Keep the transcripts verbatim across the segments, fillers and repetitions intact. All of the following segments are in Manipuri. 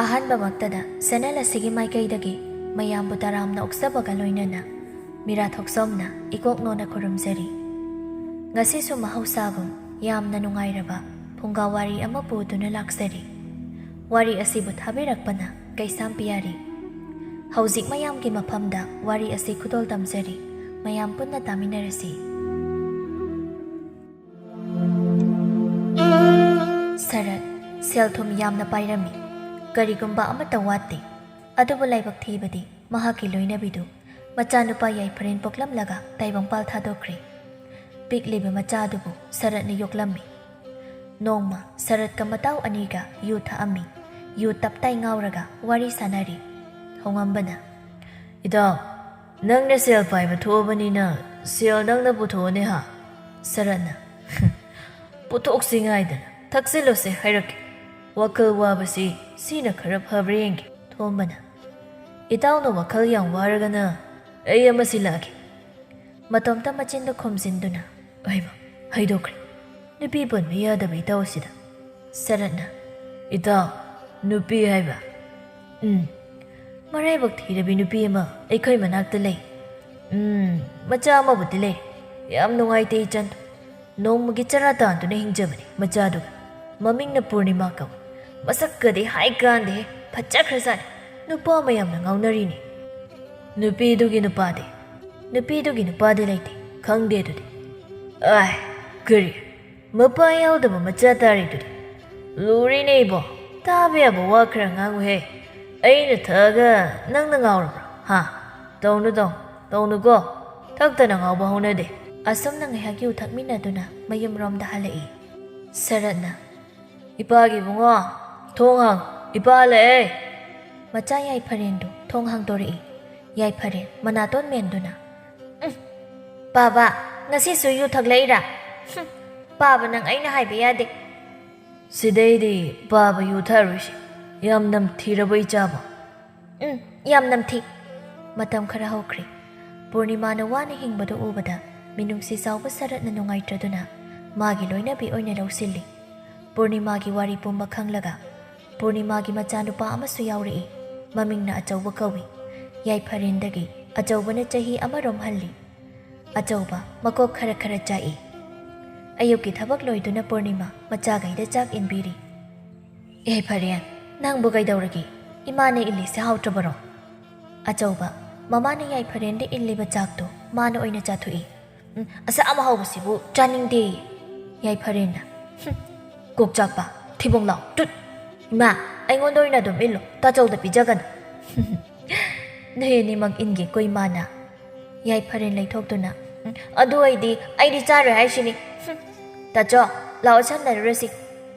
ꯑꯍꯥꯟꯕꯃꯛꯇꯗ ꯆꯦꯅꯦꯜ ꯑꯁꯤꯒꯤ ꯃꯥꯏꯀꯩꯗꯒꯤ ꯃꯌꯥꯝꯕꯨ ꯇꯔꯥꯝꯅ ꯑꯣꯛꯆꯕꯒ ꯂꯣꯏꯅꯅ ꯃꯤꯔꯥ ꯊꯣꯛꯆꯣꯝꯅ ꯏꯀꯣꯛ ꯅꯣꯟꯅ ꯈꯨꯔꯨꯝꯖꯔꯤ꯫ ꯉꯁꯤꯁꯨ ꯃꯍꯧꯁꯥꯒꯨꯝ ꯌꯥꯝꯅ ꯅꯨꯡꯉꯥꯏꯔꯕ ꯐꯨꯡꯒꯥ ꯋꯥꯔꯤ ꯑꯃ ꯄꯨꯗꯨꯅ ꯂꯥꯛꯆꯔꯤ꯫ ꯋꯥꯔꯤ ꯑꯁꯤꯕꯨ ꯊꯥꯕꯤꯔꯛꯄꯅ ꯀꯩꯁꯥꯝ ꯄꯤꯌꯥꯔꯤ꯫ ꯍꯧꯖꯤꯛ ꯃꯌꯥꯝꯒꯤ ꯃꯐꯝꯗ ꯋꯥꯔꯤ ꯑꯁꯤ ꯈꯨꯗꯣꯜ ꯇꯝꯖꯔꯤ꯫ ꯃꯌꯥꯝ ꯄꯨꯟꯅ ꯇꯥꯃꯤꯟꯅꯔꯁꯤ꯫ ꯁꯔꯠ ꯁꯦꯜ ꯊꯨꯝ ꯌꯥꯝꯅ ꯄꯥꯏꯔꯝꯃꯤ꯫ ꯀꯔꯤꯒꯨꯝꯕ ꯑꯃꯠꯇ ꯋꯥꯠꯇꯦ꯫ ꯑꯗꯨꯕꯨ ꯂꯥꯏꯕꯛ ꯊꯤꯕꯗꯤ ꯃꯍꯥꯛꯀꯤ ꯂꯣꯏꯅꯕꯤꯗꯨ ꯃꯆꯥꯅꯨꯄꯥ ꯌꯥꯏꯐꯔꯦꯟ ꯄꯣꯛꯂꯝꯂꯒ ꯇꯥꯏꯕꯪꯄꯥꯜ ꯊꯥꯗꯣꯛꯈ꯭ꯔꯦ꯫ ꯄꯤꯛꯂꯤꯕ ꯃꯆꯥ ꯑꯗꯨꯕꯨ ꯁꯔꯠꯅ ꯌꯣꯛꯂꯝꯃꯤ꯫ ꯅꯣꯡꯃ ꯁꯔꯠꯀ ꯃꯇꯥꯎ ꯑꯅꯤꯒ ꯌꯨ ꯊꯛꯑꯝꯃꯤ꯫ ꯌꯨ ꯇꯞꯇꯥꯏ ꯉꯥꯎꯔꯒ ꯋꯥꯔꯤ ꯁꯥꯟꯅꯔꯤ꯫ ꯍꯣꯉꯝꯕꯅ, "ꯏꯇꯥꯎ, ꯅꯪꯅ ꯁꯦꯜ ꯄꯥꯏꯕ ꯊꯣꯛꯑꯕꯅꯤꯅ ꯁꯦꯜ ꯅꯪꯅ ꯄꯨꯊꯣꯛꯑꯣꯅꯦ ꯍꯥ?" ꯁꯔꯠꯅ, "ꯄꯨꯊꯣꯛꯁꯤ ꯉꯥꯏꯗꯅ ꯊꯛꯆꯤꯜꯂꯨꯁꯦ ꯍꯥꯏꯔꯛꯀꯦ꯫ ꯋꯥꯈꯜ ꯋꯥꯕꯁꯤ ꯁꯤꯅ ꯈꯔ ꯐꯕ꯭ꯔꯥ ꯌꯦꯡꯒꯦ꯫" ꯊꯣꯝꯕꯅ, "ꯏꯇꯥꯎꯅ ꯋꯥꯈꯜ ꯌꯥꯝ ꯋꯥꯔꯒꯅ ꯑꯩ ꯑꯃ ꯁꯤꯜꯂꯛꯑꯒꯦ꯫" ꯃꯇꯣꯝꯇ ꯃꯆꯤꯟꯗꯨ ꯈꯨꯝꯖꯤꯟꯗꯨꯅ, "ꯑꯩꯃ, ꯍꯩꯗꯣꯛꯈ꯭ꯔꯦ꯫ ꯅꯨꯄꯤ ꯄꯟꯕ ꯌꯥꯗꯕ ꯏꯇꯥꯎ ꯑꯁꯤꯗ꯫" ꯁꯔꯠꯅ, "ꯏꯇꯥꯎ, ꯅꯨꯄꯤ ꯍꯥꯏꯕ?" "ꯎꯝ, ꯃꯔꯥꯏꯕꯛ ꯊꯤꯔꯕꯤ ꯅꯨꯄꯤ ꯑꯃ ꯑꯩꯈꯣꯏ ꯃꯅꯥꯛꯇ ꯂꯩ꯫ ꯎꯝ, ꯃꯆꯥ ꯑꯃꯕꯨꯗꯤ ꯂꯩ꯫ ꯌꯥꯝ ꯅꯨꯡꯉꯥꯏꯇꯦ ꯏꯆꯟ꯫ ꯅꯣꯡꯃꯒꯤ ꯆꯔꯥ ꯇꯥꯟꯗꯨꯅ ꯍꯤꯡꯖꯕꯅꯤ ꯃꯆꯥꯗꯨꯒ꯫ ꯃꯃꯤꯡꯅ ꯄꯨꯔꯅꯤꯃꯥ ꯀꯧꯏ꯫ ꯃꯁꯛꯀꯗꯤ ꯍꯥꯏ ꯀꯥꯟꯗꯦꯍꯦ, ꯐꯖꯈ꯭ꯔꯖꯥꯠꯅꯤ꯫ ꯅꯨꯄꯥ ꯃꯌꯥꯝꯅ ꯉꯥꯎꯅꯔꯤꯅꯤ꯫" "ꯅꯨꯄꯤꯗꯨꯒꯤ ꯅꯨꯄꯥꯗꯤ?" "ꯅꯨꯄꯤꯗꯨꯒꯤ ꯅꯨꯄꯥꯗꯤ ꯂꯩꯇꯦ, ꯈꯪꯗꯦ ꯑꯗꯨꯗꯤ꯫" "ꯑꯥꯏ, ꯀꯔꯤ? ꯃꯄꯥ ꯌꯥꯎꯗꯕ ꯃꯆꯥ ꯇꯥꯔꯤꯗꯨꯗꯤ? ꯂꯨꯔꯤꯅꯦ ꯏꯕꯣ, ꯇꯥꯕ ꯌꯥꯕ ꯋꯥ ꯈꯔ ꯉꯥꯡꯉꯨꯍꯦ꯫ ꯑꯩꯅ ꯊꯛꯑꯒ ꯅꯪꯅ ꯉꯥꯎꯔꯕ꯭ꯔꯣ? ꯍꯥ? ꯇꯧꯅꯨ, ꯇꯧꯅꯨ, ꯇꯧꯅꯨꯀꯣ꯫ ꯊꯛꯇꯅ ꯉꯥꯎꯕ ꯍꯧꯅꯗꯦ꯫" ꯑꯁꯨꯝꯅ ꯉꯥꯏꯍꯥꯛ ꯌꯨ ꯊꯛꯃꯤꯟꯅꯗꯨꯅ ꯃꯌꯨꯝꯔꯣꯝꯗ ꯍꯜꯂꯛꯏ꯫ ꯁꯔꯠꯅ, "ꯏꯄꯥꯒꯤ ꯏꯕꯨꯡꯉꯣ, ꯊꯣꯡ ꯍꯥꯡ, ꯏꯄꯥ ꯍꯜꯂꯛꯑꯦ꯫" ꯃꯆꯥ ꯌꯥꯏꯐꯔꯦꯟꯗꯨ ꯊꯣꯡ ꯍꯥꯡꯗꯣꯔꯛꯏ꯫ ꯌꯥꯏꯐꯔꯦꯟ ꯃꯅꯥꯇꯣꯟ ꯃꯦꯟꯗꯨꯅ, "ꯎꯝ, ꯄꯥꯕ, ꯉꯁꯤꯁꯨ ꯌꯨ ꯊꯛꯂꯛꯏꯔꯥ? ꯍꯨꯝ, ꯄꯥꯕ, ꯅꯪ ꯑꯩꯅ ꯍꯥꯏꯕ ꯌꯥꯗꯦ꯫" "ꯁꯤꯗꯩꯗꯤ ꯄꯥꯕ ꯌꯨ ꯊꯛꯑꯔꯣꯏꯁꯤ꯫ ꯌꯥꯝ ꯅꯝꯊꯤꯔꯕꯣ ꯏꯆꯥꯕꯣ?" "ꯎꯝ, ꯌꯥꯝ ꯅꯝꯊꯤ꯫" ꯃꯇꯝ ꯈꯔ ꯍꯧꯈ꯭ꯔꯦ꯫ ꯄꯨꯔꯅꯤꯃꯥꯅ ꯋꯥꯅ ꯍꯤꯡꯕꯗꯨ ꯎꯕꯗ ꯃꯤꯅꯨꯡꯁꯤ ꯆꯥꯎꯕ ꯁꯔꯠꯅ ꯅꯨꯡꯉꯥꯏꯇ꯭ꯔꯗꯨꯅ ꯃꯥꯒꯤ ꯂꯣꯏꯅꯕꯤ ꯑꯣꯏꯅ ꯂꯧꯁꯤꯜꯂꯤ꯫ ꯄꯨꯔꯅꯤꯃꯥꯒꯤ ꯋꯥꯔꯤ ꯄꯨꯝꯕ ꯈꯪꯂꯒ ꯄꯨꯔꯅꯤꯃꯥꯒꯤ ꯃꯆꯥꯅꯨꯄꯥ ꯑꯃꯁꯨ ꯌꯥꯎꯔꯛꯏ꯫ ꯃꯃꯤꯡꯅ ꯑꯆꯧꯕ ꯀꯧꯏ꯫ ꯌꯥꯏꯐꯔꯦꯟꯗꯒꯤ ꯑꯆꯧꯕꯅ ꯆꯍꯤ ꯑꯃꯔꯣꯝ ꯍꯜꯂꯤ꯫ ꯑꯆꯧꯕ ꯃꯀꯣꯛ ꯈꯔ ꯈꯔ ꯆꯥꯛꯏ꯫ ꯑꯌꯨꯛꯀꯤ ꯊꯕꯛ ꯂꯣꯏꯗꯨꯅ ꯄꯨꯔꯅꯤꯃꯥ ꯃꯆꯥꯈꯩꯗ ꯆꯥꯛ ꯏꯟꯕꯤꯔꯤ꯫ "ꯌꯥꯏꯐꯔꯦꯟ, ꯅꯪꯕꯨ ꯀꯩꯗꯧꯔꯒꯦ? ꯏꯃꯥꯅ ꯏꯜꯂꯤꯁꯦ ꯍꯥꯎꯇ꯭ꯔꯕꯔꯣ?" ꯑꯆꯧꯕ ꯃꯃꯥꯅ ꯌꯥꯏꯐꯔꯦꯟꯗ ꯏꯜꯂꯤꯕ ꯆꯥꯛꯇꯣ ꯃꯥꯅ ꯑꯣꯏꯅ ꯆꯥꯊꯣꯛꯏ꯫ "ꯎꯝ, ꯑꯁꯥꯕ ꯍꯧꯕꯁꯤꯕꯨ ꯆꯥꯅꯤꯡꯗꯦ"꯫ ꯌꯥꯏꯐꯔꯦꯟꯅ, "ꯍꯨꯝ, ꯀꯣꯛ ꯆꯥꯛꯄ, ꯊꯤꯕꯣꯡ ꯂꯥꯎ, ꯇꯨꯠ! ꯏꯃꯥ, ꯑꯩꯉꯣꯟꯗ ꯑꯣꯏꯅ ꯑꯗꯨꯝ ꯏꯜꯂꯣ, ꯇꯥꯆꯧꯗ ꯄꯤꯖꯒꯅꯨ"꯫ "ꯅꯣꯏ ꯑꯅꯤꯃꯛ ꯏꯟꯒꯦꯀꯣ ꯏꯃꯥꯅ"꯫ ꯌꯥꯏꯐꯔꯦꯟ ꯂꯩꯊꯣꯛꯇꯨꯅ, "ꯎꯝ, ꯑꯗꯨ ꯑꯣꯏꯗꯤ ꯑꯩꯗꯤ ꯆꯥꯔꯣꯏ ꯍꯥꯏꯁꯤꯅꯤ꯫ ꯍꯨꯝ, ꯇꯥꯆꯧ, ꯂꯥꯛꯑꯣ, ꯁꯝꯅꯔꯨꯔꯁꯤ"꯫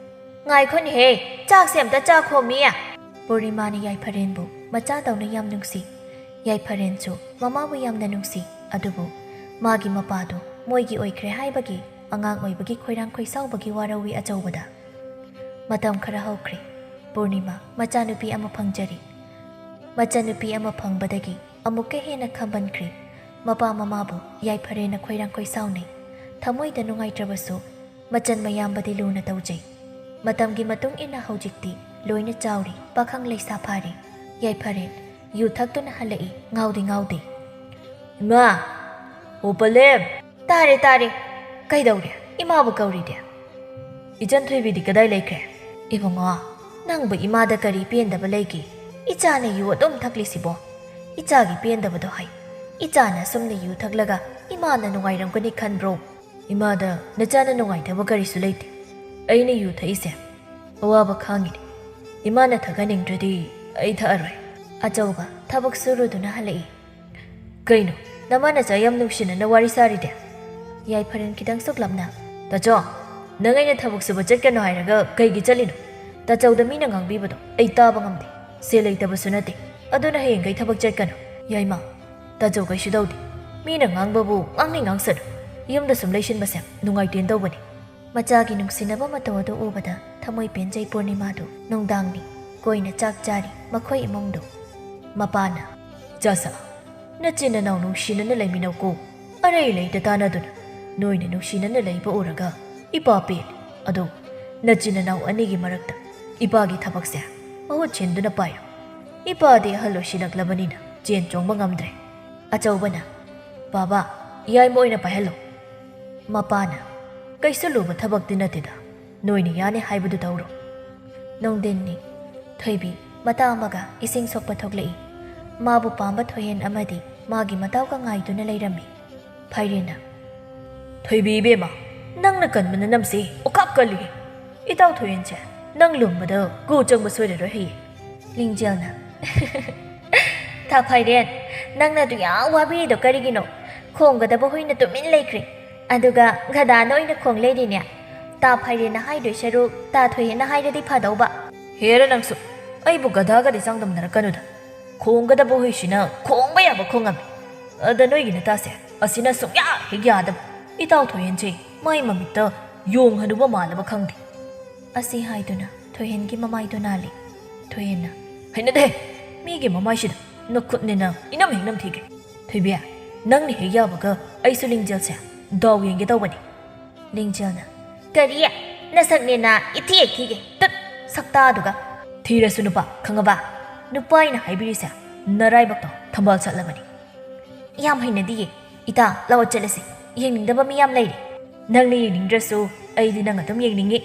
"ꯉꯥꯏꯈꯣꯅꯦꯍꯦ, ꯆꯥꯛꯁꯦ ꯑꯝꯇ ꯆꯥꯈꯣꯃꯤ"꯫ ꯄꯨꯔꯅꯤꯃꯥꯅ ꯌꯥꯏꯐꯔꯦꯟꯕꯨ ꯃꯆꯥꯗꯧꯅ ꯌꯥꯝ ꯅꯨꯡꯁꯤ꯫ ꯌꯥꯏꯐꯔꯦꯟꯁꯨ ꯃꯃꯥꯕꯨ ꯌꯥꯝꯅ ꯅꯨꯡꯁꯤ꯫ ꯑꯗꯨꯕꯨ ꯃꯥꯒꯤ ꯃꯄꯥꯗꯨ ꯃꯣꯏꯒꯤ ꯑꯣꯏꯈ꯭ꯔꯦ ꯍꯥꯏꯕꯒꯤ ꯑꯉꯥꯡ ꯑꯣꯏꯕꯒꯤ ꯈꯣꯏꯔꯥꯡ ꯈꯣꯏꯁꯥꯎꯕꯒꯤ ꯋꯥꯔꯧꯏ ꯑꯆꯧꯕꯗ꯫ ꯃꯇꯝ ꯈꯔ ꯍꯧꯈ꯭ꯔꯦ꯫ ꯄꯨꯔꯅꯤꯃꯥ ꯃꯆꯥꯅꯨꯄꯤ ꯑꯃ ꯐꯪꯖꯔꯤ꯫ ꯃꯆꯥꯅꯨꯄꯤ ꯑꯃ ꯐꯪꯕꯗꯒꯤ ꯑꯃꯨꯛꯀ ꯍꯦꯟꯅ ꯈꯝꯕꯟꯈ꯭ꯔꯦ꯫ ꯃꯄꯥ ꯃꯃꯥꯕꯨ ꯌꯥꯏꯐꯔꯦꯟꯅ ꯈꯣꯏꯔꯥꯡ ꯈꯣꯏꯁꯥꯎꯅꯩ꯫ ꯊꯃꯣꯏꯗ ꯅꯨꯡꯉꯥꯏꯇ꯭ꯔꯕꯁꯨ ꯃꯆꯟ ꯃꯌꯥꯝꯕꯗꯤ ꯂꯨꯅ ꯇꯧꯖꯩ꯫ ꯃꯇꯝꯒꯤ ꯃꯇꯨꯡ ꯏꯟꯅ ꯍꯧꯖꯤꯛꯇꯤ ꯂꯣꯏꯅ ꯆꯥꯎꯔꯤ, ꯄꯥꯈꯪ ꯂꯩꯁꯥ ꯐꯥꯔꯤ꯫ ꯌꯥꯏꯐꯔꯦꯟ ꯌꯨ ꯊꯛꯇꯨꯅ ꯍꯜꯂꯛꯏ, ꯉꯥꯎꯗꯤ ꯉꯥꯎꯗꯦ꯫ "ꯏꯃꯥ! ꯑꯣ ꯄꯂꯦꯝ!" "ꯇꯥꯔꯦ, ꯇꯥꯔꯦ꯫ ꯀꯩꯗꯧꯔꯦ? ꯏꯃꯥꯕꯨ ꯀꯧꯔꯤꯗꯤ?" "ꯏꯆꯟ ꯊꯣꯏꯕꯤꯗꯤ ꯀꯗꯥꯏ ꯂꯩꯈ꯭ꯔꯦ?" "ꯏꯕꯨꯡꯉꯣ, ꯅꯪꯕꯨ ꯏꯃꯥꯗ ꯀꯔꯤ ꯄꯦꯟꯗꯕ ꯂꯩꯒꯦ? ꯏꯆꯥꯅ ꯌꯨ ꯑꯗꯨꯝ ꯊꯛꯂꯤꯁꯤꯕꯣ? ꯏꯆꯥꯒꯤ ꯄꯦꯟꯗꯕꯗꯣ ꯍꯥꯏ꯫ ꯏꯆꯥꯅ ꯑꯁꯨꯝꯅ ꯌꯨ ꯊꯛꯂꯒ ꯏꯃꯥꯅ ꯅꯨꯡꯉꯥꯏꯔꯝꯒꯅꯤ ꯈꯟꯕ꯭ꯔꯣ?" "ꯏꯃꯥꯗ ꯅꯆꯥꯅ ꯅꯨꯡꯉꯥꯏꯇꯕ ꯀꯔꯤꯁꯨ ꯂꯩꯇꯦ꯫ ꯑꯩꯅ ꯌꯨ ꯊꯛꯏꯁꯦ ꯑꯋꯥꯕ ꯈꯥꯡꯉꯤꯅꯤ꯫ ꯏꯃꯥꯅ ꯊꯛꯍꯟꯅꯤꯡꯗ꯭ꯔꯗꯤ ꯑꯩ ꯊꯛꯑꯔꯣꯏ"꯫ ꯑꯆꯧꯕ ꯊꯕꯛ ꯁꯨꯔꯨꯗꯨꯅ ꯍꯜꯂꯛꯏ꯫ "ꯀꯩꯅꯣ, ꯅꯃꯥ ꯅꯆꯥ ꯌꯥꯝ ꯅꯨꯡꯁꯤꯅꯅ ꯋꯥꯔꯤ ꯁꯥꯔꯤꯗꯤ?" ꯌꯥꯏꯐꯔꯦꯟ ꯈꯤꯇꯪ ꯁꯨꯛꯂꯞꯅ꯫ "ꯇꯥꯆꯧ, ꯅꯪ ꯑꯩꯅ ꯊꯕꯛ ꯁꯨꯕ ꯆꯠꯀꯅꯣ ꯍꯥꯏꯔꯒ ꯀꯩꯒꯤ ꯆꯠꯂꯤꯅꯣ? ꯇꯥꯆꯧꯗ ꯃꯤꯅ ꯉꯥꯡꯕꯤꯕꯗꯣ ꯑꯩ ꯇꯥꯕ ꯉꯝꯗꯦ꯫ ꯁꯦꯜ ꯂꯩꯇꯕꯁꯨ ꯅꯠꯇꯦ, ꯑꯗꯨꯅ ꯍꯌꯦꯡꯈꯩ ꯊꯕꯛ ꯆꯠꯀꯅꯨ"꯫ "ꯌꯥꯏꯃ, ꯇꯥꯆꯧ ꯀꯩꯁꯨ ꯇꯧꯗꯦ꯫ ꯃꯤꯅ ꯉꯥꯡꯕꯕꯨ ꯉꯥꯡꯅꯤꯡ ꯉꯥꯡꯁꯅꯨ꯫ ꯌꯨꯝꯗ ꯁꯨꯝ ꯂꯩꯁꯤꯟꯕꯁꯦ ꯅꯨꯡꯉꯥꯏꯇꯦꯅ ꯇꯧꯕꯅꯤ"꯫ ꯃꯆꯥꯒꯤ ꯅꯨꯡꯁꯤꯅꯕ ꯃꯇꯧ ꯑꯗꯨ ꯎꯕꯗ ꯊꯃꯣꯏ ꯄꯦꯟꯖꯩ ꯄꯨꯔꯅꯤꯃꯥꯗꯨ꯫ ꯅꯨꯡꯗꯥꯡꯅꯤ, ꯀꯣꯏꯅ ꯆꯥꯛ ꯆꯥꯔꯤ ꯃꯈꯣꯏ ꯏꯃꯨꯡꯗꯨ꯫ ꯃꯄꯥꯅ, "ꯏꯆꯥꯁꯥ, ꯅꯆꯤꯟ ꯅꯅꯥꯎ ꯅꯨꯡꯁꯤꯅꯅ ꯂꯩꯃꯤꯟꯅꯧꯀꯣ꯫ ꯑꯔꯩ ꯂꯩꯇ ꯇꯥꯟꯅꯗꯨꯅ ꯅꯣꯏꯅ ꯅꯨꯡꯁꯤꯅꯅ ꯂꯩꯕ ꯎꯔꯒ ꯏꯄꯥ ꯄꯦꯜꯂꯤ꯫ ꯑꯗꯣ ꯅꯆꯤꯟ ꯅꯅꯥꯎ ꯑꯅꯤꯒꯤ ꯃꯔꯛꯇ ꯏꯄꯥꯒꯤ ꯊꯕꯛꯁꯦ ꯃꯍꯨꯠ ꯁꯤꯟꯗꯨꯅ ꯄꯥꯏꯔꯣ꯫ ꯏꯄꯥꯗꯤ ꯑꯍꯜ ꯑꯣꯏꯁꯤꯜꯂꯛꯂꯕꯅꯤꯅ ꯆꯦꯟ ꯆꯣꯡꯕ ꯉꯝꯗ꯭ꯔꯦ꯫ ꯑꯆꯧꯕꯅ, "ꯕꯥꯕꯥ, ꯌꯥꯏꯃ ꯑꯣꯏꯅ ꯄꯥꯏꯍꯜꯂꯣ꯫" ꯃꯄꯥꯅ, "ꯀꯩꯁꯨ ꯂꯨꯕ ꯊꯕꯛꯇꯤ ꯅꯠꯇꯦꯗ, ꯅꯣꯏꯅ ꯌꯥꯅꯤ ꯍꯥꯏꯕꯗꯨ ꯇꯧꯔꯣ꯫" ꯅꯨꯡꯊꯤꯟꯅꯤ꯫ ꯊꯣꯏꯕꯤ ꯃꯇꯥ ꯑꯃꯒ ꯏꯁꯤꯡ ꯁꯣꯛꯄ ꯊꯣꯛꯂꯛꯏ꯫ ꯃꯥꯕꯨ ꯄꯥꯝꯕ ꯊꯣꯏꯍꯦꯟ ꯑꯃꯗꯤ ꯃꯥꯒꯤ ꯃꯇꯥꯎꯒ ꯉꯥꯏꯗꯨꯅ ꯂꯩꯔꯝꯃꯤ꯫ ꯐꯥꯏꯔꯦꯟꯅ, "ꯊꯣꯏꯕꯤ ꯏꯕꯦꯝꯃ, ꯅꯪꯅ ꯀꯟꯕ ꯅꯅꯝꯁꯤ ꯑꯣꯈꯥꯛ ꯀꯜꯂꯤ꯫ ꯏꯇꯥꯎ ꯊꯣꯏꯍꯦꯟꯁꯦ ꯅꯪ ꯂꯨꯝꯕꯗ ꯒꯨ ꯆꯪꯕ ꯁꯣꯏꯔꯔꯣꯏ ꯍꯌꯦ꯫" ꯂꯤꯡꯖꯦꯜꯅ, "ꯇꯥ ꯐꯥꯏꯔꯦꯟ, ꯅꯪꯅ ꯑꯗꯨ ꯌꯥꯝ ꯋꯥꯕꯤꯔꯤꯗꯣ ꯀꯔꯤꯒꯤꯅꯣ? ꯈꯣꯡꯒꯗꯕ ꯍꯨꯏꯅ ꯇꯨꯃꯤꯟ ꯂꯩꯈ꯭ꯔꯦ꯫ ꯑꯗꯨꯒ ꯒꯙꯥꯅ ꯑꯣꯏꯅ ꯈꯣꯡ ꯂꯩꯔꯤꯅꯦ꯫ ꯇꯥ ꯐꯥꯏꯔꯦꯟꯅ ꯍꯥꯏꯗꯣꯏ ꯁꯔꯨꯛ ꯇꯥ ꯊꯣꯏꯍꯦꯟꯅ ꯍꯥꯏꯔꯗꯤ ꯐꯗꯧꯕ꯫" "ꯍꯦꯔ ꯅꯪꯁꯨ, ꯑꯩꯕꯨ ꯒꯙꯥꯒꯗꯤ ꯆꯥꯡꯗꯝꯅꯔꯛꯀꯅꯨꯗ꯫ ꯈꯣꯡꯒꯗꯕ ꯍꯨꯏꯁꯤꯅ ꯈꯣꯡꯕ ꯌꯥꯕ ꯈꯣꯡꯉꯝꯃꯤ꯫ ꯑꯗ ꯅꯣꯏꯒꯤ ꯅꯇꯥꯁꯦ ꯑꯁꯤꯅ ꯁꯨꯡꯌꯥ ꯍꯦꯛ ꯌꯥꯗꯕ꯫ ꯏꯇꯥꯎ ꯊꯣꯏꯍꯦꯟꯁꯦ ꯃꯥꯏ ꯃꯃꯤꯠꯇ ꯌꯣꯡ ꯍꯅꯨꯕ ꯃꯥꯜꯂꯕ ꯈꯪꯗꯦ꯫" ꯑꯁꯤ ꯍꯥꯏꯗꯨꯅ ꯊꯣꯏꯍꯦꯟꯒꯤ ꯃꯃꯥꯏꯗꯨ ꯅꯥꯜꯂꯤ꯫ ꯊꯣꯏꯍꯦꯟꯅ, "ꯍꯩꯅꯗꯦ! ꯃꯤꯒꯤ ꯃꯃꯥꯏꯁꯤꯗ ꯅꯈꯨꯠꯅꯦꯅ ꯏꯅꯝ ꯍꯦꯛ ꯅꯝꯊꯤꯒꯦ꯫ ꯊꯣꯏꯕꯤ, ꯅꯪꯅ ꯍꯦꯛ ꯌꯥꯕꯒ ꯑꯩꯁꯨ ꯂꯤꯡꯖꯦꯜꯁꯦ ꯗꯥꯎ ꯌꯦꯡꯒꯦ ꯇꯧꯕꯅꯤ꯫" ꯂꯤꯡꯖꯦꯜꯅ, "ꯀꯔꯤ? ꯅꯁꯛꯅꯦꯅ ꯏꯊꯤ ꯍꯦꯛ ꯊꯤꯒꯦ꯫ ꯇꯨꯠ! ꯁꯛꯇꯥꯗꯨꯒ!" "ꯊꯤꯔꯁꯨ ꯅꯨꯄꯥ, ꯈꯪꯉꯕ? ꯅꯨꯄꯥ ꯑꯩꯅ ꯍꯥꯏꯕꯤꯔꯤꯁꯦ ꯅꯔꯥꯏꯕꯛꯇꯣ ꯊꯝꯕꯥꯜ ꯆꯠꯂꯕꯅꯤ꯫" "ꯌꯥꯝ ꯍꯩꯅꯗꯤꯌꯦ꯫ ꯏꯇꯥ, ꯂꯥꯛꯑꯣ ꯆꯠꯂꯁꯤ꯫ ꯌꯦꯡꯅꯤꯡꯗꯕ ꯃꯤ ꯌꯥꯝ ꯂꯩꯔꯦ꯫" "ꯅꯪꯅ ꯌꯦꯡꯅꯤꯡꯗ꯭ꯔꯁꯨ ꯑꯩꯗꯤ ꯅꯪ ꯑꯗꯨꯝ ꯌꯦꯡꯅꯤꯡꯉꯤ꯫"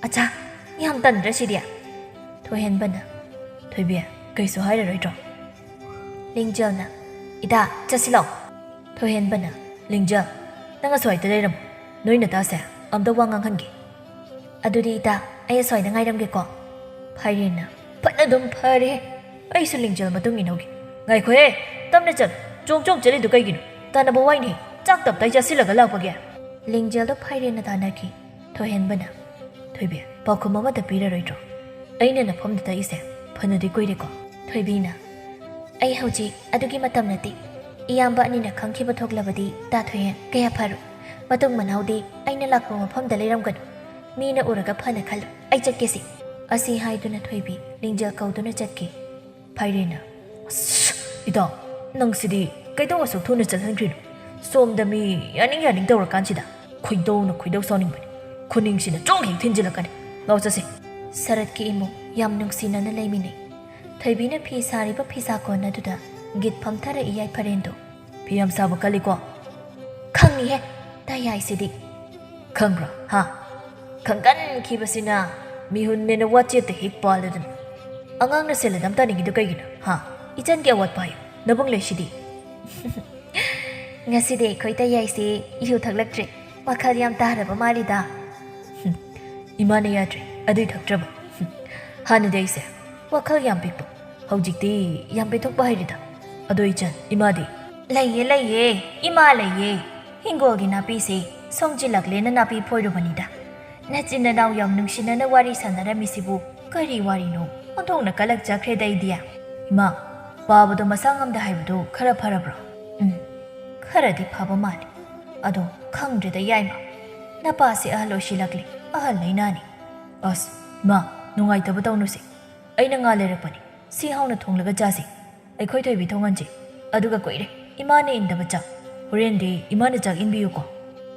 "ꯑꯆꯥ, ꯌꯥꯝ ꯇꯟꯗ꯭ꯔ ꯁꯤꯗꯤ?" ꯊꯣꯏꯍꯦꯟꯕꯅ, "ꯊꯣꯏꯕꯤ, ꯀꯩꯁꯨ ꯍꯥꯏꯔꯔꯣꯏꯗ꯭ꯔꯣ?" ꯂꯤꯡꯖꯦꯜꯅ, "ꯏꯇꯥ, ꯆꯠꯁꯤ ꯂꯥꯛꯑꯣ꯫" ꯊꯣꯏꯍꯦꯟꯕꯅ, "ꯂꯤꯡꯖꯦꯜ, ꯅꯪ ꯑꯁ꯭ꯋꯥꯏꯗ ꯂꯩꯔꯝꯃꯨ꯫ ꯅꯣꯏ ꯅꯇꯥꯁꯦ ꯑꯝꯇ ꯋꯥ ꯉꯥꯡꯍꯟꯒꯦ꯫" "ꯑꯗꯨꯗꯤ ꯏꯇꯥ, ꯑꯩ ꯑꯁ꯭ꯋꯥꯏꯗ ꯉꯥꯏꯔꯝꯒꯦꯀꯣ꯫" ꯐꯥꯏꯔꯦꯟꯅ, "ꯐꯅ ꯑꯗꯨꯝ ꯐꯔꯦ꯫ ꯑꯩꯁꯨ ꯂꯤꯡꯖꯦꯜ ꯃꯇꯨꯡ ꯏꯟꯍꯧꯒꯦ꯫" "ꯉꯥꯏꯈꯣꯍꯦ, ꯇꯞꯅ ꯆꯠꯂꯨ꯫ ꯆꯣꯡ ꯆꯣꯡ ꯆꯠꯂꯤꯗꯨ ꯀꯩꯒꯤꯅꯣ? ꯇꯥꯟꯅꯕ ꯋꯥꯏꯅꯦ꯫ ꯆꯥꯛ ꯇꯞꯇꯥꯏ ꯆꯥꯁꯤꯜꯂꯒ ꯂꯥꯛꯄꯒꯦ?" ꯂꯤꯡꯖꯦꯜꯗꯣ ꯐꯥꯏꯔꯦꯟꯅ ꯇꯥꯟꯅꯈꯤ꯫ ꯊꯣꯏꯍꯦꯟꯕꯅ, "ꯊꯣꯏꯕꯤ, ꯄꯥꯎꯈꯨꯝ ꯑꯃꯠꯇ ꯄꯤꯔꯔꯣꯏꯗ꯭ꯔꯣ? ꯑꯩꯅ ꯅꯐꯝꯗ ꯇꯛꯏꯁꯦ ꯐꯅꯗꯤ ꯀꯨꯏꯔꯦꯀꯣ?" ꯊꯣꯏꯕꯤꯅ, "ꯑꯩ ꯍꯧꯖꯤꯛ ꯑꯗꯨꯒꯤ ꯃꯇꯝ ꯅꯠꯇꯦ꯫ ꯏꯌꯥꯝꯕ ꯑꯅꯤꯅ ꯈꯪꯈꯤꯕ ꯊꯣꯛꯂꯕꯗꯤ ꯇꯥ ꯊꯣꯏꯍꯦꯟ ꯀꯌꯥ ꯐꯔꯣꯏ꯫ ꯃꯇꯨꯡ ꯃꯅꯥꯎꯗꯤ ꯑꯩꯅ ꯂꯥꯛꯄ ꯃꯐꯝꯗ ꯂꯩꯔꯝꯒꯅꯨ꯫ ꯃꯤꯅ ꯎꯔꯒ ꯐꯅ ꯈꯜꯂꯨ꯫ ꯑꯩ ꯆꯠꯀꯦꯁꯤ꯫" ꯑꯁꯤ ꯍꯥꯏꯗꯨꯅ ꯊꯣꯏꯕꯤ ꯂꯤꯡꯖꯦꯜ ꯀꯧꯗꯨꯅ ꯆꯠꯈꯤ꯫ ꯐꯥꯏꯔꯦꯟꯅ, "ꯑꯁ, ꯏꯇꯥꯎ, ꯅꯪꯁꯤꯗꯤ ꯀꯩꯗꯧ ꯑꯁꯨꯛ ꯊꯨꯅ ꯆꯠꯍꯟꯈ꯭ꯔꯤꯅꯣ? ꯁꯣꯝꯗ ꯃꯤ ꯌꯥꯅꯤꯡ ꯌꯥꯅꯤꯡ ꯇꯧꯔꯀꯥꯟꯁꯤꯗ ꯈꯣꯏꯗꯧꯅ ꯈꯣꯏꯗꯧ ꯁꯥꯎꯅꯤꯡꯕꯅꯤ꯫ ꯈꯨꯅꯤꯡꯁꯤꯅ ꯆꯣꯡ ꯍꯦꯛ ꯊꯤꯟꯖꯤꯜꯂꯛꯀꯅꯤ꯫ ꯂꯥꯎ ꯆꯠꯁꯤ꯫" ꯁꯔꯠꯀꯤ ꯏꯃꯨꯡ ꯌꯥꯝ ꯅꯨꯡꯁꯤꯅꯅ ꯂꯩꯃꯤꯟꯅꯩ꯫ ꯊꯣꯏꯕꯤꯅ ꯐꯤ ꯁꯥꯔꯤꯕ ꯐꯤꯁꯥꯀꯣꯟ ꯑꯗꯨꯗ ꯒꯤꯠ ꯐꯝꯊꯔꯛꯏ ꯌꯥꯏꯐꯔꯦꯟꯗꯣ꯫ "ꯐꯤ ꯌꯥꯝ ꯁꯥꯕ ꯀꯜꯂꯤꯀꯣ?" "ꯈꯪꯉꯤꯍꯦ, ꯇꯌꯥꯏꯁꯤꯗꯤ!" "ꯈꯪꯕ꯭ꯔꯣ, ꯍꯥ? ꯈꯪꯒꯟꯈꯤꯕꯁꯤꯅ ꯃꯤꯍꯨꯟꯅꯦꯅ ꯋꯥꯆꯦꯠꯇ ꯍꯦꯛ ꯄꯥꯜꯂꯗꯅ꯫ ꯑꯉꯥꯡꯅ ꯁꯦꯜ ꯑꯗꯨꯝ ꯇꯥꯅꯤꯡꯉꯤꯗꯣ ꯀꯩꯒꯤꯅꯣ, ꯍꯥ? ꯏꯆꯟꯒꯤ ꯑꯋꯥꯠꯄ ꯍꯥꯏꯌꯨ, ꯅꯕꯨꯡ ꯂꯩꯁꯤꯗꯤ!" "ꯉꯁꯤꯗꯤ ꯑꯩꯈꯣꯏ ꯇꯌꯥꯏꯁꯤ ꯏꯍꯨ ꯊꯛꯂꯛꯇ꯭ꯔꯦ꯫ ꯋꯥꯈꯜ ꯌꯥꯝ ꯇꯥꯔꯕ ꯃꯥꯜꯂꯤꯗ꯫" "ꯍꯨꯝ, ꯏꯃꯥꯅ ꯌꯥꯗ꯭ꯔꯦ, ꯑꯗꯨꯏ ꯊꯛꯇ꯭ꯔꯕ꯫" "ꯍꯨꯝ, ꯍꯥꯟꯅꯗꯤ ꯑꯩꯁꯦ ꯋꯥꯈꯜ ꯌꯥꯝ ꯄꯤꯛꯄ, ꯍꯧꯖꯤꯛꯇꯤ ꯌꯥꯝ ꯄꯤꯊꯣꯛꯄ ꯍꯩꯔꯦꯗ꯫ ꯑꯗꯣ ꯏꯆꯟ, ꯏꯃꯥꯗꯤ?" "ꯂꯩꯌꯦ, ꯂꯩꯌꯦ, ꯏꯃꯥ ꯂꯩꯌꯦ꯫ ꯍꯤꯡꯒꯣꯜꯒꯤ ꯅꯥꯄꯤꯁꯦ ꯁꯣꯡꯖꯤꯜꯂꯛꯂꯦꯅ ꯅꯥꯄꯤ ꯐꯣꯏꯔꯨꯕꯅꯤꯗ꯫ ꯅꯆꯤꯟ ꯅꯅꯥꯎ ꯌꯥꯝ ꯅꯨꯡꯁꯤꯅꯅ ꯋꯥꯔꯤ ꯁꯥꯟꯅꯔꯝꯃꯤꯁꯤꯕꯨ ꯀꯔꯤ ꯋꯥꯔꯤꯅꯣ? ꯑꯣꯟꯊꯣꯛꯅ ꯀꯂꯛꯆꯈ꯭ꯔꯦꯗ ꯑꯩꯗꯤ꯫" "ꯏꯃꯥ, ꯄꯥꯕꯗꯣ ꯃꯁꯥ ꯉꯝꯗꯦ ꯍꯥꯏꯕꯗꯨ ꯈꯔ ꯐꯔꯕ꯭ꯔꯣ?" "ꯎꯝ, ꯈꯔꯗꯤ ꯐꯕ ꯃꯥꯜꯂꯤ꯫ ꯑꯗꯣ ꯈꯪꯗ꯭ꯔꯦꯗ ꯌꯥꯏꯃ, ꯅꯄꯥꯁꯦ ꯑꯍꯜ ꯑꯣꯏꯁꯤꯜꯂꯛꯂꯤ, ꯑꯍꯜ ꯂꯩꯅꯥꯅꯤ꯫" "ꯑꯁ, ꯏꯃꯥ, ꯅꯨꯡꯉꯥꯏꯇꯕ ꯇꯧꯅꯨꯁꯦ꯫ ꯑꯩꯅ ꯉꯥ ꯂꯩꯔꯛꯄꯅꯤ, ꯁꯤ ꯍꯥꯎꯅ ꯊꯣꯡꯂꯒ ꯆꯥꯁꯤ꯫ ꯑꯩꯈꯣꯏ ꯊꯣꯏꯕꯤ ꯊꯣꯡꯍꯟꯁꯤ꯫ ꯑꯗꯨꯒ ꯀꯨꯏꯔꯦ ꯏꯃꯥꯅ ꯏꯟꯗꯕ ꯆꯥꯛ꯫ ꯍꯣꯔꯦꯟꯗꯤ ꯏꯃꯥꯅ ꯆꯥꯛ ꯏꯟꯕꯤꯌꯨꯀꯣ꯫"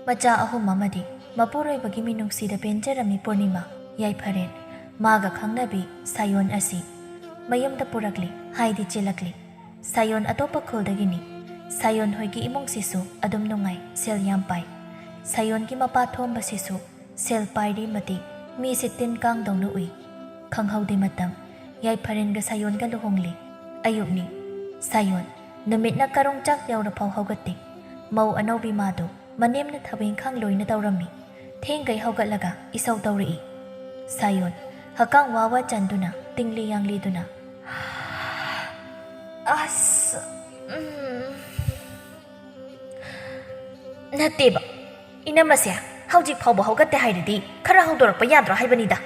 ꯃꯆꯥ ꯑꯍꯨꯝ ꯑꯃꯗꯤ ꯃꯄꯨꯔꯣꯏꯕꯒꯤ ꯃꯤꯅꯨꯡꯁꯤꯗ ꯄꯦꯟꯖꯔꯝꯃꯤ ꯄꯨꯔꯅꯤꯃꯥ, ꯌꯥꯏꯐꯔꯦꯟ, ꯃꯥꯒ ꯈꯪꯅꯕꯤ ꯁꯥꯌꯣꯟ ꯑꯁꯤ ꯃꯌꯨꯝꯗ ꯄꯨꯔꯛꯂꯤ ꯍꯥꯏꯗꯤ ꯆꯦꯜꯂꯛꯂꯤ꯫ ꯁꯥꯌꯣꯟ ꯑꯇꯣꯞꯄ ꯈꯨꯜꯗꯒꯤꯅꯤ꯫ ꯁꯥꯌꯣꯟ ꯍꯣꯏꯒꯤ ꯏꯃꯨꯡꯁꯤꯁꯨ ꯑꯗꯨꯝ ꯅꯨꯡꯉꯥꯏ, ꯁꯦꯜ ꯌꯥꯝ ꯄꯥꯏ꯫ ꯁꯥꯌꯣꯟꯒꯤ ꯃꯄꯥ ꯊꯣꯝꯕꯁꯤꯁꯨ ꯁꯦꯜ ꯄꯥꯏꯔꯤ ꯃꯇꯤꯛ ꯃꯤꯁꯤ ꯇꯤꯟ ꯀꯥꯡꯗꯧꯅ ꯎꯏ꯫ ꯈꯪꯍꯧꯗꯦ ꯃꯇꯝ, ꯌꯥꯏꯐꯔꯦꯟꯒ ꯁꯥꯌꯣꯟꯒ ꯂꯨꯍꯣꯡꯂꯤ꯫ ꯑꯌꯨꯛꯅꯤ꯫ ꯁꯥꯌꯣꯟ ꯅꯨꯃꯤꯠꯅ ꯀꯔꯣꯡ ꯆꯥꯛ ꯌꯧꯔꯐꯥꯎ ꯍꯧꯒꯠꯇꯦ꯫ ꯃꯧ ꯑꯅꯧꯕꯤ ꯃꯥꯗꯨ ꯃꯅꯦꯝꯅ ꯊꯕꯛ ꯏꯪꯈꯥꯡ ꯂꯣꯏꯅ ꯇꯧꯔꯝꯃꯤ꯫ ꯊꯦꯡꯈꯩ ꯍꯧꯒꯠꯂꯒ ꯏꯁꯧ ꯇꯧꯔꯛꯏ꯫ ꯁꯥꯌꯣꯟ ꯍꯛꯀꯥꯡ ꯋꯥ ꯋꯥ ꯆꯟꯗꯨꯅ ꯇꯤꯡꯂꯤ ꯌꯥꯡꯂꯤꯗꯨꯅ, "ꯑꯁ, ꯎꯝ, ꯅꯠꯇꯦꯕ, ꯏꯅꯝꯃꯁꯦ ꯍꯧꯖꯤꯛ ꯐꯥꯎꯕ ꯍꯧꯒꯠꯇꯦ ꯍꯥꯏꯔꯗꯤ ꯈꯔ ꯍꯧꯗꯣꯔꯛꯄ ꯌꯥꯗ꯭ꯔꯣ ꯍꯥꯏꯕꯅꯤꯗ꯫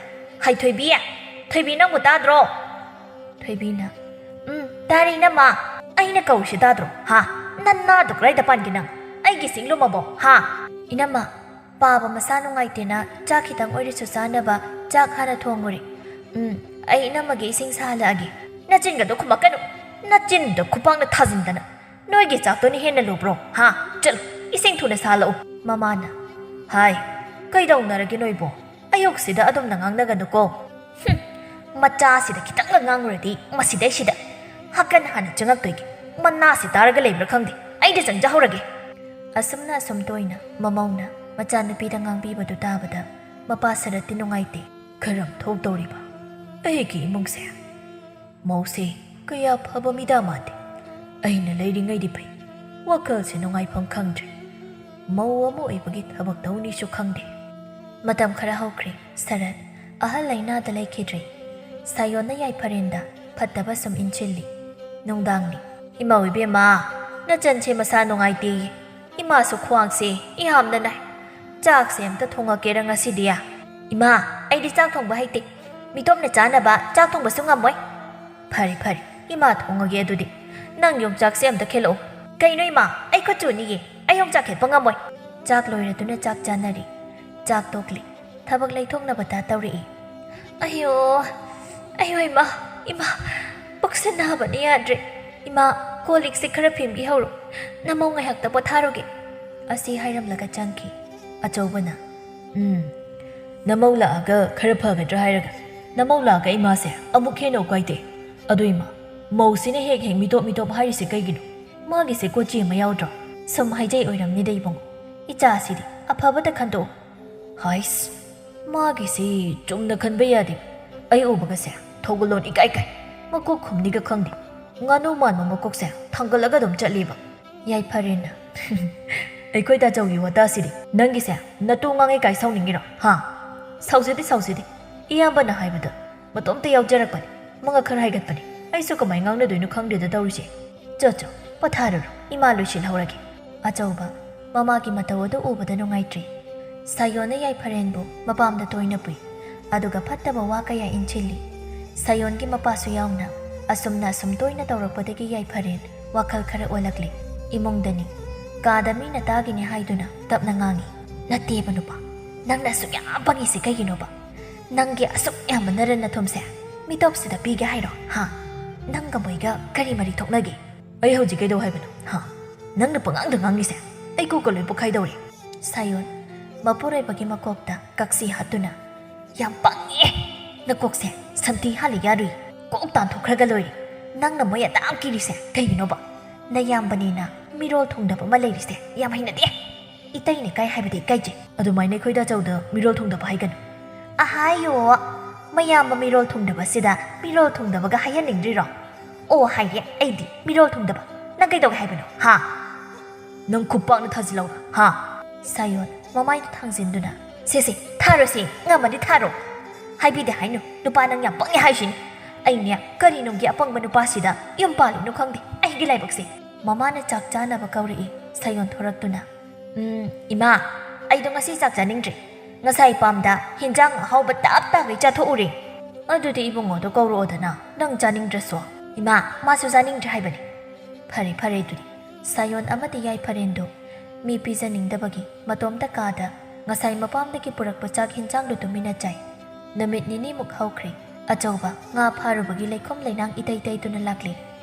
ꯍꯩ ꯊꯣꯏꯕꯤ, ꯊꯣꯏꯕꯤ, ꯅꯪꯕꯨ ꯇꯥꯗ꯭ꯔꯣ?" ꯊꯣꯏꯕꯤꯅ, "ꯎꯝ, ꯇꯥꯔꯦ ꯏꯅꯝꯃ꯫ ꯑꯩꯅ ꯀꯧꯔꯤꯁꯦ ꯇꯥꯗ꯭ꯔꯣ? ꯍꯥ? ꯅꯅꯥꯗꯨ ꯀꯗꯥꯏꯗ ꯄꯥꯟꯒꯦ ꯅꯪ? ꯑꯩꯒꯤ ꯁꯤꯡ ꯂꯨꯝꯃꯕꯣ? ꯍꯥ?" "ꯏꯅꯝꯃ, ꯄꯥꯕ ꯃꯁꯥ ꯅꯨꯡꯉꯥꯏꯇꯦꯅ ꯆꯥꯛ ꯈꯤꯇꯪ ꯑꯣꯏꯔꯁꯨ ꯆꯥꯅꯕ ꯆꯥꯛ ꯍꯥꯟꯅ ꯊꯣꯡꯉꯨꯔꯦ꯫ ꯎꯝ, ꯑꯩ ꯏꯅꯝꯃꯒꯤ ꯏꯁꯤꯡ ꯁꯥꯍꯜꯂꯛꯑꯒꯦ꯫" "ꯅꯆꯤꯟꯒꯗꯣ ꯈꯨꯝꯃꯛꯀꯅꯨ꯫ ꯅꯆꯤꯟꯗꯣ ꯈꯨꯄꯥꯛꯅ ꯊꯥꯖꯤꯟꯗꯅ꯫ ꯅꯣꯏꯒꯤ ꯆꯥꯛꯇꯨꯅ ꯍꯦꯟꯅ ꯂꯨꯕ꯭ꯔꯣ? ꯍꯥ? ꯆꯠꯂꯨ, ꯏꯁꯤꯡ ꯊꯨꯅ ꯁꯥꯍꯜꯂꯛꯎ꯫" ꯃꯃꯥꯅ, "ꯍꯥꯏ, ꯀꯩꯗꯧꯅꯔꯒꯦ ꯅꯣꯏꯕꯣ? ꯑꯌꯨꯛꯁꯤꯗ ꯑꯗꯨꯝꯅ ꯉꯥꯡꯅꯒꯅꯨꯀꯣ꯫ ꯃꯆꯥꯁꯤꯗ ꯈꯤꯇꯪꯒ ꯉꯥꯡꯉꯨꯔꯗꯤ ꯃꯁꯤꯗꯩꯁꯤꯗ ꯍꯥꯀꯟ ꯍꯥꯟꯅ ꯆꯪꯉꯛꯇꯣꯏꯒꯤ ꯃꯅꯥꯁꯤ ꯇꯥꯔꯒ ꯂꯩꯕ꯭ꯔꯥ ꯈꯪꯗꯦ꯫ ꯑꯩꯗꯤ ꯆꯪꯖꯍꯧꯔꯒꯦ꯫ ꯑꯁꯨꯝꯅ ꯑꯁꯨꯝ ꯇꯣꯏꯅ ꯃꯃꯧꯅ ꯃꯆꯥꯅꯨꯄꯤꯗ ꯉꯥꯡꯕꯤꯕꯗꯨ ꯇꯥꯕꯗ ꯃꯄꯥ ꯁꯔꯠꯇꯤ ꯅꯨꯡꯉꯥꯏꯇꯦ꯫ ꯀꯔꯝ ꯊꯣꯛꯇꯧꯔꯤꯕ ꯑꯩꯒꯤ ꯏꯃꯨꯡꯁꯦ? ꯃꯧꯁꯦ ꯀꯌꯥ ꯐꯕ ꯃꯤꯗ ꯃꯥꯟꯗꯦ꯫ ꯑꯩꯅ ꯂꯩꯔꯤꯉꯩꯗꯤ ꯐꯩ꯫ ꯋꯥꯈꯜꯁꯦ ꯅꯨꯡꯉꯥꯏꯐꯝ ꯈꯪꯗ꯭ꯔꯦ꯫ ꯃꯧ ꯑꯃ ꯑꯣꯏꯕꯒꯤ ꯊꯕꯛ ꯇꯧꯅꯤꯁꯨ ꯈꯪꯗꯦ꯫ ꯃꯇꯝ ꯈꯔ ꯍꯧꯈ꯭ꯔꯦ꯫ ꯁꯔꯠ ꯑꯍꯜ ꯂꯥꯏꯅꯥꯗ ꯂꯩꯈꯤꯗ꯭ꯔꯦ꯫ ꯁꯥꯌꯣꯟꯅ ꯌꯥꯏꯐꯔꯦꯟꯗ ꯐꯠꯇꯕ ꯁꯨꯝ ꯏꯟꯁꯤꯜꯂꯤ꯫ ꯅꯨꯡꯗꯥꯡꯅꯤ꯫ "ꯏꯃꯧ ꯏꯕꯦꯝꯃ, ꯅꯆꯟꯁꯦ ꯃꯁꯥ ꯅꯨꯡꯉꯥꯏꯇꯦꯌꯦ꯫ ꯏꯃꯥꯁꯨ ꯈ꯭ꯋꯥꯡꯁꯦ ꯌꯥꯝꯅ ꯅꯥꯏ꯫ ꯆꯥꯛꯁꯦ ꯑꯝꯇ ꯊꯣꯡꯉꯛꯀꯦꯔ ꯉꯁꯤꯗꯤ?" "ꯏꯃꯥ, ꯑꯩꯗꯤ ꯆꯥꯛ ꯊꯣꯡꯕ ꯍꯩꯇꯦ꯫ ꯃꯤꯇꯣꯞꯅ ꯆꯥꯅꯕ ꯆꯥꯛ ꯊꯣꯡꯕꯁꯨ ꯉꯝꯃꯣꯏ꯫" "ꯐꯔꯦ, ꯐꯔꯦ, ꯏꯃꯥ ꯊꯣꯡꯉꯒꯦ ꯑꯗꯨꯗꯤ꯫ ꯅꯪ ꯌꯣꯡꯆꯥꯛꯁꯦ ꯑꯝꯇ ꯈꯦꯠꯂꯛꯑꯣ꯫" "ꯀꯩꯅꯣ ꯏꯃꯥ, ꯑꯩ ꯈꯨꯠ ꯆꯨꯅꯤꯌꯦ꯫ ꯑꯩ ꯌꯣꯡꯆꯥꯛ ꯈꯦꯠꯄ ꯉꯝꯃꯣꯏ꯫" ꯆꯥꯛ ꯂꯣꯏꯔꯗꯨꯅ ꯆꯥꯛ ꯆꯥꯅꯔꯤ꯫ ꯆꯥꯛ ꯇꯣꯛꯂꯤ꯫ ꯊꯕꯛ ꯂꯩꯊꯣꯛꯅꯕꯗ ꯇꯧꯔꯛꯏ꯫ "ꯑꯌꯣ, ꯑꯌꯣ ꯏꯃꯥ, ꯏꯃꯥ, ꯄꯨꯛꯁꯦ ꯅꯥꯕꯅ ꯌꯥꯗ꯭ꯔꯦ꯫ ꯏꯃꯥ, ꯀꯣꯜ ꯂꯤꯛꯁꯦ ꯈꯔ ꯐꯦꯡꯕꯤꯍꯧꯔꯣ꯫ ꯅꯃꯧ ꯉꯥꯏꯍꯥꯛꯇ ꯄꯣꯊꯥꯔꯨꯒꯦ꯫" ꯑꯁꯤ ꯍꯥꯏꯔꯝꯂꯒ ꯆꯪꯈꯤ꯫ ꯑꯆꯧꯕꯅ, "ꯎꯝ, ꯅꯃꯧ ꯂꯥꯛꯑꯒ ꯈꯔ ꯐꯒꯗ꯭ꯔꯥ ꯍꯥꯏꯔꯒ, ꯅꯃꯧ ꯂꯥꯛꯑꯒ ꯏꯃꯥꯁꯦ ꯑꯃꯨꯛ ꯍꯦꯟꯅ ꯎꯀꯥꯏꯗꯦ꯫ ꯑꯗꯨ ꯏꯃꯥ, ꯃꯧꯁꯤꯅ ꯍꯦꯛ ꯍꯦꯛ ꯃꯤꯇꯣꯞ ꯃꯤꯇꯣꯞ ꯍꯥꯏꯔꯤꯁꯦ ꯀꯩꯒꯤꯅꯣ? ꯃꯥꯒꯤꯁꯦ ꯀꯣꯆꯤ ꯑꯃ ꯌꯥꯎꯗ꯭ꯔꯣ?" "ꯁꯨꯝ ꯍꯥꯏꯖꯩ ꯑꯣꯏꯔꯝꯅꯤꯗ ꯏꯕꯨꯡꯉꯣ꯫ ꯏꯆꯥꯁꯤꯗꯤ ꯑꯐꯕꯇ ꯈꯟꯗꯣꯛꯑꯣ꯫" "ꯍꯥꯏꯁ, ꯃꯥꯒꯤꯁꯤ ꯆꯨꯝꯅ ꯈꯟꯕ ꯌꯥꯗꯦ꯫ ꯑꯩ ꯎꯕꯒꯁꯦ ꯊꯧꯒꯜꯂꯣꯟ ꯏꯀꯥꯏ ꯀꯥꯏ꯫ ꯃꯀꯣꯛ ꯈꯨꯝꯅꯤꯒ ꯈꯪꯗꯦ꯫ ꯉꯥꯅꯨ ꯃꯥꯟꯕ ꯃꯀꯣꯛꯁꯦ ꯊꯥꯡꯒꯠꯂꯒ ꯑꯗꯨꯝ ꯆꯠꯂꯤꯕ꯫" ꯌꯥꯏꯐꯔꯦꯟꯅ, "ꯑꯩꯈꯣꯏ ꯇꯥꯆꯧꯒꯤ ꯋꯥꯇꯥꯁꯤꯗꯤ꯫ ꯅꯪꯒꯤꯁꯦ ꯅꯇꯨ ꯉꯥꯡꯉꯦ ꯀꯥꯏ ꯁꯥꯎꯅꯤꯡꯉꯤꯔꯣ? ꯍꯥ? ꯁꯥꯎꯖꯗꯦ, ꯁꯥꯎꯖꯗꯦ꯫ ꯏꯌꯥꯝꯕꯅ ꯍꯥꯏꯕꯗ ꯃꯇꯣꯝꯇ ꯌꯥꯎꯖꯔꯛꯄꯅꯤ꯫ ꯃꯉꯛ ꯈꯔ ꯍꯥꯏꯒꯠꯄꯅꯤ꯫ ꯑꯩꯁꯨ ꯀꯃꯥꯏ ꯉꯥꯡꯅꯗꯣꯏꯅꯣ ꯈꯪꯗꯦꯗ ꯇꯧꯔꯤꯁꯦ꯫ ꯆꯣ, ꯆꯣ, ꯄꯣꯊꯥꯔꯨꯔꯣ꯫ ꯏꯃꯥ ꯂꯣꯏꯁꯤꯜꯍꯧꯔꯒꯦ꯫" ꯑꯆꯧꯕ ꯃꯃꯥꯒꯤ ꯃꯇꯧ ꯑꯗꯨ ꯎꯕꯗ ꯅꯨꯡꯉꯥꯏꯇ꯭ꯔꯦ꯫ ꯁꯥꯌꯣꯟꯅ ꯌꯥꯏꯐꯔꯦꯟꯕꯨ ꯃꯄꯥꯝꯗ ꯇꯣꯏꯅ ꯄꯨꯏ꯫ ꯑꯗꯨꯒ ꯐꯠꯇꯕ ꯋꯥ ꯀꯌꯥ ꯏꯟꯁꯤꯜꯂꯤ꯫ ꯁꯥꯌꯣꯟꯒꯤ ꯃꯄꯥꯁꯨ ꯌꯥꯎꯅ꯫ ꯑꯁꯨꯝꯅ ꯑꯁꯨꯝ ꯇꯣꯏꯅ ꯇꯧꯔꯛꯄꯗꯒꯤ ꯌꯥꯏꯐꯔꯦꯟ ꯋꯥꯈꯜ ꯈꯔ ꯑꯣꯜꯂꯛꯂꯦ꯫ ꯏꯃꯨꯡꯗꯅꯤ꯫ ꯀꯥꯗ ꯃꯤꯅ ꯇꯥꯒꯤꯅꯤ ꯍꯥꯏꯗꯨꯅ ꯇꯞꯅ ꯉꯥꯡꯉꯤ꯫ "ꯅꯠꯇꯦꯕ ꯅꯨꯄꯥ, ꯅꯪꯅ ꯑꯁꯨꯛ ꯌꯥꯝ ꯄꯪꯉꯤꯁꯦ ꯀꯩꯒꯤꯅꯣꯕ? ꯅꯪꯒꯤ ꯑꯁꯨꯛ ꯌꯥꯝꯕ ꯅꯔꯟ ꯅꯊꯨꯝꯁꯦ ꯃꯤꯇꯣꯞꯁꯤꯗ ꯄꯤꯒꯦ ꯍꯥꯏꯔꯣ? ꯍꯥ? ꯅꯪꯒ ꯃꯣꯏꯒ ꯀꯔꯤ ꯃꯔꯤ ꯊꯣꯛꯅꯒꯦ?" "ꯑꯩ ꯍꯧꯖꯤꯛ ꯀꯩꯗꯧ ꯍꯥꯏꯕꯅꯣ? ꯍꯥ? ꯅꯪꯅ ꯄꯉꯥꯡꯗ ꯉꯥꯡꯉꯤꯁꯦ ꯑꯩ ꯀꯣꯛꯀ ꯂꯣꯏ ꯄꯣꯛꯈꯥꯏꯗꯧꯔꯦ꯫" ꯁꯥꯌꯣꯟ ꯃꯄꯨꯔꯣꯏꯕꯒꯤ ꯃꯀꯣꯛꯇ ꯀꯛꯁꯤ ꯍꯥꯠꯇꯨꯅ, "ꯌꯥꯝ ꯄꯪꯉꯦ!" ꯅꯀꯣꯛꯁꯦ ꯁꯟꯊꯤ ꯍꯥꯜꯂꯤ ꯌꯥꯔꯨꯏ꯫ ꯀꯣꯛ ꯇꯥꯟꯊꯣꯛꯈ꯭ꯔꯒ ꯂꯣꯏꯔꯦ꯫ ꯅꯪꯅ ꯃꯣꯏ ꯑꯗꯥꯝ ꯀꯤꯔꯤꯁꯦ ꯀꯩꯒꯤꯅꯣꯕ? ꯅꯌꯥꯝꯕꯅꯦꯅ ꯃꯤꯔꯣꯜ ꯊꯨꯡꯗꯕ ꯑꯃ ꯂꯩꯔꯤꯁꯦ ꯌꯥꯝ ꯍꯩꯅꯗꯦ꯫ ꯏꯇꯩꯅ ꯀꯥꯏ ꯍꯥꯏꯕꯗꯤ ꯀꯥꯏꯖꯩ꯫ ꯑꯗꯨꯃꯥꯏꯅ ꯑꯩꯈꯣꯏꯗ ꯑꯆꯧꯗ ꯃꯤꯔꯣꯜ ꯊꯨꯡꯗꯕ ꯍꯥꯏꯒꯅꯨ꯫ ꯑꯍꯥꯏꯌꯣ, ꯃꯌꯥꯝꯕ ꯃꯤꯔꯣꯜ ꯊꯨꯡꯗꯕꯁꯤꯗ ꯃꯤꯔꯣꯜ ꯊꯨꯡꯗꯕꯒ ꯍꯥꯏꯍꯟꯅꯤꯡꯗ꯭ꯔꯤꯔꯣ? ꯑꯣ ꯍꯥꯏꯌꯦ, ꯑꯩꯗꯤ ꯃꯤꯔꯣꯜ ꯊꯨꯡꯗꯕ꯫ ꯅꯪ ꯀꯩꯗꯧꯒꯦ ꯍꯥꯏꯕꯅꯣ, ꯍꯥ? ꯅꯪ ꯈꯨꯄꯥꯛꯅ ꯊꯥꯖꯤꯜꯂꯧꯔꯥ, ꯍꯥ? ꯁꯥꯌꯣꯟ ꯃꯃꯥꯏꯗꯨ ꯊꯥꯡꯖꯤꯟꯗꯨꯅ, "ꯁꯦ ꯁꯦ, ꯊꯥꯔꯣꯁꯦ, ꯉꯝꯃꯗꯤ ꯊꯥꯔꯣ꯫ ꯍꯥꯏꯕꯤꯗꯦ ꯍꯥꯏꯅꯨ, ꯅꯨꯄꯥ ꯅꯪ ꯌꯥꯝ ꯄꯪꯉꯦ ꯍꯥꯏꯁꯤꯅꯤ꯫ ꯑꯩꯅꯦ, ꯀꯔꯤ ꯅꯨꯡꯒꯤ ꯑꯄꯪꯕ ꯅꯨꯄꯥꯁꯤꯗ ꯌꯨꯝ ꯄꯥꯜꯂꯤꯅꯣ ꯈꯪꯗꯦ, ꯑꯩꯒꯤ ꯂꯥꯏꯕꯛꯁꯦ꯫" ꯃꯃꯥꯅ ꯆꯥꯛ ꯆꯥꯅꯕ ꯀꯧꯔꯛꯏ꯫ ꯁꯥꯌꯣꯟ ꯊꯣꯔꯛꯇꯨꯅ, "ꯎꯝ, ꯏꯃꯥ, ꯑꯩꯗꯣ ꯉꯁꯤ ꯆꯥꯛ ꯆꯥꯅꯤꯡꯗ꯭ꯔꯦ꯫ ꯉꯁꯥꯏ ꯄꯥꯝꯗ ꯍꯤꯟꯖꯥꯡ ꯑꯍꯥꯎꯕ ꯇꯞ ꯇꯥꯒꯩ ꯆꯥꯊꯣꯛꯎꯔꯦ꯫ ꯑꯗꯨꯗꯤ ꯏꯕꯨꯡꯉꯣꯗꯣ ꯀꯧꯔꯛꯑꯣꯗꯅ, ꯅꯪ ꯆꯥꯅꯤꯡꯗ꯭ꯔꯁꯨ꯫" "ꯏꯃꯥ, ꯃꯥꯁꯨ ꯆꯥꯅꯤꯡꯗ꯭ꯔꯦ ꯍꯥꯏꯕꯅꯤ꯫" "ꯐꯔꯦ, ꯐꯔꯦ ꯑꯗꯨꯗꯤ꯫" ꯁꯥꯌꯣꯟ ꯑꯃꯗꯤ ꯌꯥꯏꯐꯔꯦꯟꯗꯨ ꯃꯤ ꯄꯤꯖꯅꯤꯡꯗꯕꯒꯤ ꯃꯇꯣꯝꯇ ꯀꯥꯗ ꯉꯁꯥꯏ ꯃꯄꯥꯝꯗꯒꯤ ꯄꯨꯔꯛꯄ ꯆꯥꯛ ꯍꯤꯟꯖꯥꯡꯗꯨ ꯇꯨꯃꯤꯟꯅ ꯆꯥꯏ꯫ ꯅꯨꯃꯤꯠ ꯅꯤꯅꯤꯃꯨꯛ ꯍꯧꯈ꯭ꯔꯦ꯫ ꯑꯆꯧꯕ ꯉꯥ ꯐꯥꯔꯨꯕꯒꯤ ꯂꯩꯈꯣꯝ ꯂꯩꯅꯥꯡ ꯏꯇꯩ ꯇꯩꯗꯨꯅ ꯂꯥꯛꯂꯦ꯫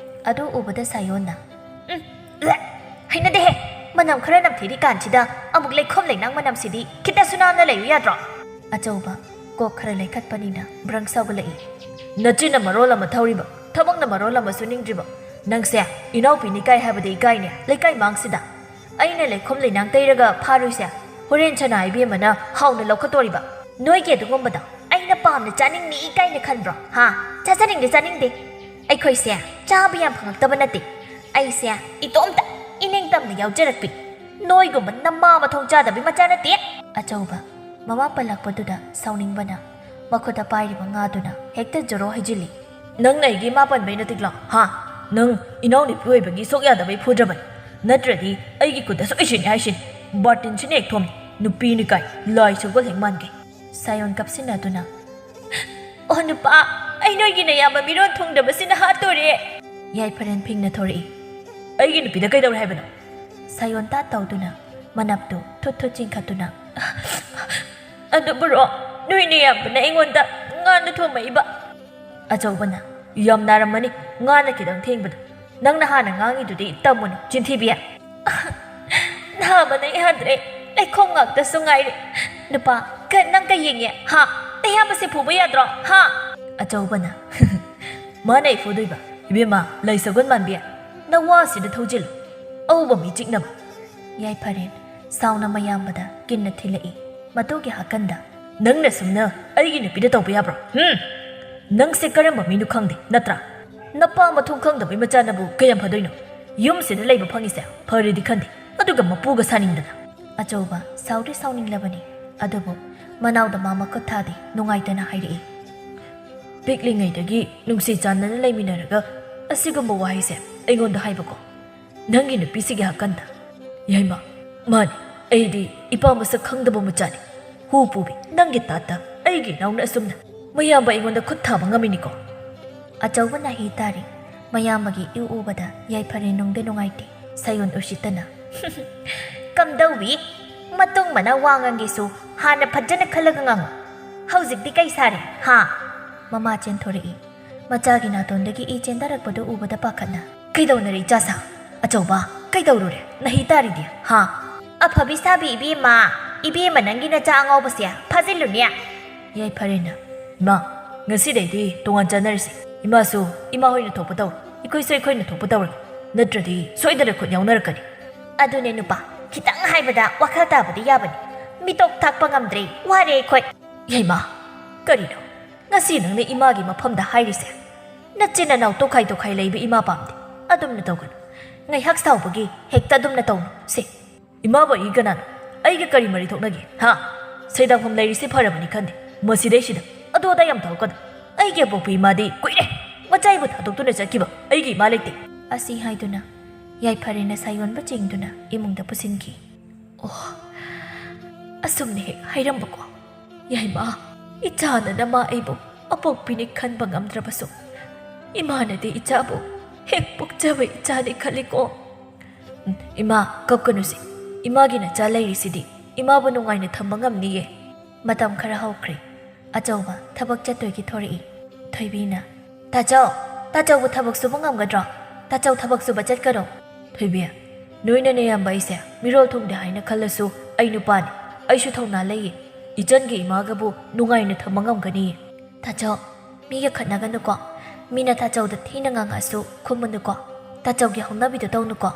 ꯑꯗꯨ ꯎꯕꯗ ꯁꯥꯌꯣꯟꯅ, "ꯎꯝ, ꯂꯦ, ꯍꯩꯅꯗꯦꯍꯦ! ꯃꯅꯝ ꯈꯔ ꯅꯝꯊꯤꯔꯤ ꯀꯥꯟꯁꯤꯗ ꯑꯃꯨꯛ ꯂꯩꯈꯣꯝ ꯂꯩꯅꯥꯡ ꯃꯅꯝꯁꯤꯗꯤ ꯈꯤꯇꯁꯨ ꯅꯥꯟꯅ ꯂꯩꯌꯨ ꯌꯥꯗ꯭ꯔꯣ?" ꯑꯆꯧꯕ ꯀꯣꯛ ꯈꯔ ꯂꯩꯈꯠꯄꯅꯤꯅ ꯕ꯭ꯔꯪ ꯁꯥꯎꯒꯠꯂꯛꯏ꯫ "ꯅꯆꯤꯟꯅ ꯃꯔꯣꯜ ꯑꯃ ꯊꯧꯔꯤꯕ, ꯊꯕꯛꯅ ꯃꯔꯣꯜ ꯑꯃ ꯁꯨꯅꯤꯡꯗ꯭ꯔꯤꯕ꯫ ꯅꯪꯁꯦ ꯏꯅꯥꯎꯄꯤꯅꯤ ꯀꯥꯏ ꯍꯥꯏꯕꯗꯤ ꯏꯀꯥꯏꯅꯦ, ꯂꯩꯀꯥꯏ ꯃꯥꯡꯁꯤꯗ꯫ ꯑꯩꯅ ꯂꯩꯈꯣꯝ ꯂꯩꯅꯥꯡ ꯇꯩꯔꯒ ꯐꯥꯔꯨꯏꯁꯦ ꯍꯣꯔꯦꯟ ꯁꯅꯥ ꯏꯕꯦꯝꯃꯅ ꯍꯥꯎꯅ ꯂꯧꯈꯠꯇꯣꯔꯤꯕ꯫ ꯅꯣꯏꯒꯤ ꯑꯗꯨꯒꯨꯝꯕꯗꯣ ꯑꯩꯅ ꯄꯥꯝꯅ ꯆꯥꯅꯤꯡꯏ ꯀꯥꯏꯅ ꯈꯟꯕ꯭ꯔꯣ? ꯍꯥ? ꯆꯥꯖꯅꯤꯡꯗꯦ, ꯆꯥꯅꯤꯡꯗꯦ꯫ ꯑꯩꯈꯣꯏꯁꯦ ꯆꯥꯕ ꯌꯥꯝ ꯐꯪꯉꯛꯇꯕ ꯅꯠꯇꯦ꯫ ꯑꯩꯁꯦ ꯏꯇꯣꯝꯇ ꯏꯅꯤꯡꯇꯝꯅ ꯌꯥꯎꯖꯔꯛꯄꯤ꯫ ꯅꯣꯏꯒꯨꯝꯕ ꯅꯃꯥ ꯃꯊꯣꯡ ꯆꯥꯗꯕꯤ ꯃꯆꯥ ꯅꯠꯇꯦ꯫" ꯑꯆꯧꯕ ꯃꯃꯥ ꯄꯜꯂꯛꯄꯗꯨꯗ ꯁꯥꯎꯅꯤꯡꯕꯅ ꯃꯈꯨꯠꯇ ꯄꯥꯏꯔꯤꯕ ꯉꯥꯗꯨꯅ ꯍꯦꯛꯇ ꯖꯣꯔꯣ ꯍꯩꯖꯤꯜꯂꯤ꯫ "ꯅꯪꯅ ꯑꯩꯒꯤ ꯏꯃꯥ ꯄꯟꯕꯩ ꯅꯠꯇꯤꯛꯂꯣ? ꯍꯥ? ꯅꯪ ꯏꯅꯥꯎꯅꯨꯄꯤ ꯑꯣꯏꯕꯒꯤ ꯁꯣꯛ ꯌꯥꯗꯕꯩ ꯐꯨꯗ꯭ꯔꯕꯅꯤ꯫ ꯅꯠꯇ꯭ꯔꯗꯤ ꯑꯩꯒꯤ ꯈꯨꯠꯇ ꯁꯣꯏꯁꯤꯅꯤ ꯍꯥꯏꯁꯤꯅꯤ꯫ ꯕꯥꯔꯇꯤꯟꯁꯤꯅ ꯍꯦꯛ ꯊꯣꯝꯅꯤ꯫ ꯅꯨꯄꯤꯅꯤ ꯀꯥꯏ, ꯂꯥꯏ ꯁꯒꯣꯜ ꯍꯦꯛ ꯃꯥꯟꯒꯦ꯫" ꯁꯥꯌꯣꯟ ꯀꯞꯁꯤꯟꯅꯗꯨꯅ, "ꯑꯣ ꯅꯨꯄꯥ, ꯑꯩ ꯅꯣꯏꯒꯤ ꯅꯌꯥꯝꯕ ꯃꯤꯔꯣꯟ ꯊꯨꯡꯗꯕꯁꯤꯅ ꯍꯥꯠꯇꯣꯔꯦ!" ꯌꯥꯏꯐꯔꯦꯟ ꯐꯤꯡꯅ ꯊꯣꯔꯛꯏ꯫ "ꯑꯩꯒꯤ ꯅꯨꯄꯤꯗ ꯀꯩꯗꯧꯔꯦ ꯍꯥꯏꯕꯅꯣ?" ꯁꯥꯌꯣꯟ ꯇꯥꯠ ꯇꯧꯗꯨꯅ ꯃꯅꯞꯇꯨ ꯊꯨꯠ ꯊꯨꯠ ꯆꯤꯡꯈꯠꯇꯨꯅ, "ꯑꯗꯨꯕꯨꯔꯣ, ꯅꯣꯏ ꯅꯌꯥꯝꯕꯅ ꯑꯩꯉꯣꯟꯗ ꯉꯥꯅ ꯊꯣꯝꯃꯛꯏꯕ꯫" ꯑꯆꯧꯕꯅ, "ꯌꯥꯝ ꯅꯥꯔꯝꯃꯅꯤ, ꯉꯥꯅ ꯈꯤꯇꯪ ꯊꯦꯡꯕꯗ꯫ ꯅꯪꯅ ꯍꯥꯟꯅ ꯉꯥꯡꯉꯤꯗꯨꯗꯤ ꯇꯝꯃꯨꯅꯨ, ꯆꯤꯟꯊꯤꯕꯤ꯫" "ꯅꯥꯕꯅ ꯌꯥꯗ꯭ꯔꯦ, ꯂꯩꯈꯣꯝ ꯉꯥꯛꯇꯁꯨ ꯉꯥꯏꯔꯦ꯫ ꯅꯨꯄꯥ, ꯀ-, ꯅꯪ ꯀꯩ ꯌꯦꯡꯉꯦ, ꯍꯥ? ꯑꯌꯥꯝꯕꯁꯦ ꯐꯨꯕ ꯌꯥꯗ꯭ꯔꯣ? ꯍꯥ? ꯑꯆꯧꯕꯅ, "ꯃꯥꯅ ꯑꯩ ꯐꯨꯗꯣꯏꯕ? ꯏꯕꯦꯝꯃ, ꯂꯩ ꯁꯒꯣꯜ ꯃꯥꯟꯕꯤ, ꯅꯋꯥꯁꯤꯗ ꯊꯧꯖꯤꯜꯂꯨ꯫ ꯑꯎꯕ ꯃꯤ ꯆꯤꯛꯅꯕ꯫" ꯌꯥꯏꯐꯔꯦꯟ ꯁꯥꯎꯅ ꯃꯌꯥꯝꯕꯗ ꯀꯤꯟꯅ ꯊꯤꯜꯂꯛꯏ꯫ ꯃꯇꯨꯒꯤ ꯍꯥꯀꯟꯗ, "ꯅꯪꯅ ꯁꯨꯝꯅ ꯑꯩꯒꯤ ꯅꯨꯄꯤꯗ ꯇꯧꯕ ꯌꯥꯕ꯭ꯔꯣ? ꯍꯨꯝ? ꯅꯪꯁꯦ ꯀꯔꯝꯕ ꯃꯤꯅꯣ ꯈꯪꯗꯦ, ꯅꯠꯇ꯭ꯔꯥ? ꯅꯄꯥ ꯃꯊꯣꯡ ꯈꯪꯗꯕꯩ ꯃꯆꯥꯅꯕꯨ ꯀꯌꯥꯝ ꯐꯗꯣꯏꯅꯣ? ꯌꯨꯝꯁꯤꯗ ꯂꯩꯕ ꯐꯪꯉꯤꯁꯦ ꯐꯔꯦꯗꯤ ꯈꯟꯗꯦ, ꯑꯗꯨꯒ ꯃꯄꯨꯒ ꯁꯥꯅꯤꯡꯗꯅ꯫" ꯑꯆꯧꯕ ꯁꯥꯎꯗꯤ ꯁꯥꯎꯅꯤꯡꯂꯕꯅꯤ, ꯑꯗꯨꯕꯨ ꯃꯅꯥꯎꯗ ꯃꯥ ꯃꯈꯨꯠ ꯊꯥꯗꯦ ꯅꯨꯡꯉꯥꯏꯇꯅ ꯍꯥꯏꯔꯛꯏ꯫ "ꯄꯤꯛꯂꯤꯉꯩꯗꯒꯤ ꯅꯨꯡꯁꯤ ꯆꯥꯟꯅꯅ ꯂꯩꯃꯤꯟꯅꯔꯒ ꯑꯁꯤꯒꯨꯝꯕ ꯋꯥꯍꯩꯁꯦ ꯑꯩꯉꯣꯟꯗ ꯍꯥꯏꯕꯀꯣ? ꯅꯪꯒꯤ ꯅꯨꯄꯤꯁꯤꯒꯤ ꯍꯥꯀꯟꯗ꯫ ꯌꯥꯏꯃ, ꯃꯥꯅꯤ, ꯑꯩꯗꯤ ꯏꯄꯥ ꯃꯁꯛ ꯈꯪꯗꯕ ꯃꯆꯥꯅꯤ꯫ ꯍꯨ ꯄꯨꯕꯤ, ꯅꯪꯒꯤ ꯇꯥꯠꯇ ꯑꯩꯒꯤ ꯏꯅꯥꯎꯅ ꯑꯁꯨꯝꯅ ꯃꯌꯥꯝꯕ ꯑꯩꯉꯣꯟꯗ ꯈꯨꯠ ꯊꯥꯕ ꯉꯝꯃꯤꯅꯤꯀꯣ?" ꯑꯆꯧꯕ ꯅꯥꯍꯤ ꯇꯥꯔꯤ꯫ ꯃꯌꯥꯝꯕꯒꯤ ꯏꯎ ꯎꯕꯗ ꯌꯥꯏꯐꯔꯦꯟ ꯅꯨꯡꯗꯤ ꯅꯨꯡꯉꯥꯏꯇꯦ꯫ ꯁꯥꯌꯣꯟ ꯎꯁꯤꯠꯇꯅ, "ꯀꯝꯗꯧꯏ? ꯃꯇꯨꯡ ꯃꯅꯥꯎ ꯋꯥ ꯉꯥꯡꯒꯦꯁꯨ ꯍꯥꯟꯅ ꯐꯖꯅ ꯈꯜꯂꯒ ꯉꯥꯡꯉꯨ꯫ ꯍꯧꯖꯤꯛꯇꯤ ꯀꯩ ꯁꯥꯔꯦ, ꯍꯥ?" ꯃꯃꯥ ꯆꯦꯟꯊꯣꯔꯛꯏ꯫ ꯃꯆꯥꯒꯤ ꯅꯥꯇꯣꯟꯗꯒꯤ ꯏ ꯆꯦꯟꯊꯔꯛꯄꯗꯨ ꯎꯕꯗ ꯄꯥꯈꯠꯅ, "ꯀꯩꯗꯧꯅꯔꯦ ꯏꯆꯥꯁꯥ? ꯑꯆꯧꯕ, ꯀꯩꯗꯧꯔꯨꯔꯦ? ꯅꯥꯍꯤ ꯇꯥꯔꯤꯗꯤ, ꯍꯥ?" "ꯑꯐꯕꯤ ꯁꯥꯕꯤ ꯏꯕꯦꯝꯃ, ꯏꯕꯦꯝꯃ ꯅꯪꯒꯤ ꯅꯆꯥ ꯑꯉꯥꯎꯕꯁꯦ ꯐꯥꯖꯤꯜꯂꯨꯅꯦ꯫" ꯌꯥꯏꯐꯔꯦꯟꯅ, "ꯏꯃꯥ, ꯉꯁꯤꯗꯩꯗꯤ ꯇꯣꯉꯥꯟ ꯆꯥꯅꯔꯁꯤ꯫ ꯏꯃꯥꯁꯨ ꯏꯃꯥ ꯍꯣꯏꯅ ꯊꯣꯛꯄ ꯇꯧꯔꯣ, ꯑꯩꯈꯣꯏꯁꯨ ꯑꯩꯈꯣꯏꯅ ꯊꯣꯛꯄ ꯇꯧꯔꯒꯦ, ꯅꯠꯇ꯭ꯔꯗꯤ ꯁꯣꯏꯗꯅ ꯈꯨꯠ ꯌꯥꯎꯅꯔꯛꯀꯅꯤ꯫" "ꯑꯗꯨꯅꯦ ꯅꯨꯄꯥ, ꯈꯤꯇꯪ ꯍꯥꯏꯕꯗ ꯋꯥꯈꯜ ꯇꯥꯕꯗꯤ ꯌꯥꯕꯅꯤ꯫ ꯃꯤꯇꯣꯞ ꯊꯥꯛꯄ ꯉꯝꯗ꯭ꯔꯦ, ꯋꯥꯔꯦ ꯑꯩꯈꯣꯏ꯫" "ꯌꯥꯏꯃ, ꯀꯔꯤꯅꯣ ꯉꯁꯤ ꯅꯪꯅ ꯏꯃꯥꯒꯤ ꯃꯐꯝꯗ ꯍꯥꯏꯔꯤꯁꯦ? ꯅꯆꯤꯟ ꯅꯅꯥꯎ ꯇꯣꯈꯥꯏ ꯇꯣꯈꯥꯏ ꯂꯩꯕ ꯏꯃꯥ ꯄꯥꯝꯗꯦ꯫ ꯑꯗꯨꯝꯅ ꯇꯧꯒꯅꯨ꯫ ꯉꯥꯏꯍꯥꯛ ꯁꯥꯎꯕꯒꯤ ꯍꯦꯛꯇ ꯑꯗꯨꯝꯅ ꯇꯧꯅꯨ ꯁꯦ꯫" "ꯏꯃꯥꯕꯨ ꯑꯩꯒꯤ ꯀꯅꯥꯅꯣ? ꯑꯩꯒ ꯀꯔꯤ ꯃꯔꯤ ꯊꯣꯛꯅꯒꯦ, ꯍꯥ? ꯁꯩꯗꯥꯡꯐꯝ ꯂꯩꯔꯤꯁꯦ ꯐꯔꯕꯅꯤ ꯈꯟꯗꯦ꯫ ꯃꯁꯤꯗꯩꯁꯤꯗ ꯑꯗꯨ ꯑꯗꯥ ꯌꯥꯝ ꯇꯧꯔꯛꯀꯅꯨ꯫ ꯑꯩꯒꯤ ꯑꯄꯣꯛꯄ ꯏꯃꯥꯗꯤ ꯀꯨꯏꯔꯦ ꯃꯆꯥ ꯑꯩꯕꯨ ꯊꯥꯗꯣꯛꯇꯨꯅ ꯆꯠꯈꯤꯕ꯫ ꯑꯩꯒꯤ ꯏꯃꯥ ꯂꯩꯇꯦ꯫" ꯑꯁꯤ ꯍꯥꯏꯗꯨꯅ ꯌꯥꯏꯐꯔꯦꯟꯅ ꯁꯥꯌꯣꯟꯕ ꯆꯤꯡꯗꯨꯅ ꯏꯃꯨꯡꯗ ꯄꯨꯁꯤꯟꯈꯤ꯫ "ꯑꯣ, ꯑꯁꯨꯝꯅ ꯍꯦꯛ ꯍꯥꯏꯔꯝꯕꯀꯣ꯫ ꯌꯥꯏꯃ, ꯏꯆꯥꯅ ꯅꯃꯥ ꯑꯩꯕꯨ ꯑꯄꯣꯛꯄꯤꯅꯤ ꯈꯟꯕ ꯉꯝꯗ꯭ꯔꯕꯁꯨ, ꯏꯃꯥꯅꯗꯤ ꯏꯆꯥꯕꯨ ꯍꯦꯛ ꯄꯣꯛꯆꯕ ꯏꯆꯥꯅꯤ ꯈꯜꯂꯤꯀꯣ꯫" "ꯏꯃꯥ, ꯀꯞꯀꯅꯨꯁꯦ꯫ ꯏꯃꯥꯒꯤ ꯅꯆꯥ ꯂꯩꯔꯤꯁꯤꯗꯤ ꯏꯃꯥꯕꯨ ꯅꯨꯡꯉꯥꯏꯅ ꯊꯝꯕ ꯉꯝꯅꯤꯌꯦ꯫" ꯃꯇꯝ ꯈꯔ ꯍꯧꯈ꯭ꯔꯦ꯫ ꯑꯆꯧꯕ ꯊꯕꯛ ꯆꯠꯇꯣꯏꯒꯤ ꯊꯣꯔꯛꯏ꯫ ꯊꯣꯏꯕꯤꯅ, "ꯇꯥꯆꯧ, ꯇꯥꯆꯧꯕꯨ ꯊꯕꯛ ꯁꯨꯕ ꯉꯝꯒꯗ꯭ꯔꯣ? ꯇꯥꯆꯧ ꯊꯕꯛ ꯁꯨꯕ ꯆꯠꯀꯅꯣ꯫" "ꯊꯣꯏꯕꯤ, ꯅꯣꯏꯅ ꯅꯌꯥꯝꯕ ꯑꯩꯁꯦ ꯃꯤꯔꯣꯜ ꯊꯨꯡꯗꯦ ꯍꯥꯏꯅ ꯈꯜꯂꯁꯨ ꯑꯩ ꯅꯨꯄꯥꯅꯤ, ꯑꯩꯁꯨ ꯊꯧꯅꯥ ꯂꯩꯌꯦ꯫ ꯏꯆꯟꯒꯤ ꯏꯃꯥꯒꯕꯨ ꯅꯨꯡꯉꯥꯏꯅ ꯊꯝꯕ ꯉꯝꯒꯅꯤ? ꯇꯥꯆꯧ, ꯃꯤꯒ ꯈꯠꯅꯒꯅꯨꯀꯣ꯫ ꯃꯤꯅ ꯇꯥꯆꯧꯗ ꯊꯤꯅ ꯉꯥꯡꯉꯛꯑꯁꯨ ꯈꯨꯝꯃꯨꯅꯨꯀꯣ꯫ ꯇꯥꯆꯧꯒꯤ ꯍꯧꯅꯕꯤꯗꯣ ꯇꯧꯅꯨꯀꯣ꯫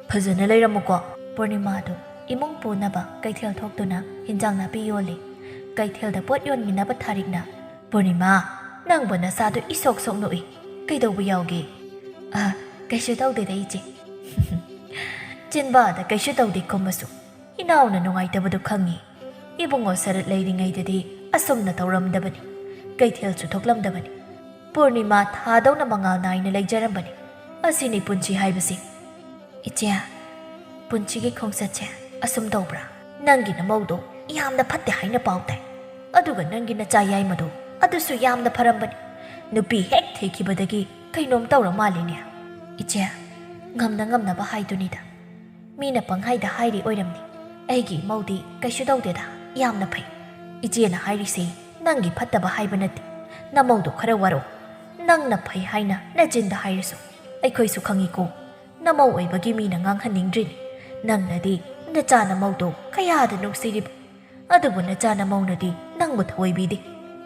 ꯐꯖꯅ ꯂꯩꯔꯝꯃꯨꯀꯣ꯫ ꯄꯨꯔꯅꯤꯃꯥꯗꯨ ꯏꯃꯨꯡ ꯄꯨꯅꯕ ꯀꯩꯊꯦꯜ ꯊꯣꯛꯇꯨꯅ ꯍꯤꯟꯖꯥꯡ ꯅꯥꯄꯤ ꯌꯣꯜꯂꯤ꯫ ꯀꯩꯊꯦꯜꯗ ꯄꯣꯠ ꯌꯣꯟꯃꯤꯟꯅꯕ ꯊꯥꯔꯤꯛꯅ, "ꯄꯨꯔꯅꯤꯃꯥ, ꯅꯪꯕꯨ ꯅꯁꯥꯗꯨ ꯏꯁꯣꯛ ꯁꯣꯛ ꯅꯣꯛꯏ꯫ ꯀꯩꯗꯧꯕ ꯌꯥꯎꯒꯦ?" "ꯑ, ꯀꯩꯁꯨ ꯇꯧꯗꯦꯗ, ꯏꯆꯦ꯫" ꯆꯤꯟꯕꯥꯗ ꯀꯩꯁꯨ ꯇꯧꯗꯦ ꯈꯨꯝꯃꯁꯨ, ꯏꯅꯥꯎꯅ ꯅꯨꯡꯉꯥꯏꯇꯕꯗꯨ ꯈꯪꯉꯤ꯫ ꯏꯕꯨꯡꯉꯣ ꯁꯔꯠ ꯂꯩꯔꯤꯉꯩꯗꯗꯤ ꯑꯁꯨꯝꯅ ꯇꯧꯔꯝꯗꯕꯅꯤ꯫ ꯀꯩꯊꯦꯜꯁꯨ ꯊꯣꯛꯂꯝꯗꯕꯅꯤ꯫ ꯄꯨꯔꯅꯤꯃꯥ ꯊꯥꯗꯧꯅ ꯃꯉꯥꯜ ꯅꯥꯏꯅ ꯂꯩꯖꯔꯝꯕꯅꯤ꯫ ꯑꯁꯤꯅꯤ ꯄꯨꯟꯁꯤ ꯍꯥꯏꯕꯁꯤ꯫ "ꯏꯆꯦ, ꯄꯨꯟꯁꯤꯒꯤ ꯈꯣꯡꯆꯠꯁꯦ ꯑꯁꯨꯝ ꯇꯧꯕ꯭ꯔꯥ? ꯅꯪꯒꯤ ꯅꯃꯧꯗꯣ ꯌꯥꯝꯅ ꯐꯠꯇꯦ ꯍꯥꯏꯅ ꯄꯥꯎ ꯇꯥꯏ꯫ ꯑꯗꯨꯒ ꯅꯪꯒꯤ ꯅꯆꯥ ꯌꯥꯏꯃꯗꯣ, ꯑꯗꯨꯁꯨ ꯌꯥꯝꯅ ꯐꯔꯝꯕꯅꯤ꯫ ꯅꯨꯄꯤ ꯍꯦꯛ ꯊꯤꯈꯤꯕꯗꯒꯤ ꯀꯩꯅꯣꯝ ꯇꯧꯔ ꯃꯥꯜꯂꯤꯅꯦ꯫" "ꯏꯆꯦ, ꯉꯝꯅ ꯉꯝꯅꯕ ꯍꯥꯏꯗꯨꯅꯤꯗ꯫ ꯃꯤꯅ ꯄꯪꯍꯥꯏꯗ ꯍꯥꯏꯔꯤ ꯑꯣꯏꯔꯝꯅꯤ꯫ ꯑꯩꯒꯤ ꯏꯃꯧꯗꯤ ꯀꯩꯁꯨ ꯇꯧꯗꯦꯗ, ꯌꯥꯝꯅ ꯐꯩ꯫ ꯏꯆꯦꯅ ꯍꯥꯏꯔꯤꯁꯦ ꯅꯪꯒꯤ ꯐꯠꯇꯕ ꯍꯥꯏꯕ ꯅꯠꯇꯦ꯫ ꯅꯃꯧꯗꯣ ꯈꯔ ꯋꯥꯔꯛꯑꯣ꯫ ꯅꯪꯅ ꯐꯩ ꯍꯥꯏꯅ ꯅꯆꯤꯟꯗ ꯍꯥꯏꯔꯁꯨ, ꯑꯩꯈꯣꯏꯁꯨ ꯈꯪꯉꯤꯀꯣ꯫ ꯅꯃꯧ ꯑꯣꯏꯕꯒꯤ ꯃꯤꯅ ꯉꯥꯡꯍꯟꯅꯤꯡꯗ꯭ꯔꯤꯅꯤ꯫ ꯅꯪꯅꯗꯤ ꯅꯆꯥ ꯅꯃꯧꯗꯣ ꯀꯌꯥꯗ ꯅꯨꯡꯁꯤꯔꯤꯕ꯫ ꯑꯗꯨꯕꯨ ꯅꯆꯥ ꯅꯃꯧꯅꯗꯤ ꯅꯪꯕꯨ ꯊꯑꯣꯏꯕꯤꯗꯦ꯫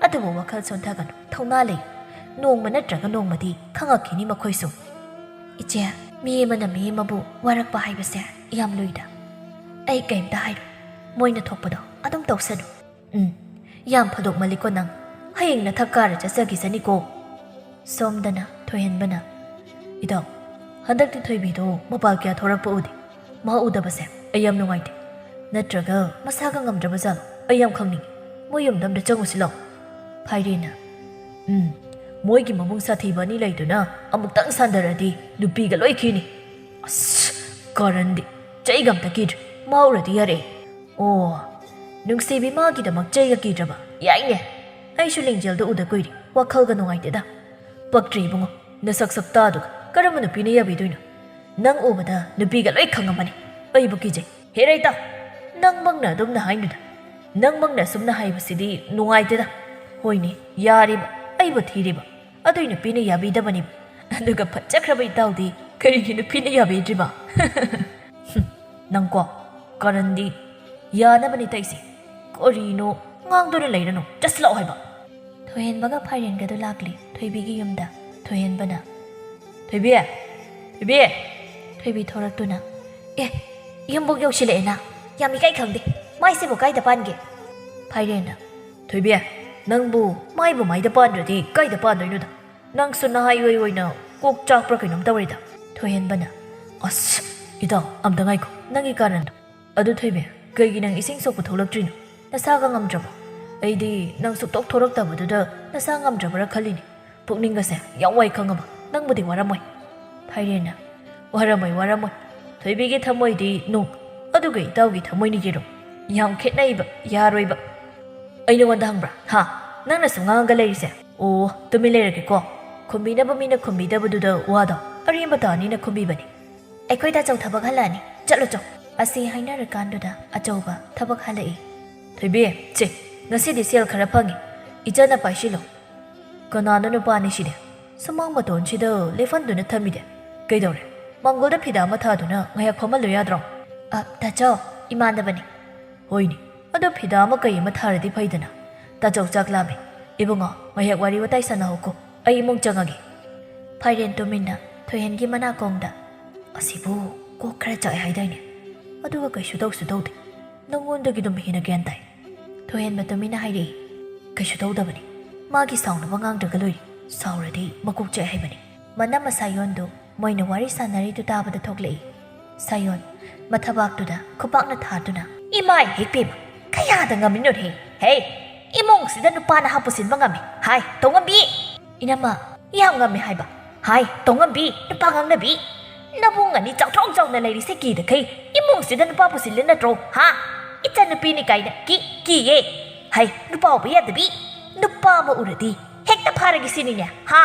ꯑꯗꯨꯕꯨ ꯋꯥꯈꯜ ꯁꯣꯟꯊꯒꯅꯨ, ꯊꯧꯅꯥ ꯂꯩ꯫ ꯅꯣꯡꯃ ꯅꯠꯇ꯭ꯔꯒ ꯅꯣꯡꯃꯗꯤ ꯈꯪꯉꯛꯈꯤꯅꯤ ꯃꯈꯣꯏꯁꯨ꯫" "ꯏꯆꯦ, ꯃꯤ ꯑꯃꯅ ꯃꯤ ꯑꯃꯕꯨ ꯋꯥꯔꯛꯄ ꯍꯥꯏꯕꯁꯦ ꯌꯥꯝ ꯂꯨꯏꯗ꯫ ꯑꯩ ꯀꯩꯝꯇ ꯍꯥꯏꯔꯣꯏ꯫ ꯃꯣꯏꯅ ꯊꯣꯛꯄꯗꯣ ꯑꯗꯨꯝ ꯇꯧꯁꯅꯨ꯫" "ꯎꯝ, ꯌꯥꯝ ꯐꯗꯣꯛꯃꯜꯂꯤꯀꯣ ꯅꯪ꯫ ꯍꯌꯦꯡ ꯅꯊꯛ ꯀꯥꯔ ꯆꯠꯆꯈꯤꯁꯅꯤꯀꯣ꯫" ꯁꯣꯝꯗꯅ ꯊꯣꯏꯍꯟꯕꯅ, "ꯏꯇꯥꯎ, ꯍꯟꯗꯛꯇꯤ ꯊꯣꯏꯕꯤꯗꯣ ꯃꯄꯥꯜ ꯀꯌꯥ ꯊꯣꯔꯛꯄ ꯎꯗꯦ꯫ ꯃꯥ ꯎꯗꯕꯁꯦ ꯑꯩ ꯌꯥꯝ ꯅꯨꯡꯉꯥꯏꯇꯦ꯫ ꯅꯠꯇ꯭ꯔꯒ ꯃꯁꯥꯒ ꯉꯝꯗ꯭ꯔꯕ ꯖꯥꯠꯂꯣ? ꯑꯩ ꯌꯥꯝ ꯈꯪꯅꯤꯡꯉꯤ꯫ ꯃꯣꯏ ꯌꯨꯝꯗ ꯑꯝꯇ ꯆꯪꯉꯨꯁꯤ ꯂꯥꯛꯑꯣ꯫" ꯐꯥꯏꯔꯦꯟꯅ, "ꯎꯝ, ꯃꯣꯏꯒꯤ ꯃꯕꯨꯡ ꯁꯥꯊꯤꯕ ꯑꯅꯤ ꯂꯩꯗꯨꯅ ꯑꯃꯨꯛꯇꯪ ꯁꯥꯟꯗꯔꯗꯤ ꯅꯨꯄꯤꯒ ꯂꯣꯏ ꯈꯤꯅꯤ꯫ ꯑꯁ, ꯀꯔꯟꯗꯤ꯫ ꯆꯩꯒ ꯑꯝꯇ ꯀꯤꯗ꯭ꯔꯦ꯫ ꯃꯥ ꯎꯔꯗꯤ ꯌꯥꯔꯦ꯫" "ꯑꯣ, ꯅꯨꯡꯁꯤꯕꯤ ꯃꯥꯒꯤꯗꯃꯛ ꯆꯩꯒ ꯀꯤꯗ꯭ꯔꯕ? ꯌꯥꯏꯅꯦ꯫ ꯑꯩꯁꯨ ꯂꯤꯡꯖꯦꯜꯗꯣ ꯎꯗ ꯀꯨꯏꯔꯦ꯫ ꯋꯥꯈꯜꯒ ꯅꯨꯡꯉꯥꯏꯇꯦꯗ꯫ ꯄꯛꯇ꯭ꯔꯦ ꯏꯕꯨꯡꯉꯣ, ꯅꯁꯛ ꯁꯛꯇꯥꯗꯨꯒ ꯀꯔꯝꯕ ꯅꯨꯄꯤꯅ ꯌꯥꯕꯤꯗꯣꯏꯅꯣ? ꯅꯪ ꯎꯕꯗ ꯅꯨꯄꯤꯒ ꯂꯣꯏ ꯈꯪꯉꯝꯃꯅꯤ꯫ ꯑꯩꯕꯨ ꯀꯤꯖꯩ꯫ ꯍꯦꯔꯩꯇ! ꯅꯪꯃꯛꯅ ꯑꯗꯨꯝꯅ ꯍꯥꯏꯅꯨꯗ꯫ ꯅꯪꯃꯛꯅ ꯑꯁꯨꯝꯅ ꯍꯥꯏꯕꯁꯤꯗꯤ ꯅꯨꯡꯉꯥꯏꯇꯦꯗ꯫ ꯍꯣꯏꯅꯦ, ꯌꯥꯔꯤꯕ, ꯑꯩꯕꯨ ꯊꯤꯔꯤꯕ꯫ ꯑꯗꯨꯏ ꯅꯨꯄꯤꯅ ꯌꯥꯕꯤꯗꯕꯅꯦꯕ꯫ ꯑꯗꯨꯒ ꯐꯠꯖꯈ꯭ꯔꯕ ꯏꯇꯥꯎꯗꯤ ꯀꯔꯤꯒꯤ ꯅꯨꯄꯤꯅ ꯌꯥꯕꯤꯗ꯭ꯔꯤꯕ?" "ꯍꯨꯝ, ꯅꯪꯀꯣ, ꯀꯔꯟꯗꯤ ꯌꯥꯅꯕꯅꯤ ꯇꯩꯁꯦ꯫ ꯀꯔꯤꯅꯣ? ꯉꯥꯡꯗꯨꯅ ꯂꯩꯔꯅꯨ, ꯆꯠꯁꯤꯜꯂꯛꯑꯣ ꯍꯥꯏꯕ꯫ ꯊꯣꯏꯍꯦꯟꯕꯒ ꯐꯥꯏꯔꯦꯟꯒꯗꯨ ꯂꯥꯛꯂꯤ ꯊꯣꯏꯕꯤꯒꯤ ꯌꯨꯝꯗ꯫ ꯊꯣꯏꯍꯦꯟꯕꯅ, "ꯊꯣꯏꯕꯤ! ꯊꯣꯏꯕꯤ!" ꯊꯣꯏꯕꯤ ꯊꯣꯔꯛꯇꯨꯅ, "ꯑꯦ, ꯌꯨꯝꯕꯨꯛ ꯌꯧꯁꯤꯜꯂꯛꯑꯦꯅ꯫ ꯌꯥꯝ ꯏꯀꯥꯏ ꯈꯪꯗꯦ꯫ ꯃꯥꯏꯁꯤꯕꯨ ꯀꯥꯏꯗ ꯄꯥꯟꯒꯦ?" ꯐꯥꯏꯔꯦꯟꯅ, "ꯊꯣꯏꯕꯤ, ꯅꯪꯕꯨ ꯃꯥꯏꯕꯨ ꯃꯥꯏꯗ ꯄꯥꯟꯗ꯭ꯔꯗꯤ ꯀꯥꯏꯗ ꯄꯥꯟꯗꯣꯏꯅꯣꯗ? ꯅꯪꯁꯨ ꯅꯍꯥ ꯏꯑꯣꯏ ꯑꯣꯏꯅ ꯀꯣꯛ ꯆꯥꯛꯄ꯭ꯔꯥ ꯀꯩꯅꯣꯝ ꯇꯧꯔꯦꯗ꯫" ꯊꯣꯏꯍꯦꯟꯕꯅ, "ꯑꯁ, ꯏꯇꯥꯎ, ꯑꯝꯇ ꯉꯥꯏꯈꯣ, ꯅꯪꯒꯤ ꯀꯥꯔꯟꯗꯣ꯫ ꯑꯗꯨ ꯊꯣꯏꯕꯤ, ꯀꯩꯒꯤ ꯅꯪ ꯏꯁꯤꯡ ꯁꯣꯛꯄ ꯊꯣꯛꯂꯛꯇ꯭ꯔꯤꯅꯣ? ꯅꯁꯥꯒ ꯉꯝꯗ꯭ꯔꯕꯣ? ꯑꯩꯗꯤ ꯅꯪ ꯁꯨꯛꯊꯣꯛ ꯊꯣꯔꯛꯇꯕꯗꯨꯗ ꯅꯁꯥ ꯉꯝꯗ꯭ꯔꯕꯔꯥ ꯈꯜꯂꯤꯅꯤ꯫ ꯄꯨꯛꯅꯤꯡꯒꯁꯦ ꯌꯥꯝ ꯋꯥꯏ ꯈꯪꯉꯕ? ꯅꯪꯕꯨꯗꯤ ꯋꯥꯔꯝꯃꯣꯏ꯫" ꯐꯥꯏꯔꯦꯟꯅ, "ꯋꯥꯔꯝꯃꯣꯏ, ꯋꯥꯔꯝꯃꯣꯏ꯫ ꯊꯣꯏꯕꯤꯒꯤ ꯊꯃꯣꯏꯗꯤ ꯅꯨꯡ, ꯑꯗꯨꯒ ꯏꯇꯥꯎꯒꯤ ꯊꯃꯣꯏꯅ ꯌꯦꯔꯨꯝ꯫ ꯌꯥꯝ ꯈꯦꯠꯅꯩꯕ, ꯌꯥꯔꯣꯏꯕ꯫" "ꯑꯩ ꯅꯉꯣꯟꯗ ꯍꯪꯕ꯭ꯔꯥ? ꯍꯥ? ꯅꯪꯅ ꯁꯨꯝ ꯉꯥꯡꯉꯒ ꯂꯩꯔꯤꯁꯦ? ꯑꯣ, ꯇꯨꯃꯤꯟ ꯂꯩꯔꯒꯦꯀꯣ꯫ ꯈꯨꯝꯕꯤꯅꯕ ꯃꯤꯅ ꯈꯨꯝꯕꯤꯗꯕꯗꯨꯗ ꯋꯥꯗꯣ ꯑꯔꯦꯝꯕ ꯇꯥꯅꯤꯅ ꯈꯨꯝꯕꯤꯕꯅꯤ꯫ ꯑꯩꯈꯣꯏ ꯇꯥꯆꯧ ꯊꯕꯛ ꯍꯜꯂꯛꯑꯅꯤ꯫ ꯆꯠꯂꯣ ꯆꯣ꯫" ꯑꯁꯤ ꯍꯥꯏꯅꯔꯀꯥꯟꯗꯨꯗ ꯑꯆꯧꯕ ꯊꯕꯛ ꯍꯜꯂꯛꯏ꯫ "ꯊꯣꯏꯕꯤ, ꯆꯦ, ꯉꯁꯤꯗꯤ ꯁꯦꯜ ꯈꯔ ꯐꯪꯉꯤ꯫ ꯏꯆꯟꯅ ꯄꯥꯏꯁꯤꯜꯂꯣ꯫" "ꯀꯅꯥꯅꯣ ꯅꯨꯄꯥꯅꯤ ꯁꯤꯗꯤ? ꯁꯨꯃꯥꯡ ꯃꯇꯣꯟꯁꯤꯗ ꯂꯦꯞꯍꯟꯗꯨꯅ ꯊꯝꯃꯤꯗꯤ? ꯀꯩꯗꯧꯔꯦ? ꯃꯥꯡꯒꯣꯜꯗ ꯐꯤꯗꯥ ꯑꯃ ꯊꯥꯗꯨꯅ ꯉꯥꯏꯍꯥꯛ ꯐꯝꯍꯜꯂꯨ ꯌꯥꯗ꯭ꯔꯣ?" "ꯑ, ꯇꯥꯆꯧ, ꯏꯃꯥꯟꯅꯕꯅꯤ꯫" "ꯍꯣꯏꯅꯦ, ꯑꯗꯣ ꯐꯤꯗꯥ ꯑꯃ ꯀꯩ ꯑꯃ ꯊꯥꯔꯗꯤ ꯐꯩꯗꯅ꯫ ꯇꯥꯆꯧ, ꯆꯥꯛ ꯂꯥꯝꯃꯦ꯫ ꯏꯕꯨꯡꯉꯣ, ꯉꯥꯏꯍꯥꯛ ꯋꯥꯔꯤ ꯋꯥꯇꯥꯏ ꯁꯥꯟꯅꯍꯧꯀꯣ꯫ ꯑꯩ ꯏꯃꯨꯡ ꯆꯪꯉꯒꯦ꯫" ꯐꯥꯏꯔꯦꯟ ꯇꯨꯃꯤꯟꯅ ꯊꯣꯏꯍꯦꯟꯒꯤ ꯃꯅꯥꯀꯣꯡꯗ, "ꯑꯁꯤꯕꯨ ꯀꯣꯛ ꯈꯔ ꯆꯥꯛꯑꯦ ꯍꯥꯏꯗꯥꯏꯅꯦ? ꯑꯗꯨꯒ ꯀꯩꯁꯨ ꯇꯧꯁꯨ ꯇꯧꯗꯦ꯫ ꯅꯉꯣꯟꯗꯒꯤ ꯑꯗꯨꯝ ꯍꯦꯟꯅ ꯒ꯭ꯌꯥꯟ ꯇꯥꯏ꯫" ꯊꯣꯏꯍꯦꯟꯕ ꯇꯨꯃꯤꯟꯅ ꯍꯥꯏꯔꯛꯏ, "ꯀꯩꯁꯨ ꯇꯧꯗꯕꯅꯤ꯫ ꯃꯥꯒꯤ ꯁꯥꯎꯅꯕ ꯉꯥꯡꯗ꯭ꯔꯒ ꯂꯣꯏꯔꯦ꯫ ꯁꯥꯎꯔꯗꯤ ꯃꯀꯣꯛ ꯆꯥꯛꯑꯦ ꯍꯥꯏꯕꯅꯤ꯫" ꯃꯅꯝꯃ ꯁꯥꯌꯣꯟꯗꯨ ꯃꯣꯏꯅ ꯋꯥꯔꯤ ꯁꯥꯟꯅꯔꯤꯗꯨ ꯇꯥꯕꯗ ꯊꯣꯛꯂꯛꯏ꯫ ꯁꯥꯌꯣꯟ ꯃꯊꯕꯥꯛꯇꯨꯗ ꯈꯨꯄꯥꯛꯅ ꯊꯥꯗꯨꯅ, "ꯏꯃꯥꯏ ꯍꯦꯛ ꯄꯦꯝꯃ, ꯀꯌꯥꯗ ꯉꯝꯃꯤꯅꯣꯅꯦ? ꯍꯦ, ꯏꯃꯨꯡꯁꯤꯗ ꯅꯨꯄꯥ ꯅꯍꯥ ꯄꯨꯁꯤꯟꯕ ꯉꯝꯃꯤ ꯍꯥꯏ, ꯇꯣꯡꯉꯝꯕꯤ!" "ꯏꯅꯝꯃ, ꯌꯥꯝ ꯉꯝꯃꯤ ꯍꯥꯏꯕ ꯍꯥꯏ, ꯇꯣꯡꯉꯝꯕꯤ, ꯅꯨꯄꯥ ꯉꯥꯡꯅꯕꯤ! ꯅꯕꯨꯡ ꯑꯅꯤ ꯆꯥꯎꯊ꯭ꯔꯣꯛ ꯆꯥꯎꯅ ꯂꯩꯔꯤꯁꯦ ꯀꯤꯗꯈꯩ ꯏꯃꯨꯡꯁꯤꯗ ꯅꯨꯄꯥ ꯄꯨꯁꯤꯜꯂꯤ ꯅꯠꯇ꯭ꯔꯣ? ꯍꯥ? ꯏꯆꯟꯅꯨꯄꯤꯅꯤ ꯀꯥꯏꯅ ꯀꯤ, ꯀꯤꯌꯦ꯫ ꯍꯥꯏ, ꯅꯨꯄꯥ ꯎꯕ ꯌꯥꯗꯕꯤ! ꯅꯨꯄꯥ ꯑꯃ ꯎꯔꯗꯤ ꯍꯦꯛꯇ ꯐꯥꯔꯒꯦ ꯁꯤꯅꯤꯅꯦ, ꯍꯥ?"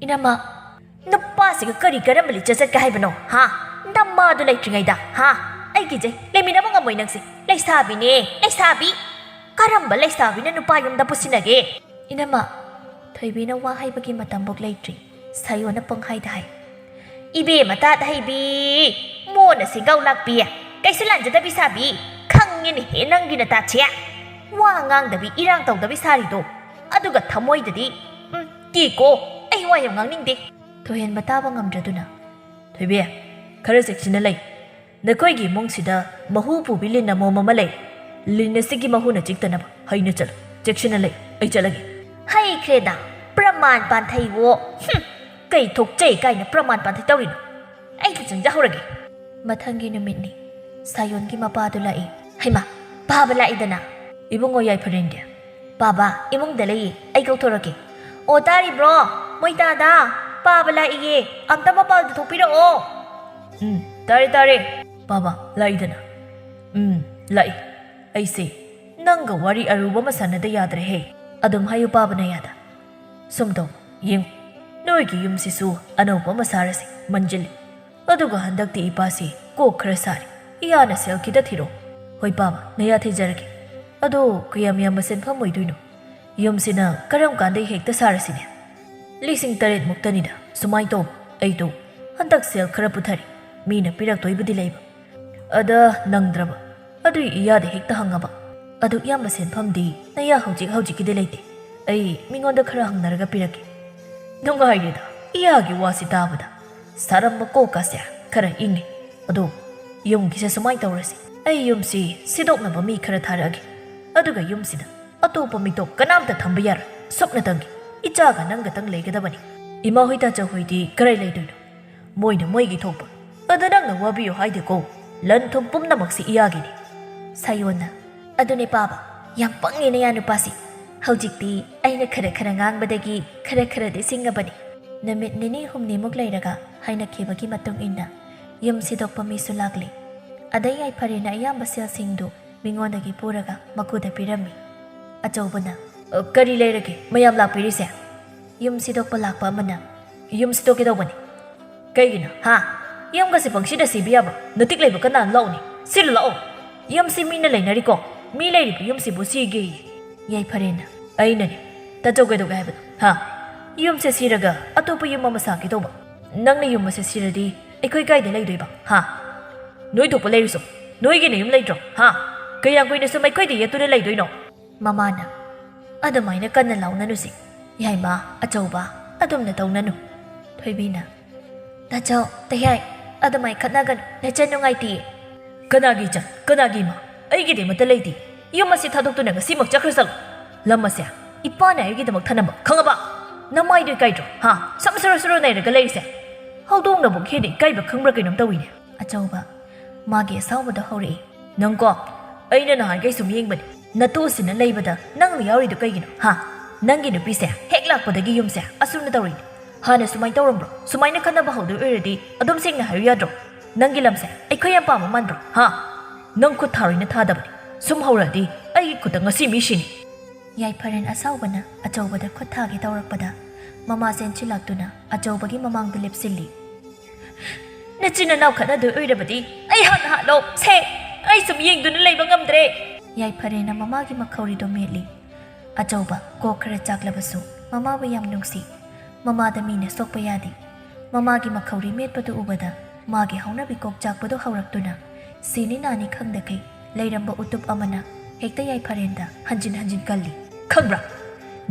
"ꯏꯅꯝꯃ, ꯅꯨꯄꯥꯁꯤꯒ ꯀꯔꯤ ꯀꯔꯝꯕ ꯂꯤꯆꯠ ꯆꯠꯀꯦ ꯍꯥꯏꯕꯅꯣ, ꯍꯥ? ꯅꯃꯥꯗꯨ ꯂꯩꯇ꯭ꯔꯤꯉꯩꯗ, ꯍꯥ? ꯑꯩ ꯀꯤꯖꯩ, ꯂꯩꯃꯤꯟꯅꯕ ꯉꯝꯃꯣꯏ ꯅꯪꯁꯦ꯫ ꯂꯩꯁꯥꯕꯤꯅꯦ, ꯂꯩꯁꯥꯕꯤ! ꯀꯔꯝꯕ ꯂꯩꯁꯥꯕꯤꯅ ꯅꯨꯄꯥ ꯌꯨꯝꯗ ꯄꯨꯁꯤꯟꯅꯒꯦ?" "ꯏꯅꯝꯃ," ꯊꯣꯏꯕꯤꯅ ꯋꯥ ꯍꯥꯏꯕꯒꯤ ꯃꯇꯝꯕꯨꯛ ꯂꯩꯇ꯭ꯔꯤ꯫ ꯁꯥꯌꯣꯟꯅ ꯄꯪꯍꯥꯏꯗ ꯍꯥꯏ꯫ "ꯏꯕꯦꯝꯃ ꯇꯥꯠ ꯍꯩꯕꯤ, ꯃꯣꯟꯅ ꯁꯦꯡꯒꯥꯎ ꯂꯥꯛꯄꯤ, ꯀꯩꯁꯨ ꯂꯥꯟꯖꯗꯕꯤ ꯁꯥꯕꯤ, ꯈꯪꯉꯦꯅꯦꯍꯦ ꯅꯪꯒꯤ ꯅꯇꯥꯠꯁꯦ꯫ ꯋꯥ ꯉꯥꯡꯗꯕꯤ, ꯏꯔꯥꯡ ꯇꯧꯗꯕꯤ ꯁꯥꯔꯤꯗꯣ? ꯑꯗꯨꯒ ꯊꯃꯣꯏꯗꯗꯤ, ꯎꯝ, ꯀꯤꯀꯣ, ꯑꯩ ꯋꯥ ꯌꯥꯝ ꯉꯥꯡꯅꯤꯡꯗꯦ꯫ ꯊꯣꯏꯍꯦꯟꯕ ꯇꯥꯕ ꯉꯝꯗ꯭ꯔꯗꯨꯅ, "ꯊꯣꯏꯕꯤ, ꯈꯔ ꯆꯦꯛꯁꯤꯟꯅ ꯂꯩ꯫ ꯅꯈꯣꯏꯒꯤ ꯏꯃꯨꯡꯁꯤꯗ ꯃꯍꯨ ꯄꯨꯕꯤ ꯂꯤꯟ ꯑꯃꯣꯝ ꯑꯃ ꯂꯩ꯫ ꯂꯤꯟ ꯑꯁꯤꯒꯤ ꯃꯍꯨꯅ ꯆꯤꯛꯇꯅꯕ ꯍꯩꯅ ꯆꯠꯂꯨ꯫ ꯆꯦꯛꯁꯤꯟꯅ ꯂꯩ, ꯑꯩ ꯆꯠꯂꯒꯦ꯫" ꯍꯩꯈ꯭ꯔꯦꯗ, ꯄ꯭ꯔꯃꯥꯟ ꯄꯥꯟꯊꯩꯋꯣ꯫ ꯍꯨꯝ, ꯀꯩ ꯊꯣꯛꯆꯩ ꯀꯥꯏꯅ ꯄ꯭ꯔꯃꯥꯟ ꯄꯥꯟꯊꯩ ꯇꯧꯔꯤꯅꯣ? ꯑꯩ ꯆꯪꯖꯍꯧꯔꯒꯦ꯫ ꯃꯊꯪꯒꯤ ꯅꯨꯃꯤꯠꯅꯤ꯫ ꯁꯥꯌꯣꯟꯒꯤ ꯃꯄꯥꯗꯨ ꯂꯥꯛꯏ꯫ "ꯍꯩꯃꯥ, ꯄꯥꯕ ꯂꯥꯛꯏꯗꯅ?" "ꯏꯕꯨꯡꯉꯣ ꯌꯥꯏꯐꯔꯦꯟꯗꯤ?" "ꯄꯥꯕ ꯏꯃꯨꯡꯗ ꯂꯩꯌꯦ, ꯑꯩ ꯀꯧꯊꯣꯔꯛꯀꯦ꯫" "ꯑꯣ, ꯇꯥꯔꯤꯕ꯭ꯔꯣ? ꯃꯣꯏ ꯇꯥꯗ, ꯄꯥꯕ ꯂꯥꯛꯏꯌꯦ, ꯑꯝꯇ ꯃꯄꯥꯜꯗ ꯊꯣꯛꯄꯤꯔꯛꯑꯣ꯫" "ꯎꯝ, ꯇꯥꯔꯦ, ꯇꯥꯔꯦ꯫ ꯄꯥꯕ ꯂꯥꯛꯏꯗꯅ?" "ꯎꯝ, ꯂꯥꯛꯏ꯫ ꯑꯩꯁꯦ ꯅꯪꯒ ꯋꯥꯔꯤ ꯑꯔꯨꯕ ꯑꯃ ꯁꯥꯟꯅꯗ ꯌꯥꯗ꯭ꯔꯦꯍꯦ꯫" "ꯑꯗꯨꯝ ꯍꯥꯏꯌꯨ ꯄꯥꯕ ꯅꯌꯥꯗ꯫ ꯁꯨꯝ ꯇꯧ, ꯌꯦꯡꯉꯨ, ꯅꯣꯏꯒꯤ ꯌꯨꯝꯁꯤꯁꯨ ꯑꯅꯧꯕ ꯑꯃ ꯁꯥꯔꯁꯤ, ꯃꯟꯖꯤꯜꯂꯤ꯫ ꯑꯗꯨꯒ ꯍꯟꯗꯛꯇꯤ ꯏꯄꯥꯁꯤ ꯀꯣꯛ ꯈꯔ ꯁꯥꯔꯤ꯫ ꯏꯌꯥꯅ ꯁꯦꯜ ꯈꯤꯇ ꯊꯤꯔꯛꯑꯣ꯫" "ꯍꯣꯏ ꯄꯥꯕ, ꯅꯌꯥ ꯊꯤꯖꯔꯒꯦ꯫ ꯑꯗꯣ ꯀꯌꯥꯝ ꯌꯥꯝꯕ ꯁꯦꯟꯐꯝ ꯑꯣꯏꯗꯣꯏꯅꯣ? ꯌꯨꯝꯁꯤꯅ ꯀꯔꯝ ꯀꯥꯟꯗꯩ ꯍꯦꯛꯇ ꯁꯥꯔꯁꯤꯅꯦ?" "ꯂꯤꯁꯤꯡ ꯇꯔꯦꯠ ꯃꯨꯛꯇꯅꯤꯗ꯫ ꯁꯨꯃꯥꯏꯅ ꯇꯧ, ꯑꯩꯗꯣ ꯍꯟꯗꯛ ꯁꯦꯜ ꯈꯔ ꯄꯨꯊꯔꯤ, ꯃꯤꯅ ꯄꯤꯔꯛꯇꯣꯏꯕꯨꯗꯤ ꯂꯩꯕ, ꯑꯗ ꯅꯪꯗ꯭ꯔꯕ, ꯑꯗꯨꯏ ꯏꯌꯥꯗ ꯍꯦꯛꯇ ꯍꯪꯉꯕ꯫ ꯑꯗꯨꯛ ꯌꯥꯝꯕ ꯁꯦꯟꯐꯝꯗꯤ ꯅꯌꯥ ꯍꯧꯖꯤꯛ ꯍꯧꯖꯤꯛꯀꯤꯗꯤ ꯂꯩꯇꯦ꯫ ꯑꯩ ꯃꯤꯉꯣꯟꯗ ꯈꯔ ꯍꯪꯅꯔꯒ ꯄꯤꯔꯛꯀꯦ꯫" ꯅꯨꯡꯉꯥꯏꯔꯦꯗ, ꯏꯌꯥꯒꯤ ꯋꯥꯁꯤ ꯇꯥꯕꯗ꯫ ꯁꯥꯔꯝꯕ ꯀꯣꯛꯀꯥꯁꯦ ꯈꯔ ꯏꯪꯉꯦ꯫ "ꯑꯗꯣ ꯌꯨꯝꯒꯤꯁꯦ ꯁꯨꯃꯥꯏꯅ ꯇꯧꯔꯁꯤ, ꯑꯩ ꯌꯨꯝꯁꯤ ꯁꯤꯗꯣꯛꯅꯕ ꯃꯤ ꯈꯔ ꯊꯥꯔꯛꯑꯒꯦ, ꯑꯗꯨꯒ ꯌꯨꯝꯁꯤꯗ ꯑꯇꯣꯞꯄ ꯃꯤꯇꯣꯞ ꯀꯅꯥꯝꯇ ꯊꯝꯕ ꯌꯥꯔꯣꯏ꯫ ꯁꯨꯞꯅꯇꯪꯒꯤ ꯏꯆꯥꯒ ꯅꯪꯒꯇꯪ ꯂꯩꯒꯗꯕꯅꯤ꯫ ꯏꯃꯥ ꯍꯣꯏ ꯇꯥꯆꯧ ꯍꯣꯏꯗꯤ ꯀꯔꯥꯏ ꯂꯩꯗꯣꯏꯅꯣ? ꯃꯣꯏꯅ ꯃꯣꯏꯒꯤ ꯊꯣꯛꯄ꯫ ꯑꯗ ꯅꯪꯅ ꯋꯥꯕꯤꯌꯨ ꯍꯥꯏꯗꯦꯀꯣ, ꯂꯟ ꯊꯨꯝ ꯄꯨꯝꯅꯃꯛꯁꯤ ꯏꯌꯥꯒꯤꯅꯤ꯫" ꯁꯥꯌꯣꯟꯅ, "ꯑꯗꯨꯅꯦ ꯄꯥꯕ, ꯌꯥꯝ ꯄꯪꯉꯦ ꯅꯌꯥ ꯅꯨꯄꯥꯁꯤ꯫ ꯍꯧꯖꯤꯛꯇꯤ ꯑꯩꯅ ꯈꯔ ꯈꯔ ꯉꯥꯡꯕꯗꯒꯤ ꯈꯔ ꯈꯔꯗꯤ ꯁꯤꯡꯉꯕꯅꯤ꯫" ꯅꯨꯃꯤꯠ ꯅꯤꯅꯤ ꯍꯨꯝꯅꯤꯃꯨꯛ ꯂꯩꯔꯒ ꯍꯥꯏꯅꯈꯤꯕꯒꯤ ꯃꯇꯨꯡ ꯏꯟꯅ ꯌꯨꯝ ꯁꯤꯗꯣꯛꯄ ꯃꯤꯁꯨ ꯂꯥꯛꯂꯦ꯫ ꯑꯗꯩ ꯌꯥꯏꯐꯔꯦꯅ ꯑꯌꯥꯝꯕ ꯁꯦꯜꯁꯤꯡꯗꯨ ꯃꯤꯉꯣꯟꯗꯒꯤ ꯄꯨꯔꯒ ꯃꯀꯨꯗ ꯄꯤꯔꯝꯃꯤ꯫ ꯑꯆꯧꯕꯅ, "ꯑ, ꯀꯔꯤ ꯂꯩꯔꯒꯦ ꯃꯌꯥꯝ ꯂꯥꯛꯄꯤꯔꯤꯁꯦ?" ꯌꯨꯝ ꯁꯤꯗꯣꯛꯄ ꯂꯥꯛꯄ ꯑꯃꯅ, "ꯌꯨꯝ ꯁꯤꯗꯣꯛꯀꯦ ꯇꯧꯕꯅꯤ꯫" "ꯀꯩꯒꯤꯅꯣ, ꯍꯥ? ꯌꯨꯝꯒꯁꯦ ꯄꯪꯁꯤꯗ ꯁꯤꯕ ꯌꯥꯕ꯭ꯔꯣ? ꯅꯇꯤꯛ ꯂꯩꯕ ꯀꯅꯥꯅ ꯂꯥꯛꯎꯅꯤ? ꯁꯤꯔꯨ ꯂꯥꯛꯑꯣ꯫ ꯌꯨꯝꯁꯤ ꯃꯤꯅ ꯂꯩꯅꯔꯤꯀꯣ꯫ ꯃꯤ ꯂꯩꯔꯤꯕ ꯌꯨꯝꯁꯤꯕꯨ ꯁꯤꯒꯦꯌꯦ꯫" ꯌꯥꯏꯐꯔꯦꯅ, "ꯑꯩꯅꯅꯦ, ꯇꯥꯆꯧ ꯀꯩꯗꯧꯒꯦ ꯍꯥꯏꯕꯅꯣ, ꯍꯥ? ꯌꯨꯝꯁꯦ ꯁꯤꯔꯒ ꯑꯇꯣꯞꯄ ꯌꯨꯝ ꯑꯃ ꯁꯥꯒꯦ ꯇꯧꯕ꯫ ꯅꯪꯅ ꯌꯨꯝ ꯑꯁꯦ ꯁꯤꯔꯗꯤ ꯑꯩꯈꯣꯏ ꯀꯥꯏꯗ ꯂꯩꯗꯣꯏꯕ, ꯍꯥ? ꯅꯣꯏ ꯊꯣꯛꯄ ꯂꯩꯔꯨꯁꯣ꯫ ꯅꯣꯏꯒꯤꯅ ꯌꯨꯝ ꯂꯩꯇ꯭ꯔꯣ, ꯍꯥ?" ꯀꯌꯥꯝ ꯀꯨꯏꯅ ꯁꯨꯝ ꯑꯩꯈꯣꯏꯗ ꯌꯦꯠꯇꯨꯅ ꯂꯩꯗꯣꯏꯅꯣ? ꯃꯃꯥꯅ, "ꯑꯗꯨꯃꯥꯏꯅ ꯀꯟꯅ ꯂꯥꯎꯅꯅꯨꯁꯦ, ꯌꯥꯏꯃ, ꯑꯆꯧꯕ, ꯑꯗꯨꯝꯅ ꯇꯧꯅꯅꯨ꯫" ꯊꯣꯏꯕꯤꯅ, "ꯇꯥꯆꯧ, ꯇꯌꯥꯏ, ꯑꯗꯨꯃꯥꯏ ꯈꯠꯅꯒꯅꯨ, ꯅꯆꯟ ꯅꯨꯡꯉꯥꯏꯇꯦꯌꯦ꯫" "ꯀꯅꯥꯒꯤ ꯏꯆꯟ? ꯀꯅꯥꯒꯤ ꯏꯃꯥ? ꯑꯩꯒꯤꯗꯤ ꯑꯃꯠꯇ ꯂꯩꯇꯦ꯫ ꯌꯨꯝ ꯑꯁꯤ ꯊꯥꯗꯣꯛꯇꯨꯅ ꯉꯁꯤꯃꯛ ꯆꯠꯈ꯭ꯔꯁꯅꯨ꯫ ꯂꯝ ꯑꯁꯦ ꯏꯄꯥꯅ ꯑꯩꯒꯤꯗꯃꯛ ꯊꯅꯝꯕ, ꯈꯪꯉꯕ? ꯅꯃꯥꯏꯗꯣ ꯏꯀꯥꯏꯗ꯭ꯔꯣ, ꯍꯥ? ꯁꯝ ꯁꯨꯔ ꯁꯨꯔ ꯅꯩꯔꯒ ꯂꯩꯔꯤꯁꯦ? ꯍꯧꯗꯣꯡꯅꯕꯨ ꯍꯦꯟꯅ ꯏꯀꯥꯏꯕ ꯈꯪꯕ꯭ꯔꯥ ꯀꯩꯅꯣꯝ ꯇꯧꯏꯅꯦ꯫" ꯑꯆꯧꯕ, ꯃꯥꯒꯤ ꯑꯁꯥꯎꯕꯗꯣ ꯍꯧꯔꯛꯏ꯫ "ꯅꯪꯀꯣ, ꯑꯩꯅ ꯅꯍꯥꯟꯈꯩ ꯁꯨꯝ ꯌꯦꯡꯕꯅꯤ, ꯅꯇꯨꯁꯤꯅ ꯂꯩꯕꯗ ꯅꯪꯅ ꯌꯥꯎꯔꯤꯗꯣ ꯀꯩꯒꯤꯅꯣ, ꯍꯥ? ꯅꯪꯒꯤ ꯅꯨꯄꯤꯁꯦ ꯍꯦꯛ ꯂꯥꯛꯄꯗꯒꯤ ꯌꯨꯝꯁꯦ ꯑꯁꯨꯝꯅ ꯇꯧꯔꯤꯅꯤ꯫ ꯍꯥꯟꯅ ꯁꯨꯃꯥꯏꯅ ꯇꯧꯔꯝꯕ꯭ꯔꯣ? ꯁꯨꯃꯥꯏꯅ ꯈꯠꯅꯕ ꯍꯧꯗꯣꯏ ꯑꯣꯏꯔꯗꯤ ꯑꯗꯨꯝ ꯁꯦꯡꯅ ꯍꯥꯏꯌꯨ ꯌꯥꯗ꯭ꯔꯣ? ꯅꯪꯒꯤ ꯂꯝꯁꯦ ꯑꯩꯈꯣꯏ ꯌꯥꯝ ꯄꯥꯝꯕ ꯃꯥꯟꯕ꯭ꯔꯣ, ꯍꯥ? ꯅꯪ ꯈꯨꯠ ꯊꯥꯔꯣꯏꯅ ꯊꯥꯗꯕꯅꯤ꯫ ꯁꯨꯝ ꯍꯧꯔꯛꯑꯗꯤ ꯑꯩꯒꯤ ꯈꯨꯠꯇ ꯉꯁꯤ ꯃꯤ ꯁꯤꯅꯤ꯫" ꯌꯥꯏꯐꯔꯦꯟ ꯑꯁꯥꯎꯕꯅ ꯑꯆꯧꯕꯗ ꯈꯨꯠ ꯊꯥꯒꯦ ꯇꯧꯔꯛꯄꯗ, ꯃꯃꯥ ꯆꯦꯟꯁꯤꯜꯂꯛꯇꯨꯅ ꯑꯆꯧꯕꯒꯤ ꯃꯃꯥꯡꯗ ꯂꯦꯞꯁꯤꯜꯂꯤ꯫ "ꯅꯆꯤꯟ ꯅꯅꯥꯎ ꯈꯠꯅꯗꯣꯏ ꯑꯣꯏꯔꯕꯗꯤ ꯑꯩ ꯍꯥꯟꯅ ꯍꯥꯠꯂꯣ꯫ ꯁꯦ, ꯑꯩ ꯁꯨꯝ ꯌꯦꯡꯗꯨꯅ ꯂꯩꯕ ꯉꯝꯗ꯭ꯔꯦ꯫" ꯌꯥꯏꯐꯔꯦꯟꯅ ꯃꯃꯥꯒꯤ ꯃꯈꯧꯔꯤꯗꯣ ꯃꯦꯠꯂꯤ꯫ ꯑꯆꯧꯕ, ꯀꯣꯛ ꯈꯔ ꯆꯥꯛꯂꯕꯁꯨ, ꯃꯃꯥꯕꯨ ꯌꯥꯝ ꯅꯨꯡꯁꯤ꯫ ꯃꯃꯥꯗ ꯃꯤꯅ ꯁꯣꯛꯄ ꯌꯥꯗꯦ꯫ ꯃꯃꯥꯒꯤ ꯃꯈꯧꯔꯤ ꯃꯦꯠꯄꯗꯨ ꯎꯕꯗ, ꯃꯥꯒꯤ ꯍꯧꯅꯕꯤ ꯀꯣꯛ ꯆꯥꯛꯄꯗꯨ ꯍꯧꯔꯛꯇꯨꯅ, ꯁꯤꯅꯤ ꯅꯥꯅꯤ ꯈꯪꯗꯈꯩ ꯂꯩꯔꯝꯕ ꯎꯇꯨꯞ ꯑꯃꯅ ꯍꯦꯛꯇ ꯌꯥꯏꯐꯔꯦꯟꯗ ꯍꯟꯖꯤꯟ ꯍꯟꯖꯤꯟ ꯀꯜꯂꯤ꯫ "ꯈꯪꯕ꯭ꯔꯥ?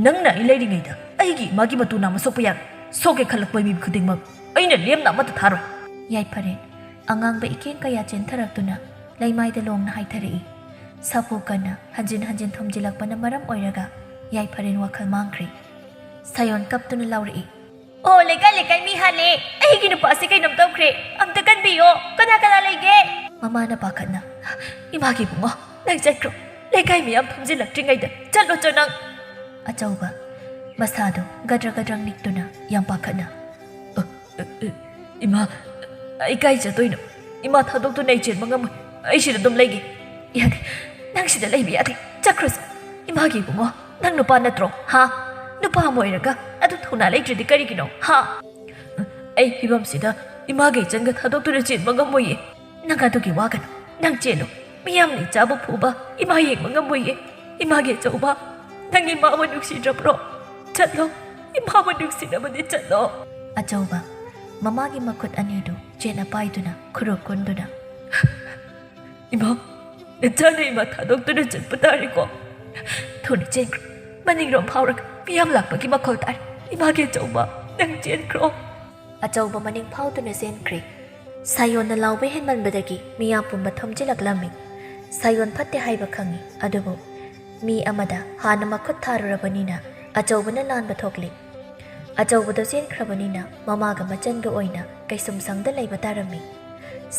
ꯅꯪꯅ ꯑꯩ ꯂꯩꯔꯤꯉꯩꯗ ꯑꯩꯒꯤ ꯏꯃꯥꯒꯤ ꯃꯇꯨ ꯅꯥꯝꯃ ꯁꯣꯛꯄ ꯌꯥꯔꯣꯏ꯫ ꯁꯣꯛꯀꯦ ꯈꯜꯂꯛꯄ ꯃꯤ ꯈꯨꯗꯤꯡꯃꯛ ꯑꯩꯅ ꯂꯦꯝꯅ ꯑꯃꯠꯇ ꯊꯥꯔꯣꯏ꯫" ꯌꯥꯏꯐꯔꯦꯟ ꯑꯉꯥꯡꯕ ꯏꯀꯦꯟ ꯀꯌꯥ ꯆꯦꯟꯊꯔꯛꯇꯨꯅ ꯂꯩꯃꯥꯏꯗ ꯂꯣꯡꯅ ꯍꯥꯏꯊꯔꯛꯏ꯫ ꯁꯥꯐꯨ ꯀꯟꯅ ꯍꯟꯖꯤꯟ ꯍꯟꯖꯤꯟ ꯊꯣꯝꯖꯤꯜꯂꯛꯄꯅ ꯃꯔꯝ ꯑꯣꯏꯔꯒ ꯌꯥꯏꯐꯔꯦꯟ ꯋꯥꯈꯜ ꯃꯥꯡꯈ꯭ꯔꯦ꯫ ꯁꯥꯌꯣꯟ ꯀꯞꯇꯨꯅ ꯂꯥꯎꯔꯛꯏ꯫ "ꯑꯣ, ꯂꯩꯀꯥꯏ ꯂꯩꯀꯥꯏ ꯃꯤ ꯍꯥꯜꯂꯦ꯫ ꯑꯩꯒꯤ ꯅꯨꯄꯥꯁꯤ ꯀꯩꯅꯣꯝ ꯇꯧꯈ꯭ꯔꯦ꯫ ꯑꯝꯇ ꯀꯟꯕꯤꯌꯣ꯫ ꯀꯅꯥ ꯀꯅꯥ ꯂꯩꯒꯦ?" ꯃꯃꯥꯅ ꯄꯥꯈꯠꯅ, "ꯏꯃꯥꯒꯤ ꯏꯕꯨꯡꯉꯣ, ꯅꯪ ꯆꯠꯈ꯭ꯔꯣ꯫ ꯂꯩꯀꯥꯏ ꯃꯤꯌꯥꯝ ꯐꯝꯖꯤꯜꯂꯛꯇ꯭ꯔꯤꯉꯩꯗ ꯆꯠꯂꯣ ꯆꯣ ꯅꯪ꯫" ꯑꯆꯧꯕ, ꯃꯁꯥꯗꯣ ꯒꯗ꯭ꯔ ꯒꯗ꯭ꯔꯪ ꯅꯤꯛꯇꯨꯅ ꯌꯥꯝ ꯄꯥꯈꯠꯅ, "ꯑ, ꯑ, ꯑ, ꯏꯃꯥ, ꯑꯩ ꯀꯥꯏ ꯆꯠꯇꯣꯏꯅꯣ? ꯏꯃꯥ ꯊꯥꯗꯣꯛꯇꯨꯅ ꯑꯩ ꯆꯦꯟꯕ ꯉꯝꯃꯣꯏ꯫ ꯑꯩ ꯁꯤꯗ ꯑꯗꯨꯝ ꯂꯩꯒꯦ꯫" "ꯌꯥꯗꯦ, ꯅꯪ ꯁꯤꯗ ꯂꯩꯕ ꯌꯥꯗꯦ꯫ ꯆꯠꯈ꯭ꯔꯁꯤ꯫" "ꯏꯃꯥꯒꯤ ꯏꯕꯨꯡꯉꯣ, ꯅꯪ ꯅꯨꯄꯥ ꯅꯠꯇ꯭ꯔꯣ? ꯍꯥ? ꯅꯨꯄꯥ ꯑꯃ ꯑꯣꯏꯔꯒ ꯑꯗꯨ ꯊꯧꯅꯥ ꯂꯩꯇ꯭ꯔꯤꯗꯤ ꯀꯔꯤꯒꯤꯅꯣ? ꯍꯥ?" "ꯑꯩ ꯐꯤꯕꯝꯁꯤꯗ ꯏꯃꯥꯒ ꯏꯆꯟꯒ ꯊꯥꯗꯣꯛꯇꯨꯅ ꯆꯦꯟꯕ ꯉꯝꯃꯣꯏꯌꯦ꯫" "ꯅꯪ ꯑꯗꯨꯒꯤ ꯋꯥꯒꯅꯨ꯫ ꯅꯪ ꯆꯦꯜꯂꯨ꯫ ꯃꯤꯌꯥꯝꯅ ꯏꯆꯥꯕꯨ ꯐꯨꯕ ꯏꯃꯥ ꯌꯦꯡꯕ ꯉꯝꯃꯣꯏꯌꯦ꯫ ꯏꯃꯥꯒꯤ ꯑꯆꯧꯕ, ꯅꯪ ꯏꯃꯥꯕꯨ ꯅꯨꯡꯁꯤꯗ꯭ꯔꯕ꯭ꯔꯣ? ꯆꯠꯂꯣ꯫ ꯏꯃꯥꯕꯨ ꯅꯨꯡꯁꯤꯅꯕꯗꯤ ꯆꯠꯂꯣ꯫" ꯑꯆꯧꯕ, ꯃꯃꯥꯒꯤ ꯃꯈꯨꯠ ꯑꯅꯤꯗꯨ ꯆꯦꯠꯅ ꯄꯥꯏꯗꯨꯅ ꯈꯨꯔꯨ ꯀꯨꯟꯗꯨꯅ, "ꯏꯃꯥ, ꯏꯆꯥꯅ ꯏꯃꯥ ꯊꯥꯗꯣꯛꯇꯨꯅ ꯆꯠꯄ ꯇꯥꯔꯦꯀꯣ꯫ ꯊꯨꯅ ꯆꯦꯟꯈ꯭ꯔꯣ꯫ ꯃꯅꯤꯡꯔꯣꯝ ꯐꯥꯎꯔꯒ ꯃꯤꯌꯥꯝ ꯂꯥꯛꯄꯒꯤ ꯃꯈꯣꯜ ꯇꯥꯔꯦ꯫ ꯏꯃꯥꯒꯤ ꯑꯆꯧꯕ, ꯅꯪ ꯆꯦꯟꯈ꯭ꯔꯣ꯫ ꯑꯆꯧꯕ ꯃꯅꯤꯡ ꯐꯥꯎꯗꯨꯅ ꯆꯦꯟꯈ꯭ꯔꯦ꯫ ꯁꯥꯌꯣꯟꯅ ꯂꯥꯎꯕ ꯍꯦꯟꯃꯟꯕꯗꯒꯤ ꯃꯤꯌꯥꯝ ꯄꯨꯝꯕ ꯊꯣꯝꯖꯤꯜꯂꯛꯂꯝꯃꯤ꯫ ꯁꯥꯌꯣꯟ ꯐꯠꯇꯦ ꯍꯥꯏꯕ ꯈꯪꯏ, ꯑꯗꯨꯕꯨ ꯃꯤ ꯑꯃꯗ ꯍꯥꯟꯅ ꯃꯈꯨꯠ ꯊꯥꯔꯨꯔꯕꯅꯤꯅ ꯑꯆꯧꯕꯅ ꯂꯥꯟꯕ ꯊꯣꯛꯂꯤ꯫ ꯑꯆꯧꯕꯗꯣ ꯆꯦꯟꯈ꯭ꯔꯕꯅꯤꯅ ꯃꯃꯥꯒ ꯃꯆꯟꯒ ꯑꯣꯏꯅ ꯀꯩꯁꯨꯝꯁꯪꯗ ꯂꯩꯕ ꯇꯥꯔꯝꯃꯤ꯫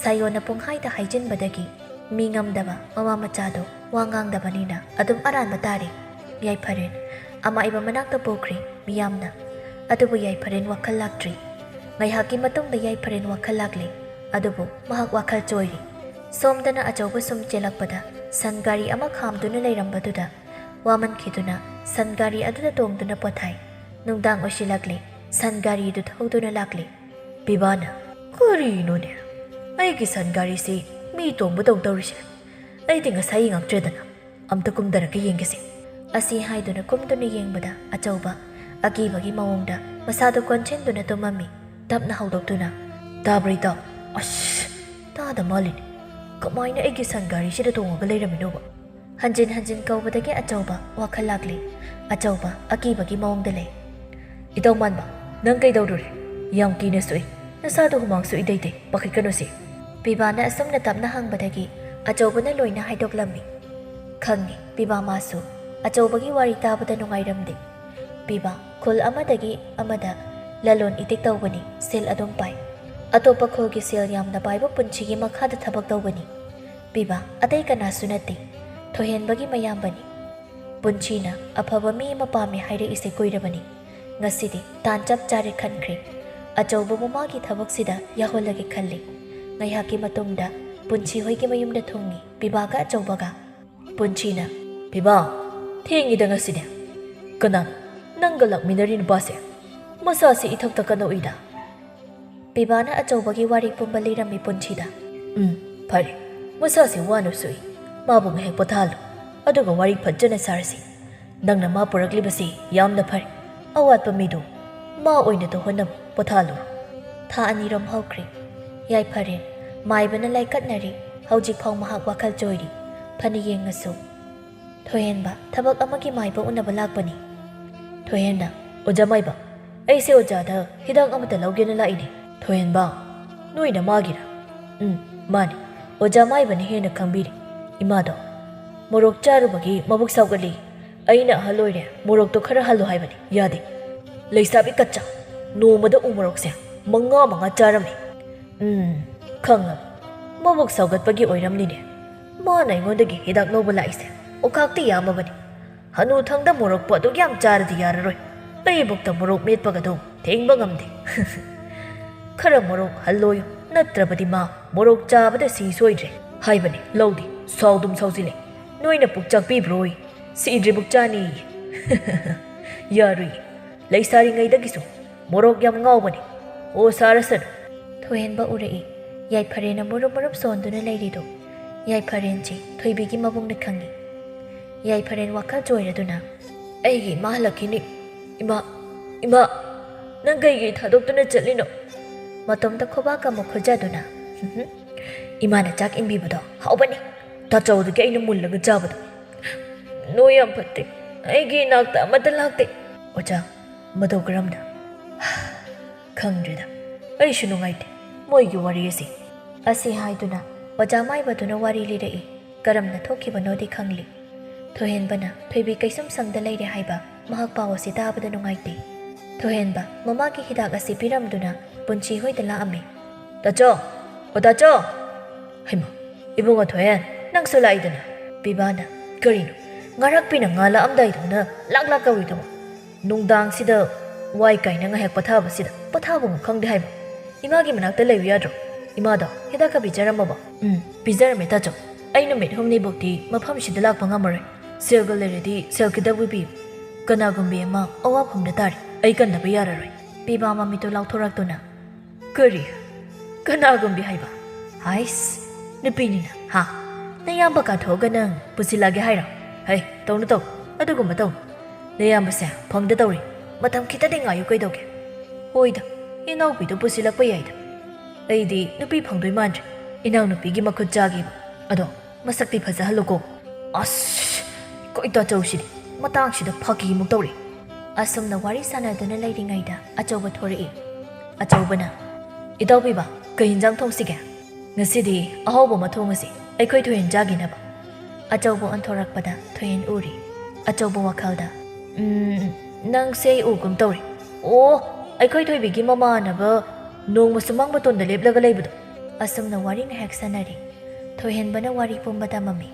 ꯁꯥꯌꯣꯟꯅ ꯄꯨꯡꯍꯥꯏꯗ ꯍꯥꯏꯖꯤꯟꯕꯗꯒꯤ ꯃꯤ ꯉꯝꯗꯕ ꯃꯃꯥ ꯃꯆꯥꯗꯣ ꯋꯥ ꯉꯥꯡꯗꯕꯅꯤꯅ ꯑꯗꯨꯝ ꯑꯔꯥꯟꯕ ꯇꯥꯔꯦ꯫ ꯌꯥꯏꯐꯔꯦꯟ ꯑꯃꯥꯏꯕ ꯃꯅꯥꯛꯇ ꯄꯨꯈ꯭ꯔꯦ ꯃꯤꯌꯥꯝꯅ꯫ ꯑꯗꯨꯕꯨ ꯌꯥꯏꯐꯔꯦꯟ ꯋꯥꯈꯜ ꯂꯥꯛꯇ꯭ꯔꯤ꯫ ꯉꯥꯏꯍꯥꯛꯀꯤ ꯃꯇꯨꯡꯗ ꯌꯥꯏꯐꯔꯦꯟ ꯋꯥꯈꯜ ꯂꯥꯛꯂꯦ꯫ ꯑꯗꯨꯕꯨ ꯃꯍꯥꯛ ꯋꯥꯈꯜ ꯆꯣꯏꯔꯤ꯫ ꯁꯣꯝꯗꯅ ꯑꯆꯧꯕ ꯁꯨꯝ ꯆꯦꯜꯂꯛꯄꯗ ꯁꯟ ꯒꯥꯔꯤ ꯑꯃ ꯈꯥꯝꯗꯨꯅ ꯂꯩꯔꯝꯕꯗꯨꯗ ꯋꯥꯃꯟꯈꯤꯗꯨꯅ ꯁꯟ ꯒꯥꯔꯤ ꯑꯗꯨꯗ ꯇꯣꯡꯗꯨꯅ ꯄꯣꯊꯥꯏ꯫ ꯅꯨꯡꯗꯥꯡ ꯑꯣꯏꯁꯤꯜꯂꯛꯂꯦ꯫ ꯁꯟ ꯒꯥꯔꯤꯗꯨ ꯊꯧꯗꯨꯅ ꯂꯥꯛꯂꯦ꯫ ꯄꯤꯕꯥꯅ, "ꯀꯔꯤꯅꯣꯅꯦ? ꯑꯩꯒꯤ ꯁꯟ ꯒꯥꯔꯤꯁꯤ ꯃꯤ ꯇꯣꯡꯕꯗꯧ ꯇꯧꯔꯤꯁꯦ? ꯑꯩꯗꯤ ꯉꯁꯥꯏ ꯌꯦꯡꯉꯛꯇ꯭ꯔꯦꯗꯅ꯫ ꯑꯝꯇ ꯀꯨꯝꯗꯔꯒ ꯌꯦꯡꯒꯦꯁꯦ꯫" ꯑꯁꯤ ꯍꯥꯏꯗꯨꯅ ꯀꯨꯝꯗꯨꯅ ꯌꯦꯡꯕꯗ ꯑꯆꯧꯕ ꯑꯀꯤꯕꯒꯤ ꯃꯑꯣꯡꯗ ꯃꯁꯥꯗꯨ ꯀꯣꯟꯁꯤꯟꯗꯨꯅ ꯇꯨꯝꯃꯝꯃꯤ꯫ ꯇꯞꯅ ꯍꯧꯗꯣꯛꯇꯨꯅ, "ꯇꯥꯕ꯭ꯔ ꯏꯇꯥꯎ? ꯑꯁ, ꯇꯥꯗ ꯃꯥꯜꯂꯤꯅꯦ꯫ ꯀꯃꯥꯏꯅ ꯑꯩꯒꯤ ꯁꯟ ꯒꯥꯔꯤꯁꯤꯗ ꯇꯣꯡꯉꯒ ꯂꯩꯔꯝꯃꯤꯅꯣꯕ?" ꯍꯟꯖꯤꯟ ꯍꯟꯖꯤꯟ ꯀꯧꯕꯗꯒꯤ ꯑꯆꯧꯕ ꯋꯥꯈꯜ ꯂꯥꯛꯂꯤ꯫ ꯑꯆꯧꯕ ꯑꯀꯤꯕꯒꯤ ꯃꯑꯣꯡꯗ ꯂꯩ꯫ "ꯏꯇꯧ ꯃꯥꯟꯕ, ꯅꯪ ꯀꯩꯗꯧꯔꯨꯔꯦ? ꯌꯥꯝ ꯀꯤꯅ ꯁꯣꯛꯏ꯫ ꯅꯁꯥꯗꯣ ꯍꯨꯃꯥꯡꯁꯨ ꯏꯗꯩ ꯗꯩ, ꯄꯥꯈꯠꯀꯅꯨꯁꯦ꯫" ꯄꯤꯕꯥꯅ ꯑꯁꯨꯝꯅ ꯇꯞꯅ ꯍꯪꯕꯗꯒꯤ ꯑꯆꯧꯕꯅ ꯂꯣꯏꯅ ꯍꯥꯏꯗꯣꯛꯂꯝꯃꯤ꯫ ꯈꯪꯉꯤ, ꯄꯤꯕꯥ ꯃꯥꯁꯨ ꯑꯆꯧꯕꯒꯤ ꯋꯥꯔꯤ ꯇꯥꯕꯗ ꯅꯨꯡꯉꯥꯏꯔꯝꯗꯦ꯫ ꯄꯤꯕꯥ ꯈꯨꯜ ꯑꯃꯗꯒꯤ ꯑꯃꯗ ꯂꯂꯣꯟ ꯏꯇꯤꯛ ꯇꯧꯕꯅꯤ, ꯁꯦꯜ ꯑꯗꯨꯝ ꯄꯥꯏ꯫ ꯑꯇꯣꯞꯄ ꯈꯨꯜꯒꯤ ꯁꯦꯜ ꯌꯥꯝꯅ ꯄꯥꯏꯕ ꯄꯨꯟꯁꯤꯒꯤ ꯃꯈꯥꯗ ꯊꯕꯛ ꯇꯧꯕꯅꯤ꯫ ꯄꯤꯕꯥ ꯑꯇꯩ ꯀꯅꯥꯁꯨ ꯅꯠꯇꯦ, ꯊꯣꯏꯍꯦꯟꯕꯒꯤ ꯃꯌꯥꯝꯕꯅꯤ꯫ ꯄꯨꯟꯁꯤꯅ ꯑꯐꯕ ꯃꯤ ꯑꯃ ꯄꯥꯝꯃꯤ ꯍꯥꯏꯔꯛꯏꯁꯦ ꯀꯨꯏꯔꯕꯅꯤ꯫ ꯉꯁꯤꯗꯤ ꯇꯥꯟ ꯆꯞ ꯆꯥꯔꯦ ꯈꯟꯈ꯭ꯔꯦ꯫ ꯑꯆꯧꯕꯕꯨ ꯃꯥꯒꯤ ꯊꯕꯛꯁꯤꯗ ꯌꯥꯎꯍꯜꯂꯒꯦ ꯈꯜꯂꯤ꯫ ꯉꯥꯏꯍꯥꯛꯀꯤ ꯃꯇꯨꯡꯗ ꯄꯨꯟꯁꯤ ꯍꯣꯏꯒꯤ ꯃꯌꯨꯝꯗ ꯊꯨꯡꯉꯤ ꯄꯤꯕꯥꯒ ꯑꯆꯧꯕꯒ꯫ ꯄꯨꯟꯁꯤꯅ, "ꯄꯤꯕꯥ, ꯊꯦꯡꯉꯤꯗ ꯉꯁꯤꯗꯤ꯫ ꯀꯅꯥꯅꯣ ꯅꯪꯒ ꯂꯥꯛꯃꯤꯟꯅꯔꯤ ꯅꯨꯄꯥꯁꯦ? ꯃꯁꯥꯁꯤ ꯏꯊꯛ ꯊꯛꯀꯠꯅ ꯎꯏꯗ꯫" ꯄꯤꯕꯥꯅ ꯑꯆꯧꯕꯒꯤ ꯋꯥꯔꯤ ꯄꯨꯝꯕ ꯂꯤꯔꯝꯃꯤ ꯄꯨꯟꯁꯤꯗ꯫ "ꯎꯝ, ꯐꯔꯦ꯫ ꯃꯁꯥꯁꯤ ꯋꯥꯅ ꯁꯨꯏ꯫ ꯃꯥꯕꯨ ꯉꯥꯏꯍꯥꯛ ꯄꯣꯊꯥꯍꯜꯂꯨ꯫ ꯑꯗꯨꯒ ꯋꯥꯔꯤ ꯐꯖꯅ ꯁꯥꯔꯁꯤ꯫ ꯅꯪꯅ ꯃꯥ ꯄꯨꯔꯛꯂꯤꯕꯁꯤ ꯌꯥꯝꯅ ꯐꯔꯦ꯫ ꯑꯋꯥꯠꯄ ꯃꯤꯗꯨ ꯃꯥ ꯑꯣꯏꯅ ꯇꯧꯍꯟꯅꯕ ꯄꯣꯊꯥꯍꯜꯂꯨ꯫" ꯊꯥ ꯑꯅꯤꯔꯣꯝ ꯍꯧꯈ꯭ꯔꯦ꯫ ꯌꯥꯏꯐꯔꯦ꯫ ꯃꯥꯏꯕꯅ ꯂꯥꯏꯀꯠꯅꯔꯤ꯫ ꯍꯧꯖꯤꯛ ꯐꯥꯎ ꯃꯍꯥꯛ ꯋꯥꯈꯜ ꯆꯣꯏꯔꯤ꯫ ꯐꯅ ꯌꯦꯡꯉꯁꯨ꯫ ꯊꯣꯏꯍꯦꯟꯕ ꯊꯕꯛ ꯑꯃꯒꯤ ꯃꯥꯏꯕ ꯎꯅꯕ ꯂꯥꯛꯄꯅꯤ꯫ ꯊꯣꯏꯍꯦꯟꯅ, "ꯑꯣꯖꯥ ꯃꯥꯏꯕ, ꯑꯩꯁꯦ ꯑꯣꯖꯥꯗ ꯍꯤꯗꯥꯛ ꯑꯃꯇ ꯂꯧꯒꯦꯅ ꯂꯥꯛꯏꯅꯦ꯫" ꯊꯣꯏꯍꯦꯟꯕ, "ꯅꯣꯏꯅ ꯃꯥꯒꯤꯔ?" "ꯎꯝ, ꯃꯥꯅꯤ꯫ ꯑꯣꯖꯥ ꯃꯥꯏꯕꯅ ꯍꯦꯟꯅ ꯈꯪꯕꯤꯔꯦ꯫ ꯏꯃꯥꯗꯣ ꯃꯣꯔꯣꯛ ꯆꯥꯔꯨꯕꯒꯤ ꯃꯕꯨꯛ ꯁꯥꯎꯒꯠꯂꯤ꯫ ꯑꯩꯅ ꯑꯍꯜ ꯑꯣꯏꯔꯦ, ꯃꯣꯔꯣꯛꯇꯣ ꯈꯔ ꯍꯜꯂꯣ ꯍꯥꯏꯕꯅꯤ, ꯌꯥꯗꯦ꯫ ꯂꯩꯁꯥꯕꯤ ꯀꯆꯥ, ꯅꯣꯡꯃꯗ ꯎ ꯃꯣꯔꯣꯛꯁꯦ ꯃꯉꯥ ꯃꯉꯥ ꯆꯥꯔꯝꯃꯤ꯫" "ꯎꯝ, ꯈꯪꯉꯕ꯫ ꯃꯕꯨꯛ ꯁꯥꯎꯒꯠꯄꯒꯤ ꯑꯣꯏꯔꯝꯅꯤꯅꯦ꯫ ꯃꯥꯅ ꯑꯩꯉꯣꯟꯗꯒꯤ ꯍꯤꯗꯥꯛ ꯂꯧꯕ ꯂꯥꯛꯏꯁꯦ꯫ ꯑꯣꯈꯥꯛꯇꯤ ꯌꯥꯝꯃꯕꯅꯤ꯫ ꯍꯅꯨꯊꯪꯗ ꯃꯣꯔꯣꯛꯄꯨ ꯑꯗꯨꯛ ꯌꯥꯝ ꯆꯥꯔꯗꯤ ꯌꯥꯔꯔꯣꯏ꯫ ꯑꯩꯕꯨꯛꯇ ꯃꯣꯔꯣꯛ ꯃꯦꯠꯄꯒꯗꯣ ꯊꯦꯡꯕ ꯉꯝꯗꯦ꯫" "ꯈꯔ ꯃꯣꯔꯣꯛ ꯍꯜꯂꯣꯌꯨ, ꯅꯠꯇ꯭ꯔꯕꯗꯤ ꯃꯥ ꯃꯣꯔꯣꯛ ꯆꯥꯕꯗ ꯁꯤ ꯁꯣꯏꯗ꯭ꯔꯦ ꯍꯥꯏꯕꯅꯤ꯫ ꯂꯧꯗꯦ, ꯁꯥꯎꯗꯨꯝ ꯁꯥꯎꯖꯤꯜꯂꯦ꯫ ꯅꯣꯏꯅ ꯄꯨꯛ ꯆꯥꯛꯄꯤꯕ꯭ꯔꯣꯏ? ꯁꯤꯗ꯭ꯔꯤꯕꯨꯛ ꯆꯥꯅꯤꯌꯦ꯫" "ꯌꯥꯔꯨꯏ꯫ ꯂꯩꯁꯥꯔꯤꯉꯩꯗꯒꯤꯁꯨ ꯃꯣꯔꯣꯛ ꯌꯥꯝ ꯉꯥꯎꯕꯅꯤ꯫ ꯑꯣ ꯁꯥꯔꯁꯅꯨ꯫" ꯊꯣꯏꯍꯦꯟꯕ ꯎꯔꯛꯏ꯫ ꯌꯥꯏꯐꯔꯦꯟꯅ ꯃꯨꯔꯨꯞ ꯃꯨꯔꯨꯞ ꯁꯣꯟꯗꯨꯅ ꯂꯩꯔꯤꯗꯨ꯫ ꯌꯥꯏꯐꯔꯦꯟꯁꯤ ꯊꯣꯏꯕꯤꯒꯤ ꯃꯕꯨꯡꯅ ꯈꯪꯏ꯫ ꯌꯥꯏꯐꯔꯦꯟ ꯋꯥꯈꯜ ꯆꯣꯏꯔꯗꯨꯅ, "ꯑꯩꯒꯤ ꯏꯃꯥ ꯍꯜꯂꯛꯈꯤꯅꯤ꯫ ꯏꯃꯥ, ꯏꯃꯥ, ꯅꯪ ꯀꯩꯒꯤ ꯊꯥꯗꯣꯛꯇꯨꯅ ꯆꯠꯂꯤꯅꯣ?" ꯃꯇꯣꯝꯇ ꯈꯨꯕꯥꯛ ꯑꯃꯨꯛ ꯈꯨꯖꯗꯨꯅ, "ꯏꯃꯥꯅ ꯆꯥꯛ ꯏꯟꯕꯤꯕꯗꯣ ꯍꯥꯎꯕꯅꯤ꯫ ꯇꯥꯆꯧꯗꯒꯤ ꯑꯩꯅ ꯃꯨꯜꯂꯒ ꯆꯥꯕꯗꯣ꯫ ꯅꯣꯏ ꯌꯥꯝ ꯐꯠꯇꯦ꯫ ꯑꯩꯒꯤ ꯏꯅꯥꯛꯇ ꯑꯃꯠꯇ ꯂꯥꯛꯇꯦ꯫" "ꯑꯣꯖꯥ, ꯃꯇꯧ ꯀꯔꯝꯅ?" "ꯈꯪꯗ꯭ꯔꯦꯗ꯫ ꯑꯩꯁꯨ ꯅꯨꯡꯉꯥꯏꯇꯦ ꯃꯣꯏꯒꯤ ꯋꯥꯔꯤ ꯑꯁꯤ꯫" ꯑꯁꯤ ꯍꯥꯏꯗꯨꯅ ꯑꯣꯖꯥ ꯃꯥꯏꯕꯗꯨꯅ ꯋꯥꯔꯤ ꯂꯤꯔꯛꯏ꯫ ꯀꯔꯝꯅ ꯊꯣꯛꯈꯤꯕꯅꯣꯗꯤ ꯈꯪꯂꯤ꯫ ꯊꯣꯏꯍꯦꯟꯕꯅ ꯊꯣꯏꯕꯤ ꯀꯩꯁꯨꯝ ꯁꯪꯗ ꯂꯩꯔꯦ ꯍꯥꯏꯕ ꯃꯍꯥꯛ ꯄꯥꯎ ꯑꯁꯤ ꯇꯥꯕꯗ ꯅꯨꯡꯉꯥꯏꯇꯦ꯫ ꯊꯣꯏꯍꯦꯟꯕ ꯃꯃꯥꯒꯤ ꯍꯤꯗꯥꯛ ꯑꯁꯤ ꯄꯤꯔꯝꯗꯨꯅ ꯄꯨꯟꯁꯤ ꯍꯣꯏꯗ ꯂꯥꯛꯑꯝꯃꯤ꯫ "ꯇꯥꯆꯧ! ꯑꯣ ꯇꯥꯆꯧ!" "ꯍꯩꯃꯥ, ꯏꯕꯨꯡꯉꯣ ꯊꯣꯏꯍꯦꯟ, ꯅꯪꯁꯨ ꯂꯥꯛꯏꯗꯅ?" ꯄꯤꯕꯥꯅ, "ꯀꯔꯤꯅꯣ, ꯉꯥꯔꯥꯛꯄꯤꯅ ꯉꯥ ꯂꯥꯛꯑꯝꯗꯥꯏꯗꯧꯅ ꯂꯥꯛ ꯂꯥꯛ ꯀꯧꯔꯤꯗꯨꯕꯨ? ꯅꯨꯡꯗꯥꯡꯁꯤꯗ ꯋꯥꯏ ꯀꯥꯏꯅ ꯉꯥꯏꯍꯥꯛ ꯄꯣꯊꯥꯕꯁꯤꯗ ꯄꯣꯊꯥꯐꯝ ꯈꯪꯗꯦ ꯍꯥꯏꯕ꯫ ꯏꯃꯥꯒꯤ ꯃꯅꯥꯛꯇ ꯂꯩꯌꯨ ꯌꯥꯗ꯭ꯔꯣ? ꯏꯃꯥꯗꯣ ꯍꯤꯗꯥꯛꯀ ꯄꯤꯖꯔꯝꯃꯕꯣ?" "ꯎꯝ, ꯄꯤꯖꯔꯝꯃꯦ ꯇꯥꯆꯧ꯫ ꯑꯩ ꯅꯨꯃꯤꯠ ꯍꯨꯝꯅꯤꯕꯨꯛꯇꯤ ꯃꯐꯝꯁꯤꯗ ꯂꯥꯛꯄ ꯉꯝꯃꯔꯣꯏ꯫ ꯁꯦꯜꯒ ꯂꯩꯔꯗꯤ ꯁꯦꯜ ꯈꯤꯇꯕꯨ ꯄꯤꯌꯨ꯫ ꯀꯅꯥꯒꯨꯝꯕꯤ ꯑꯃ ꯑꯋꯥꯐꯝꯗ ꯇꯥꯔꯤ꯫ ꯑꯩ ꯀꯟꯗꯕ ꯌꯥꯔꯔꯣꯏ꯫" ꯄꯤꯕꯥ ꯃꯃꯤꯠꯇꯨ ꯂꯥꯎꯊꯣꯔꯛꯇꯨꯅ, "ꯀꯔꯤ? ꯀꯅꯥꯒꯨꯝꯕꯤ ꯍꯥꯏꯕ? ꯍꯥꯏꯁ, ꯅꯨꯄꯤꯅꯤꯅ, ꯍꯥ? ꯅꯌꯥꯝꯕ ꯀꯥꯊꯣꯛꯑꯒ ꯅꯪ ꯄꯨꯁꯤꯜꯂꯛꯑꯒꯦ ꯍꯥꯏꯔꯣ? ꯍꯩ, ꯇꯧꯅꯨ ꯇꯧ, ꯑꯗꯨꯒꯨꯝꯕ ꯇꯧ꯫ ꯅꯌꯥꯝꯕꯁꯦ ꯐꯪꯗ ꯇꯧꯔꯤ꯫ ꯃꯇꯝ ꯈꯤꯇꯗꯤ ꯉꯥꯏꯌꯨ ꯀꯩꯗꯧꯒꯦ?" "ꯍꯣꯏꯗ, ꯏꯅꯥꯎꯄꯤꯗꯨ ꯄꯨꯁꯤꯜꯂꯛꯄ ꯌꯥꯏꯗ꯫ ꯑꯩꯗꯤ ꯅꯨꯄꯤ ꯐꯪꯗꯣꯏ ꯃꯥꯟꯗ꯭ꯔꯦ, ꯏꯅꯥꯎꯅꯨꯄꯤꯒꯤ ꯃꯈꯨꯠ ꯆꯥꯒꯦꯕ꯫ ꯑꯗꯣ ꯃꯁꯛꯇꯤ ꯐꯖꯍꯜꯂꯨꯀꯣ꯫ ꯑꯁ, ꯀꯣꯏ ꯇꯥꯆꯧꯁꯤꯗꯤ ꯃꯇꯥꯡꯁꯤꯗ ꯐꯥꯒꯤꯃꯨꯛ ꯇꯧꯔꯤ꯫ ꯑꯁꯨꯝꯅ ꯋꯥꯔꯤ ꯁꯥꯟꯅꯗꯨꯅ ꯂꯩꯔꯤꯉꯩꯗ ꯑꯆꯧꯕ ꯊꯣꯔꯛꯏ꯫ ꯑꯆꯧꯕꯅ, "ꯏꯇꯥꯎꯕꯤꯕ, ꯀꯩ ꯏꯟꯖꯥꯡ ꯊꯣꯡꯁꯤꯒꯦ?" "ꯉꯁꯤꯗꯤ ꯑꯍꯥꯎꯕ ꯑꯃ ꯊꯣꯡꯉꯁꯤ, ꯑꯩꯈꯣꯏ ꯊꯣꯏꯍꯦꯟ ꯆꯥꯈꯤꯅꯕ꯫" ꯑꯆꯧꯕ ꯑꯣꯟꯊꯣꯔꯛꯄꯗ ꯊꯣꯏꯍꯦꯟ ꯎꯔꯤ꯫ ꯑꯆꯧꯕ ꯋꯥꯈꯜꯗ, "ꯎꯝ, ꯅꯪꯁꯦ ꯑꯩ ꯎꯒꯨꯝ ꯇꯧꯔꯦ꯫ ꯑꯣ, ꯑꯩꯈꯣꯏ ꯊꯣꯏꯕꯤꯒꯤ ꯃꯃꯥꯟꯅꯕ ꯅꯣꯡꯃ ꯁꯨꯃꯥꯡ ꯃꯇꯣꯟꯗ ꯂꯦꯞꯂꯒ ꯂꯩꯕꯗꯣ꯫" ꯑꯁꯨꯝꯅ ꯋꯥꯔꯤ ꯉꯥꯏꯍꯥꯛ ꯁꯥꯟꯅꯔꯤ꯫ ꯊꯣꯏꯍꯦꯟꯕꯅ ꯋꯥꯔꯤ ꯄꯨꯝꯕ ꯇꯝꯃꯝꯃꯤ꯫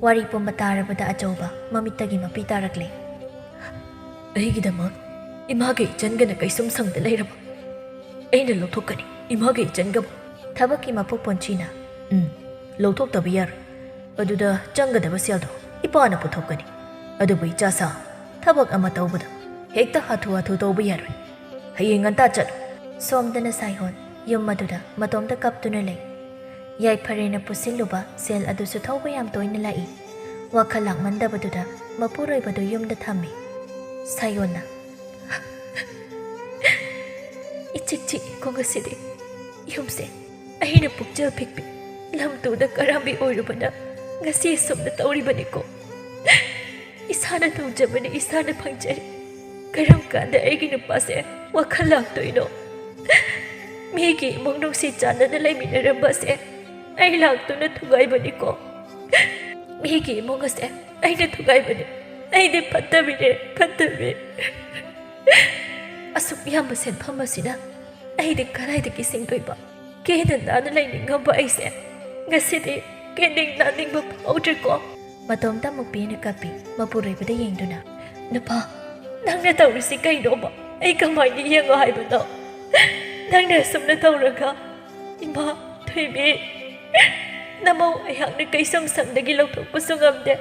ꯋꯥꯔꯤ ꯄꯨꯝꯕ ꯇꯥꯔꯕꯗ ꯑꯆꯧꯕ ꯃꯃꯤꯠꯇꯒꯤ ꯃꯄꯤ ꯇꯥꯔꯛꯂꯦ꯫ "ꯑꯩꯒꯤꯗꯃꯛ ꯏꯃꯥꯒ ꯏꯆꯟꯒꯅ ꯀꯩꯁꯨꯝ ꯁꯪꯗ ꯂꯩꯔꯕ ꯑꯩꯅ ꯂꯧꯊꯣꯛꯀꯅꯤ, ꯏꯃꯥꯒ ꯏꯆꯟꯒꯕꯨ꯫" ꯊꯕꯛꯀꯤ ꯃꯄꯨ ꯄꯣꯟꯆꯤꯅ, "ꯎꯝ, ꯂꯧꯊꯣꯛꯇꯕ ꯌꯥꯔꯣꯏ꯫ ꯑꯗꯨꯗ ꯆꯪꯒꯗꯕ ꯁꯦꯜꯗꯣ ꯏꯄꯥꯅ ꯄꯨꯊꯣꯛꯀꯅꯤ꯫ ꯑꯗꯨꯕꯨ ꯏꯆꯥꯁꯥ, ꯊꯕꯛ ꯑꯃ ꯇꯧꯕꯗ ꯍꯦꯛꯇ ꯍꯥꯊꯨ ꯍꯥꯊꯨ ꯇꯧꯕ ꯌꯥꯔꯣꯏ꯫ ꯍꯌꯦꯡ ꯉꯟꯇꯥ ꯆꯠꯂꯨ꯫" ꯁꯣꯝꯗꯅ ꯁꯥꯏꯍꯣꯟ ꯌꯨꯝ ꯑꯗꯨꯗ ꯃꯇꯣꯝꯇ ꯀꯞꯇꯨꯅ ꯂꯩ꯫ ꯌꯥꯏꯐꯔꯦꯅ ꯄꯨꯁꯤꯜꯂꯨꯕ ꯁꯦꯜ ꯑꯗꯨꯁꯨ ꯊꯧꯕ ꯌꯥꯝ ꯇꯣꯏꯅ ꯂꯥꯛꯏ꯫ ꯋꯥꯈꯜ ꯂꯥꯛꯃꯟꯗꯕꯗꯨꯗ ꯃꯄꯨꯔꯣꯏꯕꯗꯨ ꯌꯨꯝꯗ ꯊꯝꯃꯤ꯫ ꯁꯥꯏꯌꯣꯟꯅ, "ꯏꯆꯤꯛ ꯆꯤꯛꯏꯀꯣ ꯉꯁꯤꯗꯤ꯫ ꯌꯨꯝꯁꯦ ꯑꯩꯅ ꯄꯨꯛꯆꯦꯜ ꯄꯤꯛꯄꯤ, ꯂꯝ ꯇꯨꯗ ꯀꯔꯥꯝꯕꯤ ꯑꯣꯏꯔꯨꯕꯅ ꯉꯁꯤ ꯑꯁꯨꯝꯅ ꯇꯧꯔꯤꯕꯅꯤꯀꯣ꯫ ꯏꯁꯥꯅ ꯇꯧꯖꯕꯅꯤ, ꯏꯁꯥꯅ ꯐꯪꯖꯔꯤ꯫ ꯀꯔꯝ ꯀꯥꯟꯗ ꯑꯩꯒꯤ ꯅꯨꯄꯥꯁꯦ ꯋꯥꯈꯜ ꯂꯥꯛꯇꯣꯏꯅꯣ? ꯃꯤꯒꯤ ꯏꯃꯨꯡ ꯅꯨꯡꯁꯤ ꯆꯥꯟꯅꯅ ꯂꯩꯃꯤꯟꯅꯔꯝꯕꯁꯦ ꯑꯩ ꯂꯥꯛꯇꯨꯅ ꯊꯨꯒꯥꯏꯕꯅꯤꯀꯣ꯫ ꯃꯤꯒꯤ ꯏꯃꯨꯡ ꯑꯁꯦ ꯑꯩꯅ ꯊꯨꯒꯥꯏꯕꯅꯤ꯫ ꯑꯩꯗꯤ ꯐꯠꯇꯕꯤꯅꯦ, ꯐꯠꯇꯕꯤ꯫ ꯑꯁꯨꯛ ꯌꯥꯝꯕ ꯁꯦꯟꯐꯝ ꯑꯁꯤꯅ ꯑꯩꯗꯤ ꯀꯗꯥꯏꯗꯒꯤ ꯁꯤꯡꯗꯣꯏꯕ? ꯀꯦꯅ ꯅꯥꯟꯅ ꯂꯩꯅꯤꯡꯉꯝꯕ ꯑꯩꯁꯦ ꯉꯁꯤꯗꯤ ꯀꯦꯅꯤꯡ ꯅꯥꯅꯤꯡꯕ ꯐꯥꯎꯗ꯭ꯔꯦꯀꯣ꯫" ꯃꯇꯣꯝꯇ ꯑꯃꯨꯛ ꯄꯦꯟꯅ ꯀꯞꯄꯤ, ꯃꯄꯨꯔꯣꯏꯕꯗ ꯌꯦꯡꯗꯨꯅ꯫ "ꯅꯨꯄꯥ, ꯅꯪꯅ ꯇꯧꯔꯤꯁꯤ ꯀꯩꯅꯣꯕ? ꯑꯩ ꯀꯃꯥꯏꯅ ꯌꯦꯡꯉꯣ ꯍꯥꯏꯕꯅꯣ? ꯅꯪꯅ ꯑꯁꯨꯝꯅ ꯇꯧꯔꯒ ꯏꯃꯥ ꯊꯣꯏꯕꯤ, ꯅꯃꯧ ꯑꯩꯍꯥꯛꯅ ꯀꯩꯁꯨꯝꯁꯪꯗꯒꯤ ꯂꯧꯊꯣꯛꯄꯁꯨ ꯉꯝꯗꯦ꯫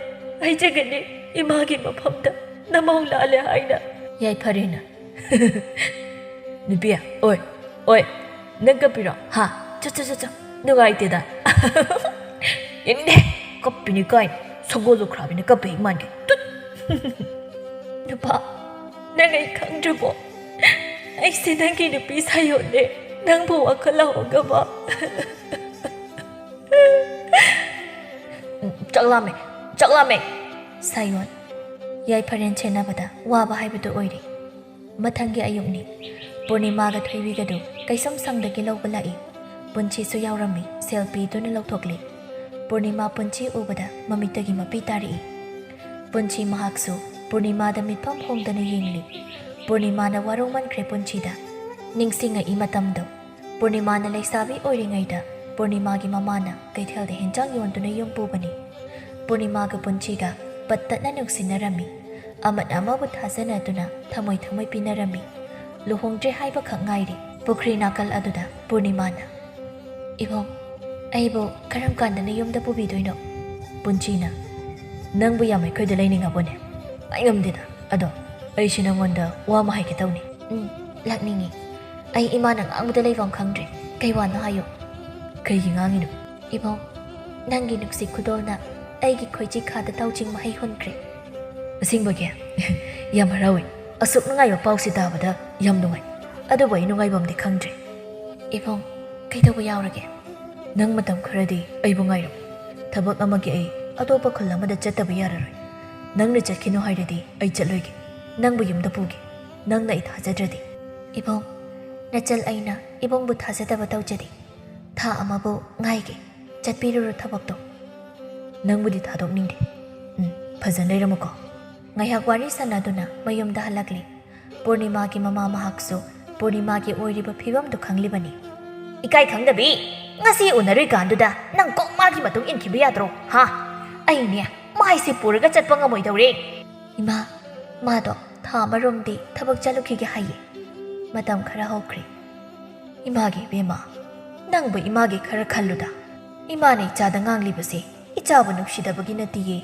ꯍꯥꯏꯖꯒꯅꯤ, ꯏꯃꯥꯒꯤ ꯃꯐꯝꯗ ꯅꯃꯧ ꯂꯥꯜꯂꯦ ꯍꯥꯏꯅ꯫" ꯌꯥꯏꯐꯔꯦꯅ, "ꯅꯨꯄꯤ, ꯑꯣꯏ, ꯑꯣꯏ, ꯅꯪ ꯀꯞꯄꯤꯔꯣ? ꯍꯥ? ꯆꯣ, ꯆꯣ, ꯆꯣ, ꯆꯣ, ꯅꯨꯡꯉꯥꯏꯇꯦꯗ꯫" "ꯌꯦꯡꯅꯤꯡꯗꯦ, ꯀꯞꯄꯤꯅꯤ ꯀꯥꯏꯅ, ꯁꯒꯣꯜ ꯂꯨꯈ꯭ꯔꯥꯕꯤꯅ ꯀꯞꯄꯦ ꯍꯦꯛ ꯃꯥꯟꯒꯦ꯫ ꯇꯨꯠ!" "ꯅꯨꯄꯥ, ꯅꯪ ꯑꯩ ꯈꯪꯗ꯭ꯔꯕꯣ? ꯑꯩꯁꯦ ꯅꯪꯒꯤ ꯅꯨꯄꯤ ꯁꯥꯏꯌꯣꯟꯅꯦ, ꯅꯪꯕꯨ ꯋꯥꯈꯜ ꯂꯥꯎꯍꯧꯒꯕ?" ꯆꯥꯛ ꯂꯥꯝꯃꯦ, ꯆꯥꯛ ꯂꯥꯝꯃꯦ꯫ ꯁꯥꯌꯣꯟ, ꯌꯥꯏꯐꯔꯦꯟ ꯁꯦꯟꯅꯕꯗ ꯋꯥꯕ ꯍꯥꯏꯕꯗꯨ ꯑꯣꯏꯔꯦ꯫ ꯃꯊꯪꯒꯤ ꯑꯌꯨꯛꯅꯤ꯫ ꯄꯨꯔꯅꯤꯃꯥꯒ ꯊꯣꯏꯕꯤꯒꯗꯨ ꯀꯩꯁꯨꯝ ꯁꯪꯗꯒꯤ ꯂꯧꯕ ꯂꯥꯛꯏ꯫ ꯄꯨꯟꯁꯤꯁꯨ ꯌꯥꯎꯔꯝꯃꯤ, ꯁꯦꯜ ꯄꯤꯗꯨꯅ ꯂꯧꯊꯣꯛꯂꯤ꯫ ꯄꯨꯔꯅꯤꯃꯥ ꯄꯨꯟꯁꯤ ꯎꯕꯗ ꯃꯃꯤꯠꯇꯒꯤ ꯃꯄꯤ ꯇꯥꯔꯛꯏ꯫ ꯄꯨꯟꯁꯤ ꯃꯍꯥꯛꯁꯨ ꯄꯨꯔꯅꯤꯃꯥꯗ ꯃꯤꯠꯐꯝ ꯍꯣꯡꯗꯅ ꯌꯦꯡꯂꯤ꯫ ꯄꯨꯔꯅꯤꯃꯥꯅ ꯋꯥꯔꯧꯃꯟꯈ꯭ꯔꯦ ꯄꯨꯟꯁꯤꯗ꯫ ꯅꯤꯡꯁꯤꯡꯉꯛꯏ ꯃꯇꯝꯗꯣ꯫ ꯄꯨꯔꯅꯤꯃꯥꯅ ꯂꯩꯁꯥꯕꯤ ꯑꯣꯏꯔꯤꯉꯩꯗ ꯄꯨꯔꯅꯤꯃꯥꯒꯤ ꯃꯃꯥꯅ ꯀꯩꯊꯦꯜꯗ ꯍꯦꯟꯖꯥꯡ ꯌꯣꯟꯗꯨꯅ ꯌꯨꯝ ꯄꯨꯕꯅꯤ꯫ ꯄꯨꯔꯅꯤꯃꯥꯒ ꯄꯨꯟꯁꯤꯒ ꯄꯠꯇꯠꯅ ꯅꯨꯡꯁꯤꯅꯔꯝꯃꯤ꯫ ꯑꯃꯅ ꯑꯃꯕꯨ ꯊꯥꯖꯅꯗꯨꯅ ꯊꯃꯣꯏ ꯊꯃꯣꯏ ꯄꯤꯅꯔꯝꯃꯤ꯫ ꯂꯨꯍꯣꯡꯗ꯭ꯔꯦ ꯍꯥꯏꯕꯈꯛ ꯉꯥꯏꯔꯤ꯫ ꯄꯨꯈ꯭ꯔꯤ ꯅꯥꯀꯜ ꯑꯗꯨꯗ ꯄꯨꯔꯅꯤꯃꯥꯅ, "ꯏꯕꯨꯡ, ꯑꯩꯕꯨ ꯀꯔꯝ ꯀꯥꯟꯗ ꯅꯌꯨꯝꯗ ꯄꯨꯕꯤꯗꯣꯏꯅꯣ?" ꯄꯨꯟꯁꯤꯅ, "ꯅꯪꯕꯨ ꯌꯥꯝ ꯑꯩꯈꯣꯏꯗ ꯂꯩꯅꯤꯡꯉꯕꯣꯅꯦ? ꯉꯥꯏꯉꯝꯗꯦꯗ꯫ ꯑꯗꯣ ꯑꯩꯁꯦ ꯅꯪꯉꯣꯟꯗ ꯋꯥ ꯑꯃ ꯍꯥꯏꯒꯦ ꯇꯧꯅꯤ꯫" "ꯎꯝ, ꯂꯥꯛꯅꯤꯡꯉꯤ꯫ ꯑꯩ ꯏꯃꯥꯅ ꯉꯥꯡꯕꯗ ꯂꯩꯐꯝ ꯈꯪꯗ꯭ꯔꯦ꯫ ꯀꯩ ꯋꯥꯅꯣ ꯍꯥꯏꯌꯨ꯫" "ꯀꯩꯒꯤ ꯉꯥꯡꯉꯤꯅꯣ?" "ꯏꯕꯨꯡ, ꯅꯪꯒꯤ ꯅꯨꯡꯁꯤ ꯈꯨꯗꯣꯜꯅ ꯑꯩꯒꯤ ꯈꯣꯏꯖꯤ ꯈꯥꯗ ꯇꯥꯎꯖꯤꯡ ꯃꯍꯩ ꯍꯨꯟꯈ꯭ꯔꯦ꯫" "ꯑꯁꯦꯡꯕꯒꯤ? ꯌꯥꯝ ꯍꯔꯥꯎꯏ꯫ ꯑꯁꯨꯛ ꯅꯨꯡꯉꯥꯏꯕ ꯄꯥꯎꯁꯤ ꯇꯥꯕꯗ ꯌꯥꯝ ꯅꯨꯡꯉꯥꯏ꯫ ꯑꯗꯨꯕꯨ ꯑꯩ ꯅꯨꯡꯉꯥꯏꯐꯝꯗꯤ ꯈꯪꯗ꯭ꯔꯦ꯫" "ꯏꯕꯨꯡ, ꯀꯩꯗꯧꯕ ꯌꯥꯎꯔꯒꯦ?" "ꯅꯪ ꯃꯇꯝ ꯈꯔꯗꯤ ꯑꯩꯕꯨ ꯉꯥꯏꯔꯝꯃꯨ꯫ ꯊꯕꯛ ꯑꯃꯒꯤ ꯑꯩ ꯑꯇꯣꯞꯄ ꯈꯨꯜ ꯑꯃꯗ ꯆꯠꯇꯕ ꯌꯥꯔꯔꯣꯏ꯫ ꯅꯪꯅ ꯆꯠꯈꯤꯅꯨ ꯍꯥꯏꯔꯗꯤ ꯑꯩ ꯆꯠꯂꯣꯏꯒꯦ꯫ ꯅꯪꯕꯨ ꯌꯨꯝꯗ ꯄꯨꯒꯦ꯫ ꯅꯪꯅ ꯑꯩ ꯊꯥꯖꯗ꯭ꯔꯗꯤ꯫" "ꯏꯕꯨꯡ, ꯅꯆꯜ ꯑꯩꯅ ꯏꯕꯨꯡꯕꯨ ꯊꯥꯖꯗꯕ ꯇꯧꯖꯗꯦ꯫ ꯊꯥ ꯑꯃꯕꯨ ꯉꯥꯏꯒꯦ꯫ ꯆꯠꯄꯤꯔꯨꯔꯣ ꯊꯕꯛꯇꯣ꯫" "ꯅꯪꯕꯨꯗꯤ ꯊꯥꯗꯣꯛꯅꯤꯡꯗꯦ꯫ ꯎꯝ, ꯐꯖꯅ ꯂꯩꯔꯝꯃꯨꯀꯣ꯫" ꯉꯥꯏꯍꯥꯛ ꯋꯥꯔꯤ ꯁꯥꯟꯅꯗꯨꯅ ꯃꯌꯨꯝꯗ ꯍꯜꯂꯛꯂꯤ꯫ ꯄꯨꯔꯅꯤꯃꯥꯒꯤ ꯃꯃꯥ ꯃꯍꯥꯛꯁꯨ ꯄꯨꯔꯅꯤꯃꯥꯒꯤ ꯑꯣꯏꯔꯤꯕ ꯐꯤꯕꯝꯗꯨ ꯈꯪꯂꯤꯕꯅꯤ꯫ "ꯏꯀꯥꯏ ꯈꯪꯗꯕꯤ, ꯉꯁꯤ ꯎꯅꯔꯨꯏꯀꯥꯟꯗꯨꯗ ꯅꯪ ꯀꯣꯛ ꯃꯥꯒꯤ ꯃꯇꯨꯡ ꯏꯟꯈꯤꯕ ꯌꯥꯗ꯭ꯔꯣ, ꯍꯥ? ꯑꯩꯅꯦ ꯃꯥꯏꯁꯦ ꯄꯨꯔꯒ ꯆꯠꯄ ꯉꯝꯃꯣꯏꯗꯧꯔꯦ꯫" "ꯏꯃꯥ, ꯃꯥꯗꯣ ꯊꯥ ꯑꯃꯔꯣꯝꯗꯤ ꯊꯕꯛ ꯆꯠꯂꯨꯈꯤꯒꯦ ꯍꯥꯏꯌꯦ꯫" ꯃꯇꯝ ꯈꯔ ꯍꯧꯈ꯭ꯔꯦ꯫ "ꯏꯃꯥꯒꯤ ꯏꯕꯦꯝꯃ, ꯅꯪꯕꯨ ꯏꯃꯥꯒꯤ ꯈꯔ ꯈꯜꯂꯨꯗ꯫ ꯏꯃꯥꯅ ꯏꯆꯥꯗ ꯉꯥꯡꯂꯤꯕꯁꯦ ꯏꯆꯥꯕꯨ ꯅꯨꯡꯁꯤꯗꯕꯒꯤ ꯅꯠꯇꯤꯌꯦ꯫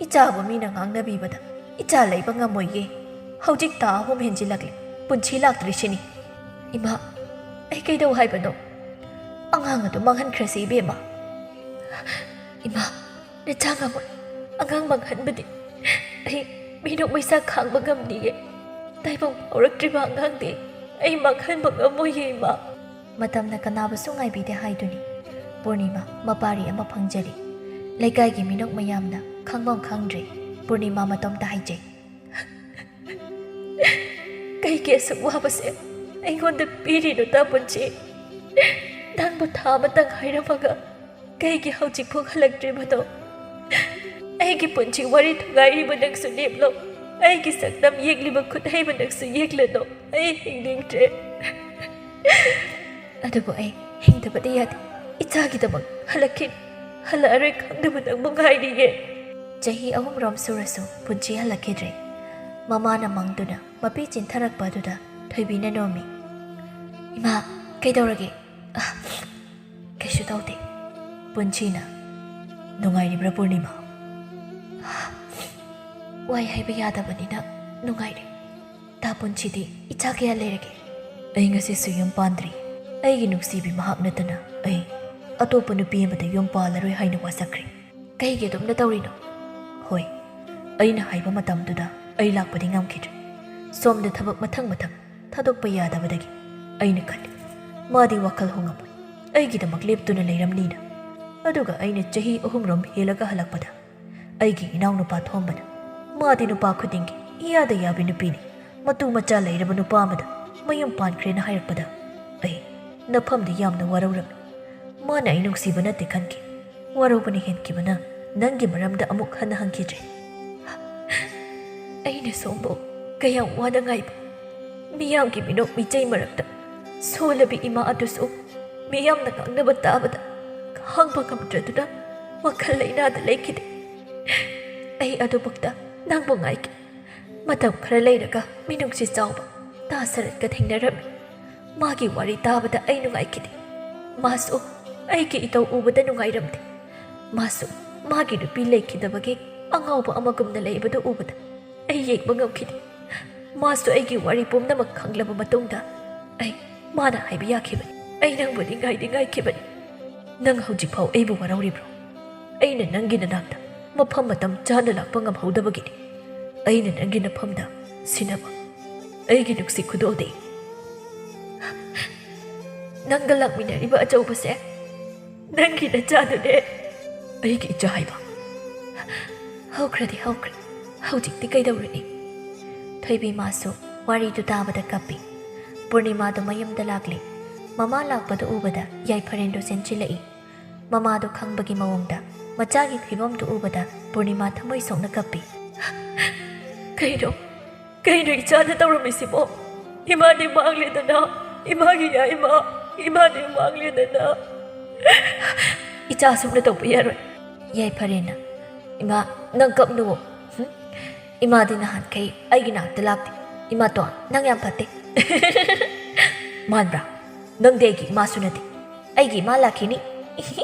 ꯏꯆꯥꯕꯨ ꯃꯤꯅ ꯉꯥꯡꯅꯕꯤꯕꯗ ꯏꯆꯥ ꯂꯩꯕ ꯉꯝꯃꯣꯏꯌꯦ꯫ ꯍꯧꯖꯤꯛ ꯊꯥ ꯑꯍꯨꯝ ꯍꯦꯟꯖꯤꯜꯂꯛꯂꯦ, ꯄꯨꯟꯁꯤ ꯂꯥꯛꯇ꯭ꯔꯤꯁꯤꯅꯤ꯫" "ꯏꯃꯥ, ꯑꯩ ꯀꯩꯗꯧ ꯍꯥꯏꯕꯅꯣ? ꯑꯉꯥꯡ ꯑꯗꯨ ꯃꯥꯡꯍꯟꯈ꯭ꯔꯁꯤ ꯏꯕꯦꯝꯃ꯫" "ꯏꯃꯥ, ꯅꯆꯥ ꯉꯝꯃꯣꯏ꯫ ꯑꯉꯥꯡ ꯃꯥꯡꯍꯟꯕꯗꯤ ꯑꯩ ꯃꯤꯅꯣꯛ ꯃꯩꯁꯥ ꯈꯥꯡꯕ ꯉꯝꯗꯤꯌꯦ꯫ ꯇꯥꯏꯕꯪ ꯐꯥꯎꯔꯛꯇ꯭ꯔꯤꯕ ꯑꯉꯥꯡꯗꯤ ꯑꯩ ꯃꯥꯡꯍꯟꯕ ꯉꯝꯃꯣꯏꯌꯦ ꯏꯃꯥ꯫" ꯃꯇꯝꯅ ꯀꯅꯥꯕꯨꯁꯨ ꯉꯥꯏꯕꯤꯗꯦ ꯍꯥꯏꯗꯨꯅꯤ꯫ ꯄꯨꯔꯅꯤꯃꯥ ꯃꯄꯥꯔꯤ ꯑꯃ ꯐꯪꯖꯔꯤ꯫ ꯂꯩꯀꯥꯏꯒꯤ ꯃꯤꯅꯣꯛ ꯃꯌꯥꯝꯅ ꯈꯪꯐꯝ ꯈꯪꯗ꯭ꯔꯦ꯫ ꯄꯨꯔꯅꯤꯃꯥ ꯃꯇꯣꯝꯇ ꯍꯥꯏꯖꯩ꯫ "ꯀꯩꯒꯤ ꯑꯁꯨꯛ ꯋꯥꯕꯁꯦ ꯑꯩꯉꯣꯟꯗ ꯄꯤꯔꯤꯅꯣ, ꯇꯥ ꯄꯨꯟꯁꯤ? ꯅꯪꯕꯨ ꯊꯥ ꯑꯃꯇꯪ ꯍꯥꯏꯔꯝꯃꯒ ꯀꯩꯒꯤ ꯍꯧꯖꯤꯛꯐꯥꯎ ꯍꯜꯂꯛꯇ꯭ꯔꯤꯕꯅꯣ? ꯑꯩꯒꯤ ꯄꯨꯟꯁꯤ ꯋꯥꯔꯤ ꯊꯨꯒꯥꯏꯔꯤꯕ ꯅꯪꯁꯨ ꯂꯦꯞꯂꯣ꯫ ꯑꯩꯒꯤ ꯁꯛꯇꯝ ꯌꯦꯛꯂꯤꯕ ꯈꯨꯠꯍꯩꯕ ꯅꯪꯁꯨ ꯌꯦꯛꯂꯅꯨ꯫ ꯑꯩ ꯍꯤꯡꯅꯤꯡꯗ꯭ꯔꯦ꯫ ꯑꯗꯨꯕꯨ ꯑꯩ ꯍꯤꯡꯗꯕꯗꯤ ꯌꯥꯗꯦ꯫ ꯏꯆꯥꯒꯤꯗꯃꯛ ꯍꯜꯂꯛꯈꯤꯅꯤ꯫ ꯍꯜꯂꯛꯑꯔꯣꯏ ꯈꯪꯗꯕ ꯅꯪꯕꯨ ꯉꯥꯏꯔꯤꯌꯦ꯫" ꯆꯍꯤ ꯑꯍꯨꯝꯔꯣꯝ ꯁꯨꯔꯁꯨ ꯄꯨꯟꯁꯤ ꯍꯜꯂꯛꯈꯤꯗ꯭ꯔꯦ꯫ ꯃꯃꯥꯅ ꯃꯪꯗꯨꯅ ꯃꯄꯤ ꯆꯤꯟꯊꯔꯛꯄ ꯑꯗꯨꯗ ꯊꯣꯏꯕꯤꯅ ꯅꯣꯝꯃꯤ꯫ "ꯏꯃꯥ, ꯀꯩꯗꯧꯔꯒꯦ?" "ꯑ, ꯀꯩꯁꯨ ꯇꯧꯗꯦ꯫" ꯄꯨꯟꯁꯤꯅ, "ꯅꯨꯡꯉꯥꯏꯔꯤꯕ꯭ꯔꯥ ꯄꯨꯔꯅꯤꯃꯥ?" "ꯋꯥꯏ ꯍꯥꯏꯕ ꯌꯥꯗꯕꯅꯤꯅ ꯅꯨꯡꯉꯥꯏꯔꯤ꯫" "ꯇꯥ ꯄꯨꯟꯁꯤꯗꯤ ꯏꯆꯥ ꯀꯌꯥ ꯂꯩꯔꯒꯦ?" "ꯑꯩ ꯉꯁꯤꯁꯨ ꯌꯨꯝ ꯄꯥꯟꯗ꯭ꯔꯤ꯫ ꯑꯩꯒꯤ ꯅꯨꯡꯁꯤꯕꯤ ꯃꯍꯥꯛ ꯅꯠꯇꯅ ꯑꯩ ꯑꯇꯣꯞꯄ ꯅꯨꯄꯤ ꯑꯃꯗ ꯌꯨꯝ ꯄꯥꯜꯂꯔꯣꯏ ꯍꯥꯏꯅ ꯋꯥꯁꯛꯈ꯭ꯔꯦ꯫" "ꯀꯩꯒꯤ ꯑꯗꯨꯝꯅ ꯇꯧꯔꯤꯅꯣ?" "ꯍꯣꯏ, ꯑꯩꯅ ꯍꯥꯏꯕ ꯃꯇꯝꯗꯨꯗ ꯑꯩ ꯂꯥꯛꯄꯗꯤ ꯉꯝꯈꯤꯗ꯭ꯔꯦ꯫ ꯁꯣꯝꯗ ꯊꯕꯛ ꯃꯊꯪ ꯃꯊꯪ ꯊꯥꯗꯣꯛꯄ ꯌꯥꯗꯕꯗꯒꯤ ꯑꯩꯅ ꯈꯜꯂꯤ, ꯃꯥꯗꯤ ꯋꯥꯈꯜ ꯍꯣꯡꯉꯝꯃꯣꯏ, ꯑꯩꯒꯤꯗꯃꯛ ꯂꯦꯞꯇꯨꯅ ꯂꯩꯔꯝꯅꯤꯅ꯫ ꯑꯗꯨꯒ ꯑꯩꯅ ꯆꯍꯤ ꯑꯍꯨꯝꯔꯣꯝ ꯍꯦꯜꯂꯒ ꯍꯜꯂꯛꯄꯗ ꯑꯩꯒꯤ ꯏꯅꯥꯎꯅꯨꯄꯥ ꯊꯣꯝꯕꯅ, ꯃꯥꯗꯤ ꯅꯨꯄꯥ ꯈꯨꯗꯤꯡꯒꯤ ꯏꯌꯥꯗ ꯌꯥꯕꯤ ꯅꯨꯄꯤꯅꯤ, ꯃꯇꯨ ꯃꯆꯥ ꯂꯩꯔꯕ ꯅꯨꯄꯥ ꯑꯃꯗ ꯃꯌꯨꯝ ꯄꯥꯟꯈ꯭ꯔꯦꯅ ꯍꯥꯏꯔꯛꯄꯗ ꯑꯩ ꯅꯐꯝꯗ ꯌꯥꯝꯅ ꯋꯥꯔꯧꯔꯝꯃꯤ꯫ ꯃꯥꯅ ꯑꯩ ꯅꯨꯡꯁꯤꯕ ꯅꯠꯇꯦ ꯈꯟꯈꯤ꯫ ꯋꯥꯔꯧꯕꯅ ꯍꯦꯟꯈꯤꯕꯅ ꯅꯪꯒꯤ ꯃꯔꯝꯗ ꯑꯃꯨꯛ ꯍꯟꯅ ꯍꯪꯈꯤꯗ꯭ꯔꯦ꯫ ꯑꯩꯅ ꯁꯣꯝꯕꯨ ꯀꯌꯥꯝ ꯋꯥꯅ ꯉꯥꯏꯕ, ꯃꯤꯌꯥꯝꯒꯤ ꯃꯤꯅꯣꯛ ꯃꯤꯆꯩ ꯃꯔꯛꯇ ꯁꯣꯜꯂꯕꯤ ꯏꯃꯥ ꯑꯗꯨꯁꯨ ꯃꯤꯌꯥꯝꯅ ꯉꯥꯡꯅꯕ ꯇꯥꯕꯗ ꯈꯥꯡꯕ ꯉꯝꯗ꯭ꯔꯗꯨꯅ ꯋꯥꯈꯜ ꯂꯩꯅꯥꯗ ꯂꯩꯈꯤꯗꯦ꯫ ꯑꯩ ꯑꯗꯨꯃꯛꯇ ꯅꯪꯕꯨ ꯉꯥꯏꯈꯤ꯫ ꯃꯇꯝ ꯈꯔ ꯂꯩꯔꯒ ꯃꯤꯅꯨꯡꯁꯤ ꯆꯥꯎꯕ ꯇꯥ ꯁꯔꯠꯀ ꯊꯦꯡꯅꯔꯝꯃꯤ꯫ ꯃꯥꯒꯤ ꯋꯥꯔꯤ ꯇꯥꯕꯗ ꯑꯩ ꯅꯨꯡꯉꯥꯏꯈꯤꯗꯦ꯫ ꯃꯥꯁꯨ ꯑꯩꯒꯤ ꯏꯇꯧ ꯎꯕꯗ ꯅꯨꯡꯉꯥꯏꯔꯝꯗꯦ꯫ ꯃꯥꯁꯨ ꯃꯥꯒꯤ ꯅꯨꯄꯤ ꯂꯩꯈꯤꯗꯕꯒꯤ ꯑꯉꯥꯎꯕ ꯑꯃꯒꯨꯝꯅ ꯂꯩꯕꯗꯨ ꯎꯕꯗ ꯑꯩ ꯌꯦꯡꯕ ꯉꯝꯈꯤꯗꯦ꯫ ꯃꯥꯁꯨ ꯑꯩꯒꯤ ꯋꯥꯔꯤ ꯄꯨꯝꯅꯃꯛ ꯈꯪꯂꯕ ꯃꯇꯨꯡꯗ ꯑꯩ ꯃꯥꯅ ꯍꯥꯏꯕ ꯌꯥꯈꯤꯕꯅꯤ꯫ ꯑꯩ ꯅꯪꯕꯨꯗꯤ ꯉꯥꯏꯗꯤ ꯉꯥꯏꯈꯤꯕꯅꯤ꯫ ꯅꯪ ꯍꯧꯖꯤꯛꯐꯥꯎ ꯑꯩꯕꯨ ꯋꯥꯔꯧꯔꯤꯕ꯭ꯔꯣ? ꯑꯩꯅ ꯅꯪꯒꯤ ꯅꯅꯥꯛꯇ ꯃꯐꯝ ꯃꯇꯝ ꯆꯥꯅ ꯂꯥꯛꯄ ꯉꯝꯍꯧꯗꯕꯒꯤꯅꯤ꯫ ꯑꯩꯅ ꯅꯪꯒꯤ ꯅꯐꯝꯗ ꯁꯤꯟꯅꯕ ꯑꯩꯒꯤ ꯅꯨꯡꯁꯤ ꯈꯨꯗꯣꯜꯗꯤ꯫ ꯅꯪꯒ ꯂꯥꯛꯃꯤꯟꯅꯔꯤꯕ ꯑꯆꯧꯕꯁꯦ ꯅꯪꯒꯤ ꯅꯆꯥꯗꯨꯅꯦ꯫ ꯑꯩꯒꯤ ꯏꯆꯥ ꯍꯥꯏꯕ? ꯍꯧꯈ꯭ꯔꯗꯤ ꯍꯧꯈ꯭ꯔꯦ, ꯍꯧꯖꯤꯛꯇꯤ ꯀꯩꯗꯧꯔꯨꯅꯤ? ꯊꯣꯏꯕꯤ ꯃꯥꯁꯨ ꯋꯥꯔꯤꯗꯨ ꯇꯥꯕꯗ ꯀꯞꯄꯤ꯫ ꯄꯨꯔꯅꯤꯃꯥꯗꯨ ꯃꯌꯨꯝꯗ ꯂꯥꯛꯂꯤ꯫ ꯃꯃꯥ ꯂꯥꯛꯄꯗꯨ ꯎꯕꯗ ꯌꯥꯏꯐꯔꯦꯟꯗꯨ ꯆꯦꯟꯁꯤꯜꯂꯛꯏ꯫ ꯃꯃꯥꯗꯨ ꯈꯪꯕꯒꯤ ꯃꯑꯣꯡꯗ ꯃꯆꯥꯒꯤ ꯐꯤꯕꯝꯗꯨ ꯎꯕꯗ ꯄꯨꯔꯅꯤꯃꯥ ꯊꯃꯣꯏ ꯁꯣꯛꯅ ꯀꯞꯄꯤ꯫ "ꯀꯩꯅꯣ? ꯀꯩꯅꯣ ꯏꯆꯥꯅ ꯇꯧꯔꯝꯃꯤꯁꯤꯕꯣ? ꯏꯃꯥꯗꯤ ꯃꯥꯡꯂꯦꯗꯅ, ꯏꯃꯥꯒꯤ ꯌꯥꯏꯃ, ꯏꯃꯥꯗꯤ ꯃꯥꯡꯂꯦꯗꯅ꯫ ꯏꯆꯥ ꯑꯁꯨꯝꯅ ꯇꯧꯕ ꯌꯥꯔꯣꯏ꯫" ꯌꯥꯏꯐꯔꯦꯟꯅ, "ꯏꯃꯥ, ꯅꯪ ꯀꯞꯅꯨꯋꯣ꯫ ꯍꯨꯝ? ꯏꯃꯥꯗꯤ ꯅꯍꯥꯟꯈꯩ ꯑꯩꯒꯤ ꯅꯥꯛꯇ ꯂꯥꯛꯇꯦ꯫ ꯏꯃꯥꯇꯣꯟ, ꯅꯪ ꯌꯥꯝ ꯐꯠꯇꯦ꯫" "ꯃꯥꯟꯕ꯭ꯔꯥ? ꯅꯪꯗꯤ ꯑꯩꯒꯤ ꯏꯃꯥꯁꯨ ꯅꯠꯇꯦ꯫ ꯑꯩꯒꯤ ꯏꯃꯥ ꯂꯥꯛꯈꯤꯅꯤ꯫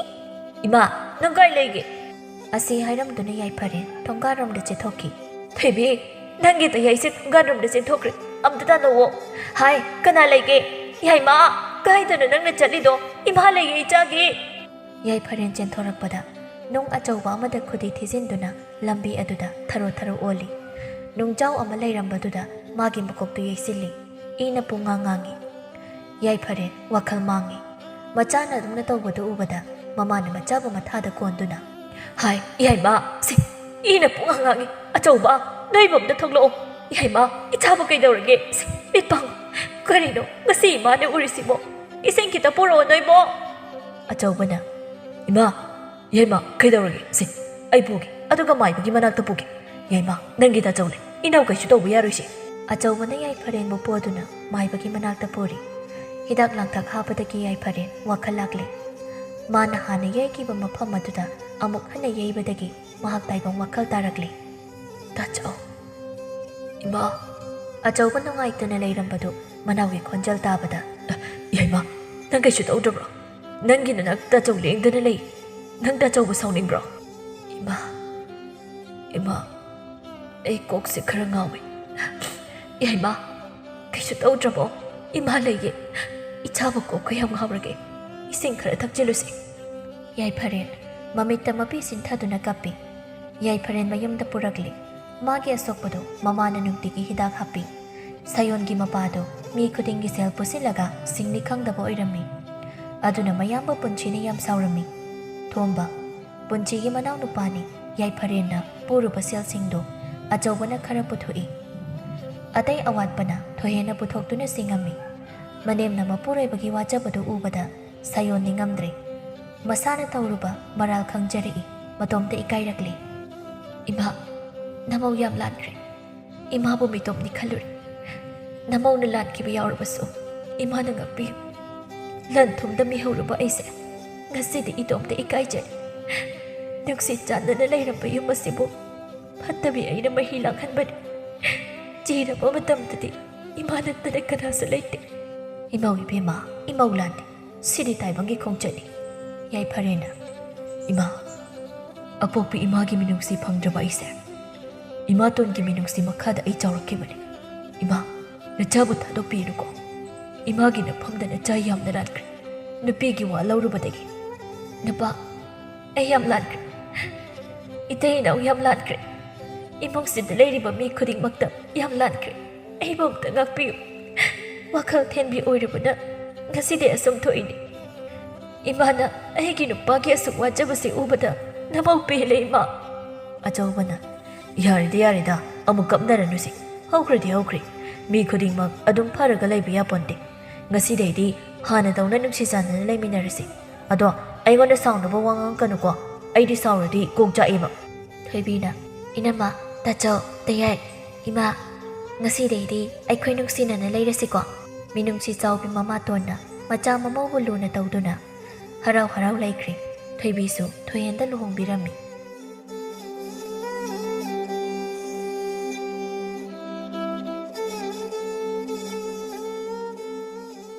ꯏꯃꯥ, ꯅꯪ ꯀꯥꯏ ꯂꯩꯒꯦ?" ꯑꯁꯤ ꯍꯥꯏꯔꯝꯗꯨꯅ ꯌꯥꯏꯐꯔꯦꯟ ꯊꯣꯡꯒꯥꯜꯔꯣꯝꯗ ꯆꯦꯟꯊꯣꯛꯈꯤ꯫ "ꯊꯣꯏꯕꯤ, ꯅꯪꯒꯤ ꯇꯌꯥꯏꯁꯦ ꯊꯣꯡꯒꯥꯜꯔꯣꯝꯗ ꯆꯦꯟꯊꯣꯛꯈ꯭ꯔꯦ꯫ ꯑꯝꯇ ꯇꯥꯟꯅꯧꯋꯣ꯫ ꯍꯥꯏ, ꯀꯅꯥ ꯂꯩꯒꯦ? ꯌꯥꯏꯃ, ꯀꯥꯏꯗꯅꯣ ꯅꯪꯅ ꯆꯠꯂꯤꯗꯣ? ꯏꯃꯥ ꯂꯩꯌꯦ ꯏꯆꯥꯒꯤ꯫" ꯌꯥꯏꯐꯔꯦꯟ ꯆꯦꯟꯊꯣꯔꯛꯄꯗ ꯅꯨꯡ ꯑꯆꯧꯕ ꯑꯃꯗ ꯈꯨꯗꯤ ꯊꯤꯖꯤꯟꯗꯨꯅ ꯂꯝꯕꯤ ꯑꯗꯨꯗ ꯊꯔꯣ ꯊꯔꯣ ꯑꯣꯜꯂꯤ꯫ ꯅꯨꯡꯖꯥꯎ ꯑꯃ ꯂꯩꯔꯝꯕꯗꯨꯗ ꯃꯥꯒꯤ ꯃꯀꯣꯛꯇꯨ ꯌꯩꯁꯤꯜꯂꯤ꯫ ꯏꯅ ꯄꯨꯡꯉꯥꯡ ꯉꯥꯡꯉꯤ꯫ ꯌꯥꯏꯐꯔꯦꯟ ꯋꯥꯈꯜ ꯃꯥꯡꯉꯤ꯫ ꯃꯆꯥꯅ ꯑꯗꯨꯝꯅ ꯇꯧꯕꯗꯨ ꯎꯕꯗ ꯃꯃꯥꯅ ꯃꯆꯥꯕꯨ ꯃꯊꯥꯗ ꯀꯣꯟꯗꯨꯅ, "ꯍꯥꯏ, ꯏꯌꯥꯏꯃ, ꯁꯤ ꯏꯅ ꯄꯨꯡꯉꯥꯡ ꯉꯥꯡꯉꯤ꯫ ꯑꯆꯧꯕ, ꯅꯣꯏ ꯏꯃꯨꯡꯗ ꯊꯣꯛꯂꯛꯑꯣ꯫ ꯏꯌꯥꯏꯃ, ꯏꯆꯥꯕꯨ ꯀꯩꯗꯧꯔꯒꯦ? ꯁꯤ ꯃꯤꯠ ꯄꯥꯡꯉꯨ꯫ ꯀꯔꯤꯅꯣ ꯉꯁꯤ ꯏꯃꯥꯅ ꯎꯔꯤꯁꯤꯕꯣ? ꯏꯁꯤꯡ ꯈꯤꯇ ꯄꯨꯔꯛꯑꯣ ꯅꯣꯏꯕꯣ꯫" ꯑꯆꯧꯕꯅ, "ꯏꯃꯥ, ꯌꯥꯏꯃ, ꯀꯩꯗꯧꯔꯒꯦ? ꯁꯦ, ꯑꯩ ꯄꯨꯒꯦ, ꯑꯗꯨꯒ ꯃꯥꯏꯕꯒꯤ ꯃꯅꯥꯛꯇ ꯄꯨꯒꯦ꯫ ꯌꯥꯏꯃ, ꯅꯪꯒꯤ ꯇꯥꯆꯧꯅꯦ, ꯏꯅꯥꯎ ꯀꯩꯁꯨ ꯇꯧꯕ ꯌꯥꯔꯣꯏꯁꯦ꯫" ꯑꯆꯧꯕꯅ ꯌꯥꯏꯐꯔꯦꯟꯕꯨ ꯄꯣꯗꯨꯅ ꯃꯥꯏꯕꯒꯤ ꯃꯅꯥꯛꯇ ꯄꯨꯔꯤ꯫ ꯍꯤꯗꯥꯛ ꯂꯥꯡꯊꯛ ꯍꯥꯞꯄꯗꯒꯤ ꯌꯥꯏꯐꯔꯦꯟ ꯋꯥꯈꯜ ꯂꯥꯛꯂꯦ꯫ ꯃꯥꯅ ꯍꯥꯟꯅ ꯌꯩꯈꯤꯕ ꯃꯐꯝ ꯑꯗꯨꯗ ꯑꯃꯨꯛ ꯍꯟꯅ ꯌꯩꯕꯗꯒꯤ ꯃꯍꯥꯛ ꯇꯥꯏꯕꯪ ꯋꯥꯈꯜ ꯇꯥꯔꯛꯂꯦ꯫ "ꯇꯥꯆꯧ, ꯏꯃꯥ꯫" ꯑꯆꯧꯕ ꯅꯨꯡꯉꯥꯏꯇꯅ ꯂꯩꯔꯝꯕꯗꯨ ꯃꯅꯥꯎꯒꯤ ꯈꯣꯟꯖꯦꯜ ꯇꯥꯕꯗ, "ꯌꯥꯏꯃ, ꯅꯪ ꯀꯩꯁꯨ ꯇꯧꯗ꯭ꯔꯕ꯭ꯔꯣ? ꯅꯪꯒꯤ ꯅꯅꯥꯛ ꯇꯥꯆꯧ ꯂꯦꯡꯗꯅ ꯂꯩ꯫ ꯅꯪ ꯇꯥꯆꯧꯕꯨ ꯁꯥꯎꯅꯤꯡꯕ꯭ꯔꯣ?" "ꯏꯃꯥ, ꯏꯃꯥ, ꯑꯩ ꯀꯣꯛꯁꯦ ꯈꯔ ꯉꯥꯎꯏ꯫" "ꯌꯥꯏꯃ, ꯀꯩꯁꯨ ꯇꯧꯗ꯭ꯔꯕꯣ? ꯏꯃꯥ ꯂꯩꯌꯦ꯫ ꯏꯆꯥꯕꯨ ꯀꯣꯛꯀ ꯌꯥꯝ ꯉꯥꯎꯔꯒꯦ꯫ ꯏꯁꯤꯡ ꯈꯔ ꯊꯛꯆꯤꯜꯂꯨꯁꯦ꯫" ꯌꯥꯏꯐꯔꯦꯟ ꯃꯃꯤꯠꯇ ꯃꯄꯤ ꯆꯤꯟꯊꯗꯨꯅ ꯀꯞꯄꯤ꯫ ꯌꯥꯏꯐꯔꯦꯟ ꯃꯌꯨꯝꯗ ꯄꯨꯔꯛꯂꯤ꯫ ꯃꯥꯒꯤ ꯑꯁꯣꯛꯄꯗꯨ ꯃꯃꯥꯅ ꯅꯨꯡꯇꯤꯒꯤ ꯍꯤꯗꯥꯛ ꯍꯥꯞꯄꯤ꯫ ꯁꯥꯌꯣꯟꯒꯤ ꯃꯄꯥꯗꯨ ꯃꯤ ꯈꯨꯗꯤꯡꯒꯤ ꯁꯦꯜ ꯄꯨꯁꯤꯜꯂꯒ ꯁꯤꯡꯅꯤ ꯈꯪꯗꯕ ꯑꯣꯏꯔꯝꯃꯤ꯫ ꯑꯗꯨꯅ ꯃꯌꯥꯝꯕ ꯄꯨꯟꯁꯤꯅ ꯌꯥꯝ ꯁꯥꯎꯔꯝꯃꯤ꯫ ꯊꯣꯝꯕ ꯄꯨꯟꯁꯤꯒꯤ ꯃꯅꯥꯎꯅꯨꯄꯥꯅꯤ꯫ ꯌꯥꯏꯐꯔꯦꯟꯅ ꯄꯨꯔꯨꯕ ꯁꯦꯜꯁꯤꯡꯗꯨ ꯑꯆꯧꯕꯅ ꯈꯔ ꯄꯨꯊꯣꯛꯏ꯫ ꯑꯇꯩ ꯑꯋꯥꯠꯄꯅ ꯊꯣꯏꯍꯦꯟꯅ ꯄꯨꯊꯣꯛꯇꯨꯅ ꯁꯤꯡꯉꯝꯃꯤ꯫ ꯃꯅꯦꯝꯅ ꯃꯄꯨꯔꯣꯏꯕꯒꯤ ꯋꯥꯖꯕꯗꯨ ꯎꯕꯗ ꯁꯥꯌꯣꯟ ꯅꯤꯡꯉꯝꯗ꯭ꯔꯦ꯫ ꯃꯁꯥꯅ ꯇꯧꯔꯨꯕ ꯃꯔꯥꯜ ꯈꯪꯖꯔꯛꯏ꯫ ꯃꯇꯣꯝꯇ ꯏꯀꯥꯏꯔꯛꯂꯦ꯫ "ꯏꯃꯥ, ꯅꯃꯧ ꯌꯥꯝ ꯂꯥꯟꯈ꯭ꯔꯦ꯫ ꯏꯃꯥꯕꯨ ꯃꯤꯇꯣꯞꯅꯤ ꯈꯜꯂꯨꯔꯦ꯫ ꯅꯃꯧꯅ ꯂꯥꯟꯈꯤꯕ ꯌꯥꯎꯔꯕꯁꯨ ꯏꯃꯥꯅ ꯉꯥꯛꯄꯤꯌꯨ꯫ ꯂꯟ ꯊꯨꯝꯗ ꯃꯤꯍꯧꯔꯕ ꯑꯩꯁꯦ ꯉꯁꯤꯗꯤ ꯏꯇꯣꯝꯇ ꯏꯀꯥꯏꯖꯔꯦ꯫ ꯅꯨꯡꯁꯤ ꯆꯥꯟꯅꯅ ꯂꯩꯔꯝꯕ ꯌꯨꯝ ꯑꯁꯤꯕꯨ ꯐꯠꯇꯕꯤ ꯑꯩꯅ ꯃꯍꯤ ꯂꯥꯡꯍꯟꯕꯅꯤ꯫ ꯆꯤꯔꯕ ꯃꯇꯝꯗꯗꯤ ꯏꯃꯥ ꯅꯠꯇꯅ ꯀꯅꯥꯁꯨ ꯂꯩꯇꯦ꯫" "ꯏꯃꯧ ꯏꯕꯦꯝꯃ, ꯏꯃꯧ ꯂꯥꯟꯗꯦ꯫ ꯁꯤꯗꯤ ꯇꯥꯏꯕꯪꯒꯤ ꯈꯣꯡꯆꯠꯅꯤ꯫" ꯌꯥꯏꯐꯔꯦꯟꯅ, "ꯏꯃꯥ, ꯑꯄꯣꯛꯄꯤ ꯏꯃꯥꯒꯤ ꯃꯤꯅꯨꯡꯁꯤ ꯐꯪꯗ꯭ꯔꯕ ꯑꯩꯁꯦ ꯏꯃꯥꯇꯣꯟꯒꯤ ꯃꯤꯅꯨꯡꯁꯤ ꯃꯈꯥꯗ ꯑꯩ ꯆꯥꯎꯔꯛꯈꯤꯕꯅꯤ꯫ ꯏꯃꯥ, ꯅꯆꯥꯕꯨ ꯊꯥꯗꯣꯛꯄꯤꯔꯨꯀꯣ꯫ ꯏꯃꯥꯒꯤ ꯅꯐꯝꯗ ꯅꯆꯥ ꯌꯥꯝꯅ ꯂꯥꯟꯈ꯭ꯔꯦ꯫ ꯅꯨꯄꯤꯒꯤ ꯋꯥ ꯂꯧꯔꯨꯕꯗꯒꯤ꯫ ꯅꯨꯄꯥ, ꯑꯩ ꯌꯥꯝ ꯂꯥꯟꯈ꯭ꯔꯦ꯫ ꯏꯇꯩ ꯏꯅꯥꯎ ꯌꯥꯝ ꯂꯥꯟꯈ꯭ꯔꯦ꯫ ꯏꯃꯨꯡꯁꯤꯗ ꯂꯩꯔꯤꯕ ꯃꯤ ꯈꯨꯗꯤꯡꯃꯛꯇ ꯌꯥꯝ ꯂꯥꯟꯈ꯭ꯔꯦ꯫ ꯑꯩꯕꯨ ꯑꯝꯇ ꯉꯥꯛꯄꯤꯌꯨ꯫ ꯋꯥꯈꯜ ꯊꯦꯟꯕꯤ ꯑꯣꯏꯔꯨꯕꯅ ꯉꯁꯤꯗꯤ ꯑꯁꯨꯝ ꯊꯣꯛꯏꯅꯤ꯫ ꯏꯃꯥꯅ ꯑꯩꯒꯤ ꯅꯨꯄꯥꯒꯤ ꯑꯁꯨꯛ ꯋꯥꯖꯕꯁꯤ ꯎꯕꯗ ꯅꯃꯧ ꯄꯦꯜꯂꯦ, ꯏꯃꯥ꯫" ꯑꯆꯧꯕꯅ, "ꯌꯥꯔꯦꯗ, ꯌꯥꯔꯦꯗ, ꯑꯃꯨꯛ ꯀꯞꯅꯔꯅꯨꯁꯦ꯫ ꯍꯧꯈ꯭ꯔꯗꯤ ꯍꯧꯈ꯭ꯔꯦ꯫ ꯃꯤ ꯈꯨꯗꯤꯡꯃꯛ ꯑꯗꯨꯝ ꯐꯔꯒ ꯂꯩꯕ ꯌꯥꯄꯣꯟꯇꯦ꯫ ꯉꯁꯤꯗꯩꯗꯤ ꯍꯥꯟꯅꯗꯧꯅ ꯅꯨꯡꯁꯤ ꯆꯥꯟꯅꯅ ꯂꯩꯃꯤꯟꯅꯔꯁꯤ꯫ ꯑꯗꯣ ꯑꯩꯉꯣꯟꯗ ꯁꯥꯎꯅꯕ ꯋꯥ ꯉꯥꯡꯉꯛꯀꯅꯨꯀꯣ꯫ ꯑꯩꯗꯤ ꯁꯥꯎꯔꯗꯤ ꯀꯣꯛ ꯆꯥꯛꯑꯦꯕ꯫" ꯊꯣꯏꯕꯤꯅ, "ꯏꯅꯝꯃ, ꯇꯥꯆꯧ, ꯇꯌꯥꯏ, ꯏꯃꯥ, ꯉꯁꯤꯗꯩꯗꯤ ꯑꯩꯈꯣꯏ ꯅꯨꯡꯁꯤꯅꯅ ꯂꯩꯔꯁꯤꯀꯣ꯫" ꯃꯤꯅꯨꯡꯁꯤ ꯆꯥꯎꯕꯤ ꯃꯃꯥꯇꯣꯟꯅ ꯃꯆꯥ ꯃꯃꯧꯕꯨ ꯂꯨꯅ ꯇꯧꯗꯨꯅ ꯍꯔꯥꯎ ꯍꯔꯥꯎ ꯂꯩꯈ꯭ꯔꯦ꯫ ꯊꯣꯏꯕꯤꯁꯨ ꯊꯣꯏꯍꯦꯟꯗ ꯂꯨꯍꯣꯡꯕꯤꯔꯝꯃꯤ꯫